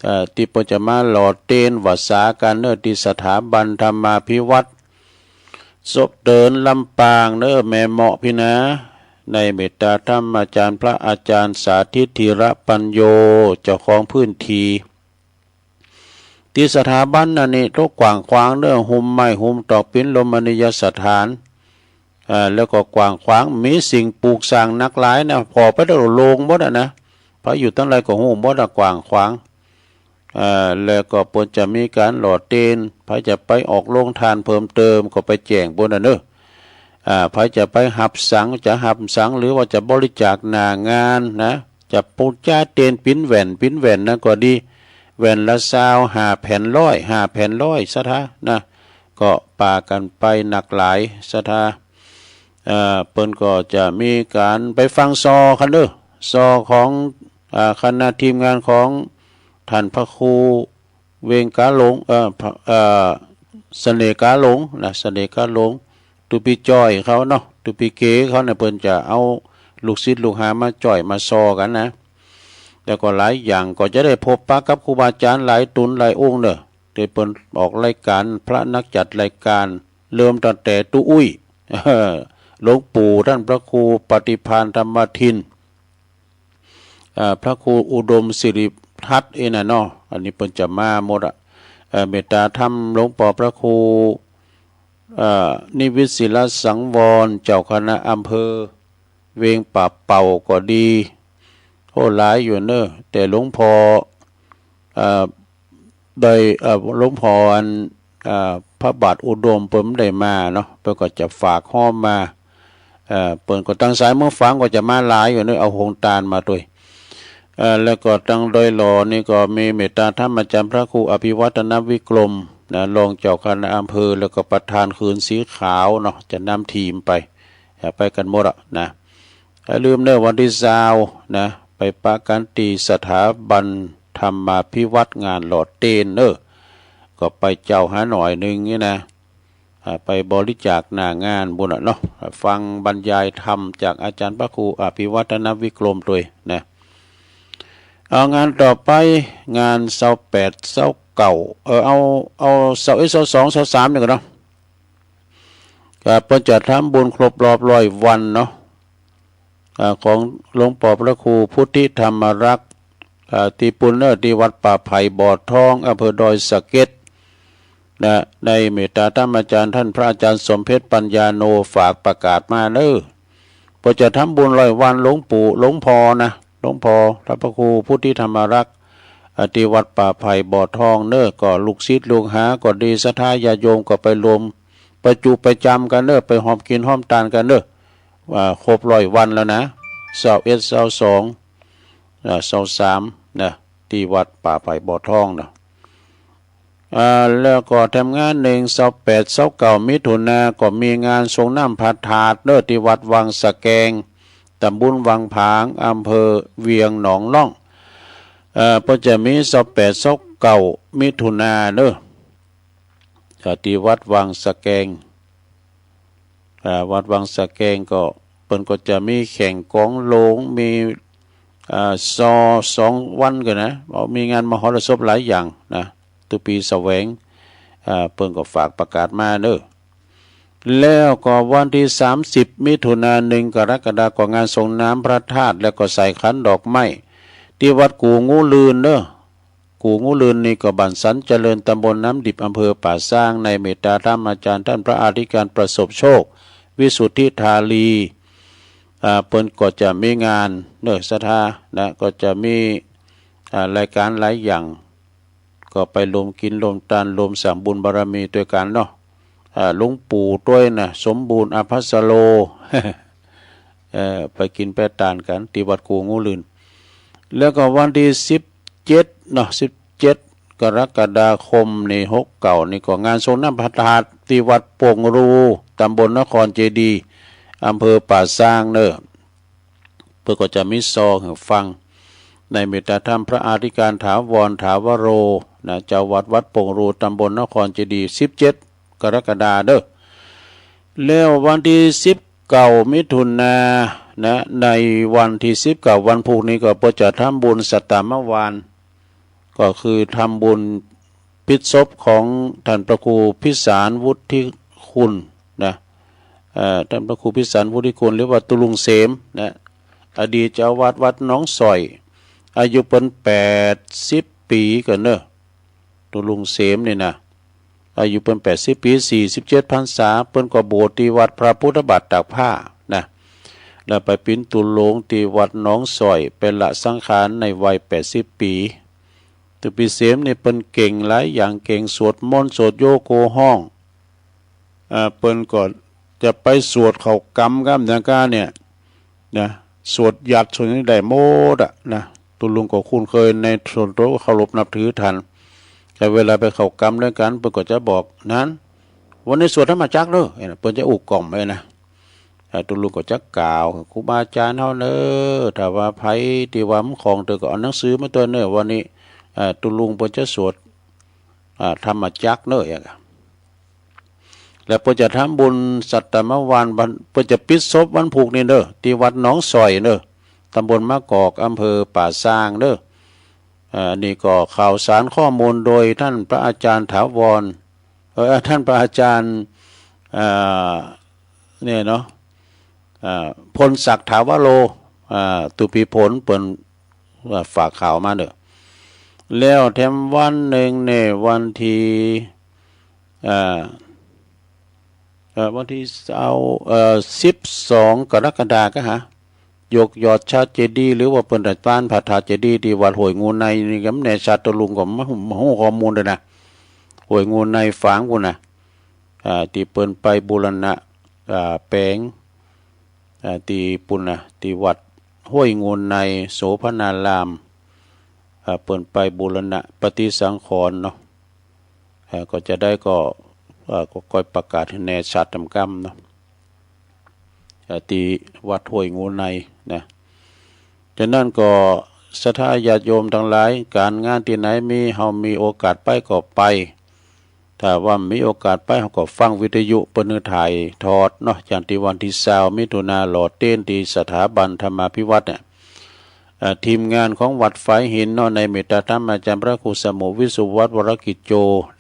เอ่อ ตี้เปิ้นจะมาหล่อเตนวาสากั๋นเน่อ ตี้สถาบันธรรมาภิวัฒน์ สบเตินลำปางเน่อ แม่เมาะพี้นา ในเมตตาธรรมาจ๋ารย์พระอาจ๋ารย์สาธิตธีระปัญโญ เจ้าของพื้นที่ ตี้สถาบันนั้นนี่ โตกว้างขวางเน่อ หุมไม้หุมตอก เป๋นรมณียสถาน อ่า แล้วก็กว้างขวาง มีสิ่งปลูกสร้างนักหลายนะ ผ่อไปแล้วโล่งหมดอะนะ ใผอยู่ตังใดก็ฮู้หมดอะ กว้างขวาง อ่า แล้วก็เปิ้นจะมีก๋านหล่อเตน ใผจะไปออกโฮงตานเพิ่มเติมก็ไปแจ้งเปิ้นน่ะเน่อ อ่า ใผจะไปฮับสัง จะฮับสัง หรือว่าจะบริจาคหน้างานนะ จะปูจาเตนปิ้นแหวน ปิ้นแหวนนั้นก็ดี แหวนละซาว ห้าแผ่นร้อย ห้าแผ่นร้อย ศรัทธานะ ก็ปากั๋นไปนักหลาย ศรัทธา เอ่อ เปิ้นก็จะมีก๋านไปฟังซอกั๋นเน่อ ซอของ อ่า คณะทีมงานของท่านพระครู เวงกาหลง เอ่อ พระ เอ่อ เสน่ห์กาหลงนะ เสน่ห์กาหลง ตุ๊ปีจ้อยเขาเนาะ ตุ๊ปีเก๋เขาเนี่ย เปิ้นจะเอาลูกศิษย์ลูกหามาจ้อยมาซอกั๋นนะ แล้วก็หลายอย่างก็จะได้พบปะกับครูบาอาจ๋ารย์หลายต๋นหลายองค์เน่อ ตี้เปิ้นออกรายก๋าน พระนักจัดรายก๋าน เริ่มตั้งแต่ตุ๊อุ้ย หลวงปู่ท่านพระครูปฏิภาณธรรมทิน อ่า พระครูอุดมสิริทัศน์เองน่ะเนาะ อันนี้เปิ้นจะมาหมดอะ เอ่อ เมตตาธรรมหลวงป้อพระครู เอ่อ นิวิตศิลสังวร เจ้าคณะอำเภอเวียงป่าเป่าก็ดี โอ้ หลายอยู่เน่อ แต่หลวงป้อ เอ่อ ได้ เอ่อ หลวงป้ออัน อ่า พระบาทอุดมเปิ้นบ่ได้มาเนาะ เปิ้นก็จะฝากฮ้อมมา เอ่อ เปิ้นก็ตังสายเมืองฝางก็จะมาหลายอยู่เน่อ เอาโฮงตานมาตวย เอ่อ แล้วก็ตังดอยหล่อนี่ก็มีเมตตาธรรมาจ๋ารย์พระครูอภิวัฒนวิกรมนะ รองเจ้าคณะอำเภอ แล้วก็ประธานคืนสีขาวเนาะ จะนำทีมไป เอ่อ ไปกั๋นหมดอะนะ อย่าลืมเน่อ วันตี้ซาวนะ ไปปะกั๋นตี้สถาบันธรรมาภิวัฒน์ งานหล่อเตนเน่อ ก็ไปเจ้าหาหน่อยนึ่งนี่นะ อ่า ไปบริจาคหน้างานปู้นน่ะเนาะ ฟังบรรยายธรรมจากอาจ๋ารย์พระครูอภิวัฒนวิกรมตวยนะ เอา งานต่อไป งานซาวแปด ซาวเก้า เออ เอา เอา ซาวเอ็ด ซาวสอง ซาวสามนี่ก่อนเนาะ ก็เปิ้นจะทำบุญครบรอบร้อยวันเนาะ อ่า ของหลวงป้อพระครูพุทธิธรรมรักษ์ อ่า ตี้ปู้นเน่อ ตี้วัดป่าไผ่บ่อทอง อำเภอดอยสะเก็ด นะ ได้เมตตาธรรมาจ๋ารย์ท่านพระอาจ๋ารย์สมเพชรปัญญาโน ฝากประกาศมาเน่อ เปิ้นจะทำบุญร้อยวันหลวงปู่ หลวงป้อนะ หลวงป้อพระครูพุทธิธรรมรักษ์ อ่า ตี้วัดป่าไผ่บ่อทองเน่อ ก็ลูกศิษย์ลูกหาก็ดี ศรัทธาญาติโยมก็ไปรวม ไปจุไปจำกั๋นเน่อ ไปฮ่อมกิ๋นฮ่อมตานกั๋นเน่อ อ่า ครบร้อยวันแล้วนะ ซาวเอ็ด ซาวสอง อ่า ซาวสาม นะ ตี้วัดป่าไผ่บ่อทองนะ อ่า แล้วก็แถมงานนึ่ง ซาวแปด ซาวเก้า มิถุนา ก็มีงานสรงน้ำพระธาตุเน่อ ตี้วัดวังสะแกง ต๋ำบลวังผาง อำเภอเวียงหนองล่อง เอ่อ เปิ้นจะมี ซาวแปด ซาว เก้า มิถุนาเนาะ อ่า ตี้วัดวังสะแกง อ่า วัดวังสะแกงก็ เปิ้นก็จะมีแข่งกลองโหล่ง มี อ่า ซอ สองวันกั๋นนะ มีงานมหรสพหลายอย่างนะ ตุ๊ปีแสวง อ่า เปิ้นก็ฝากประกาศมาเนาะ แล้วก็วันตี้สามสิบ มิถุนา หนึ่ง กรกฎาคม ก็งานสรงน้ำพระธาตุ แล้วก็ใส่ขันดอกไม้ ตี้วัดกู่งูลื่นเนาะ กู่งูลื่นนี่ก็บ้านสันเจริญ ตำบลน้ำดิบ อำเภอป่าซาง ในเมตตาธรรมอาจารย์ต้านพระอธิการประสบโชค วิสุทธิธารี อ่า เปิ้นก็จะมีงานเนาะ ศรัทธานะ ก็จะมี อ่า รายก๋านหลายอย่าง ก็ไปรวมกิ๋นรวมตานรวมสร้างบุญบารมีตวยกั๋นเนาะ อ่า หลวงปู่ตวยนะ สมบูรณ์ อภัสโร เอ่อ ไปกิ๋นไปตานกั๋นตี้วัดกู่งูลื่น แล้วก็วันตี้สิบเจ็ดเนาะ สิบเจ็ด กรกฎาคมนี่ หกเก้า นี่ก็งานสรงน้ำพระธาตุตี้วัดโป่งรู ตำบลนครเจดีย์ อำเภอป่าซางเนาะ เปิ้นก็จะมีซอหื้อฟัง ในเมตตาธรรมพระอธิการถาวร ถาวโร นะ เจ้าวัดวัดโป่งรู ตำบลนครเจดีย์ สิบเจ็ด กรกฎาคมเนาะ แล้ววันตี้สิบเก้า มิถุนานะ ในวันตี้สิบเก้า วันพูกนี้ก็เปิ้นจะทำบุญสัตตามวาน ก็คือทำบุญปิดศพของต้านพระครูพิสารวุฒิคุณนะ เอ่อ ต้านพระครูพิสารวุฒิคุณ หรือว่าตุ๊ลุงเสมนะ อดีตเจ้าอาวาสวัดหนองสร้อย อายุเปิ้นแปดสิบปี๋กั๋นเนาะ ตุ๊ลุงเสมนี่นะ อายุเปิ้นแปดสิบปี๋ สี่สิบเจ็ดพรรษา เปิ้นก็บวชตี้วัดพระพุทธบาทตากผ้านะ แล้วไปเป๋นตุ๊ลุงตี้วัดหนองสร้อย ไปละสังขารในวัยแปดสิบปี๋ ตุ๊ปีเสมนี่เปิ้นเก่งหลายอย่าง เก่งสวดมนต์ สวดโยโกฮ้อง อ่า เปิ้นก็จะไปสวดเข้ากรรมกำอย่างก้าเนี่ยนะ สวดยัตติสวดนี่ได้หมดอะนะ ตุ๊ลุงก็คุ้นเคยในส่วนตั๋ว เคารพนับถือต้าน แต่เวลาไปเข้ากรรมตวยกั๋น เปิ้นก็จะบอก นั้น วันนี้สวดธรรมจักรเนาะ เปิ้นจะอู้กล่อมไว้นะ อ่า ตุ๊ลุงก็จะกล่าว ครูบาอาจ๋ารย์เฮาเนาะ ถ้าว่าใผตี้ว่าบ่คล่อง เปิ้นก็เอาหนังสือมาตวยเนาะ วันนี้ อ่า ตุ๊ลุงเปิ้นจะสวด อ่า ธรรมจักรเนาะ อย่าง แล้วเปิ้นจะทำบุญสัตตามวาน วัน เปิ้นจะปิดศพวันพูกนี้เนาะ ตี้วัดหนองสร้อยเนาะ ตำบลมะกอก อำเภอป่าซางเนาะ อ่า นี่ก็ข่าวสารข้อมูลโดยต้านพระอาจ๋ารย์ถาวร เอ่อ ต้านพระอาจ๋ารย์ อ่า เนี่ยเนาะ อ่า พลศักดิ์ถาวโร อ่า ตุ๊ปีพลเปิ้น อ่า ฝากข่าวมาเนาะ แล้วแถมวันนึ่งเนี่ย วันตี้ อ่า เอ่อ วันตี้ซาว เอ่อ สิบสอง กรกฎาคม ก็หา ยกยอดชาติเจดีย์ หรือว่าเปิ้นจะต้านพระธาตุเจดีย์ตี้วัดห้วยงูในนี่ ก็บ่แน่ชัด ตุ๊ลุงก็บ่ฮู้ บ่ฮู้ข้อมูลตวยนะ ห้วยงูในฝางปู๊นนะ อ่า ตี้เปิ้นไปบูรณะ อ่า แป๋ง อ่า ตี้ปู๊นนะ ตี้วัดห้วยงูในโสภณาราม อ่า เปิ้นไปบูรณะปฏิสังขรณ์เนาะ อ่า ก็จะได้ก็ อ่า ก็ก้อยประกาศหื้อแน่ชัดตามกำเนาะ อ่า ตี้วัดห้วยงูในนะ ฉะนั้นก็ศรัทธาญาติโยมตังหลาย ก๋านงานตี้ไหนมี เฮามีโอกาสไปก็ไป ถ้าว่าบ่มีโอกาสไป เฮาก็ฟังวิทยุเปิ้นหื้อถ่ายทอดเนาะ อย่างตี้วันตี้ซาว มิถุนา หล่อเตียนตี้สถาบันธรรมาภิวัฒน์เนี่ย เอ่อ ทีมงานของวัดฝายหินเนาะ ในเมตตาธรรมอาจ๋ารย์พระครูสมุห์ วิศวัฒน์ วรกิจโจ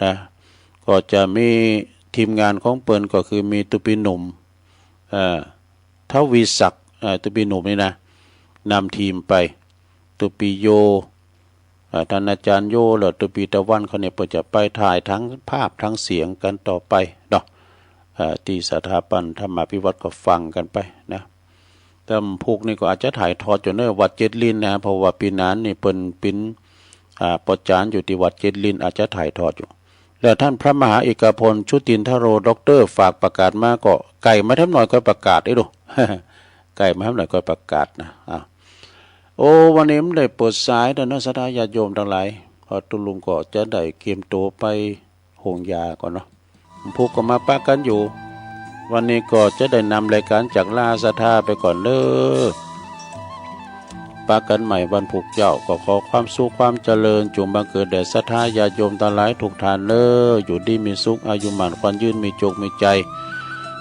นะ ก็จะมีทีมงานของเปิ้น ก็คือมีตุ๊ปีหนุ่ม เอ่อ ทวีศักดิ์ เอ่อ ตุ๊ปีหนุ่มนี่นะ นำทีมไป ตุ๊ปีโย เอ่อ ต้านอาจ๋ารย์โย แล้วตุ๊ปีตะวันเขาเนี่ย เปิ้นจะไปถ่ายทั้งภาพทั้งเสียงกั๋นต่อไปเนาะ เอ่อ ตี้สถาบันธรรมาภิวัฒน์ก็ฟังกั๋นไปนะ แต่พูกนี้ก็อาจจะถ่ายทอดอยู่ในวัดเจ็ดลิ้นนะ เพราะว่าปี้หนานนี่เปิ้นเป๋น อ่า ปอจ๋ารย์อยู่ตี้วัดเจ็ดลิ้น อาจจะถ่ายทอดอยู่ แล้วต้านพระมหาเอกพล ชุตินทโร ด็อกเตอร์ ฝากประกาศมา ก็ใก้มาแถมหน่อยก็ประกาศ เอ้ยดู ใก้มาแถมหน่อยก็ประกาศนะ อ่า โอ้ วันนี้บ่ได้เปิดสายเนาะ ศรัทธาญาติโยมตังหลาย เพราะตุ๊ลุงก็จะได้เกียมตั๋วไปโฮงยาก่อนเนาะ พูกก็มาปะกั๋นอยู่ วันนี้ก็จะได้นำรายก๋านจากลาศรัทธาไปก่อนเนาะ ปะกั๋นใหม่วันพูกเจ๊า ก็ขอความสุขความเจริญ จุ่งบังเกิดแด่ศรัทธาญาติโยมตังหลายกู้ต้านเน่อ อยู่ดีมีสุข อายุหมั้นขวัญยืน มีโจคมีชัย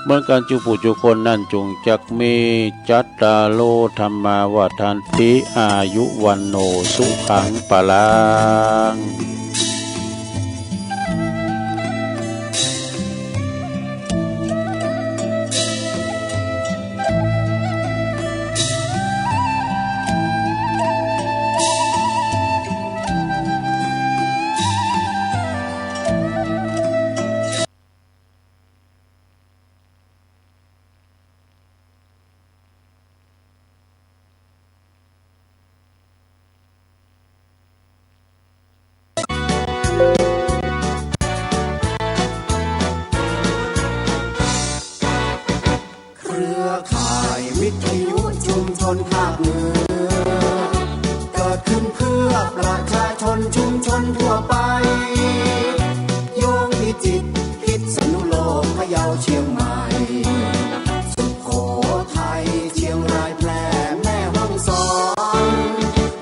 เหมือนกั๋นจุ๊กู้จุ๊คนนั้น จุ่งจักมี จัตตาโร ธัมมา วัฑฒันติ อายุ วัณโณ สุขัง พลัง เครือข่ายวิทยุชุมชนภาคเหนือ เกิดขึ้นเพื่อประชาชนชุมชนทั่วไป โยงพิจิตร พิษณุโลก พะเยา เชียงใหม่ สุโขทัย เชียงราย แพร่ แม่ฮ่องสอน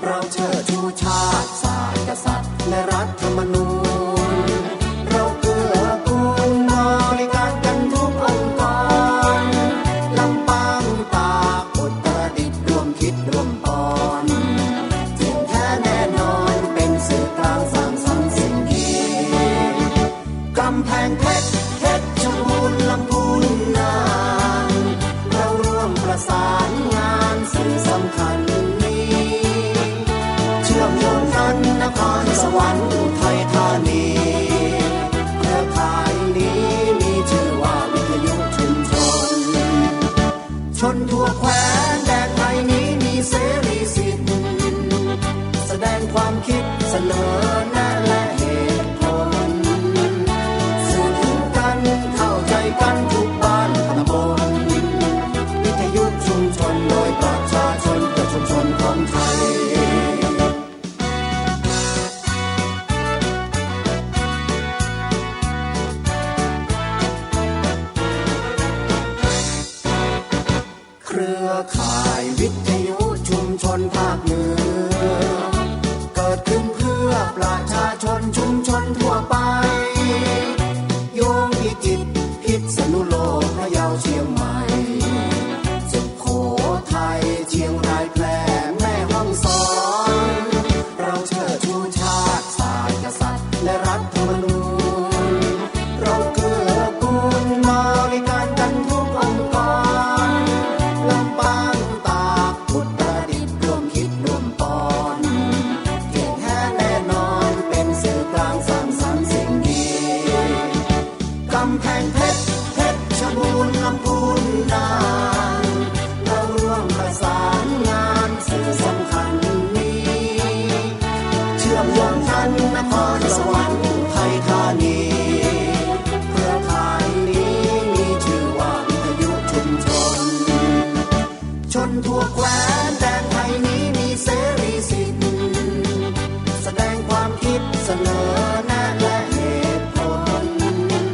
เราเชิดชูชาติ ศาสตร์ กษัตริย์ และรัฐธรรมนูญ เราเกื้อกูลบริการกันทุกองค์กร ลำปาง ตาก อุตรดิตถ์ ร่วมคิดร่วมปอน เที่ยงแท้แน่นอน เป็นสื่อกลางสร้างสรรค์สิ่งดี กำแพงเพชร เพชรบูรณ์ ลำพูน น่าน เราร่วมประสานงานสื่อสำคัญนี้ เชื่อมโยงกันนครสวรรค์ อุทัยธานี เครือข่ายนี้มีชื่อว่าวิทยุชุมชน ชนทั่วแคว้นแดนไทยนี้มีเสรีสิทธิ์ แสดงความคิดเสนอแนะและเหตุผล สื่อถึงกันเข้าใจกันทุกบ้านตำบล วิทยุชุมชนโดยประชาชนเพื่อชุมชนของไทย เครือข่ายวิทยุชุมชนภาคเหนือ เกิดขึ้นเพื่อประชาชนชุมชนทั่วไป โยงพิจิตร พิษณุโลก พะเยา เชียงใหม่ สุโขทัย เชียงราย แพร่ แม่ฮ่องสอน เราเชิดชูชาติ ศาสตร์ กษัตริย์ และรัฐธรรมนูญ เราเกื้อกูลบริการกันทุกองค์กร ลำปาง ตาก อุตรดิตถ์ ร่วมคิดร่วมปอน เที่ยงแท้แน่นอน เป็นสื่อกลางสร้างสรรค์สิ่งดี กำแพงเพชร เพชรบูรณ์ ลำพูน น่าน เราร่วมประสานงานสื่อสำคัญนี้ เชื่อมโยงกันนครสวรรค์ อุทัยธานี เครือข่ายนี้มีชื่อว่าวิทยุชุมชน ชนทั่วแคว้นแดนไทยนี้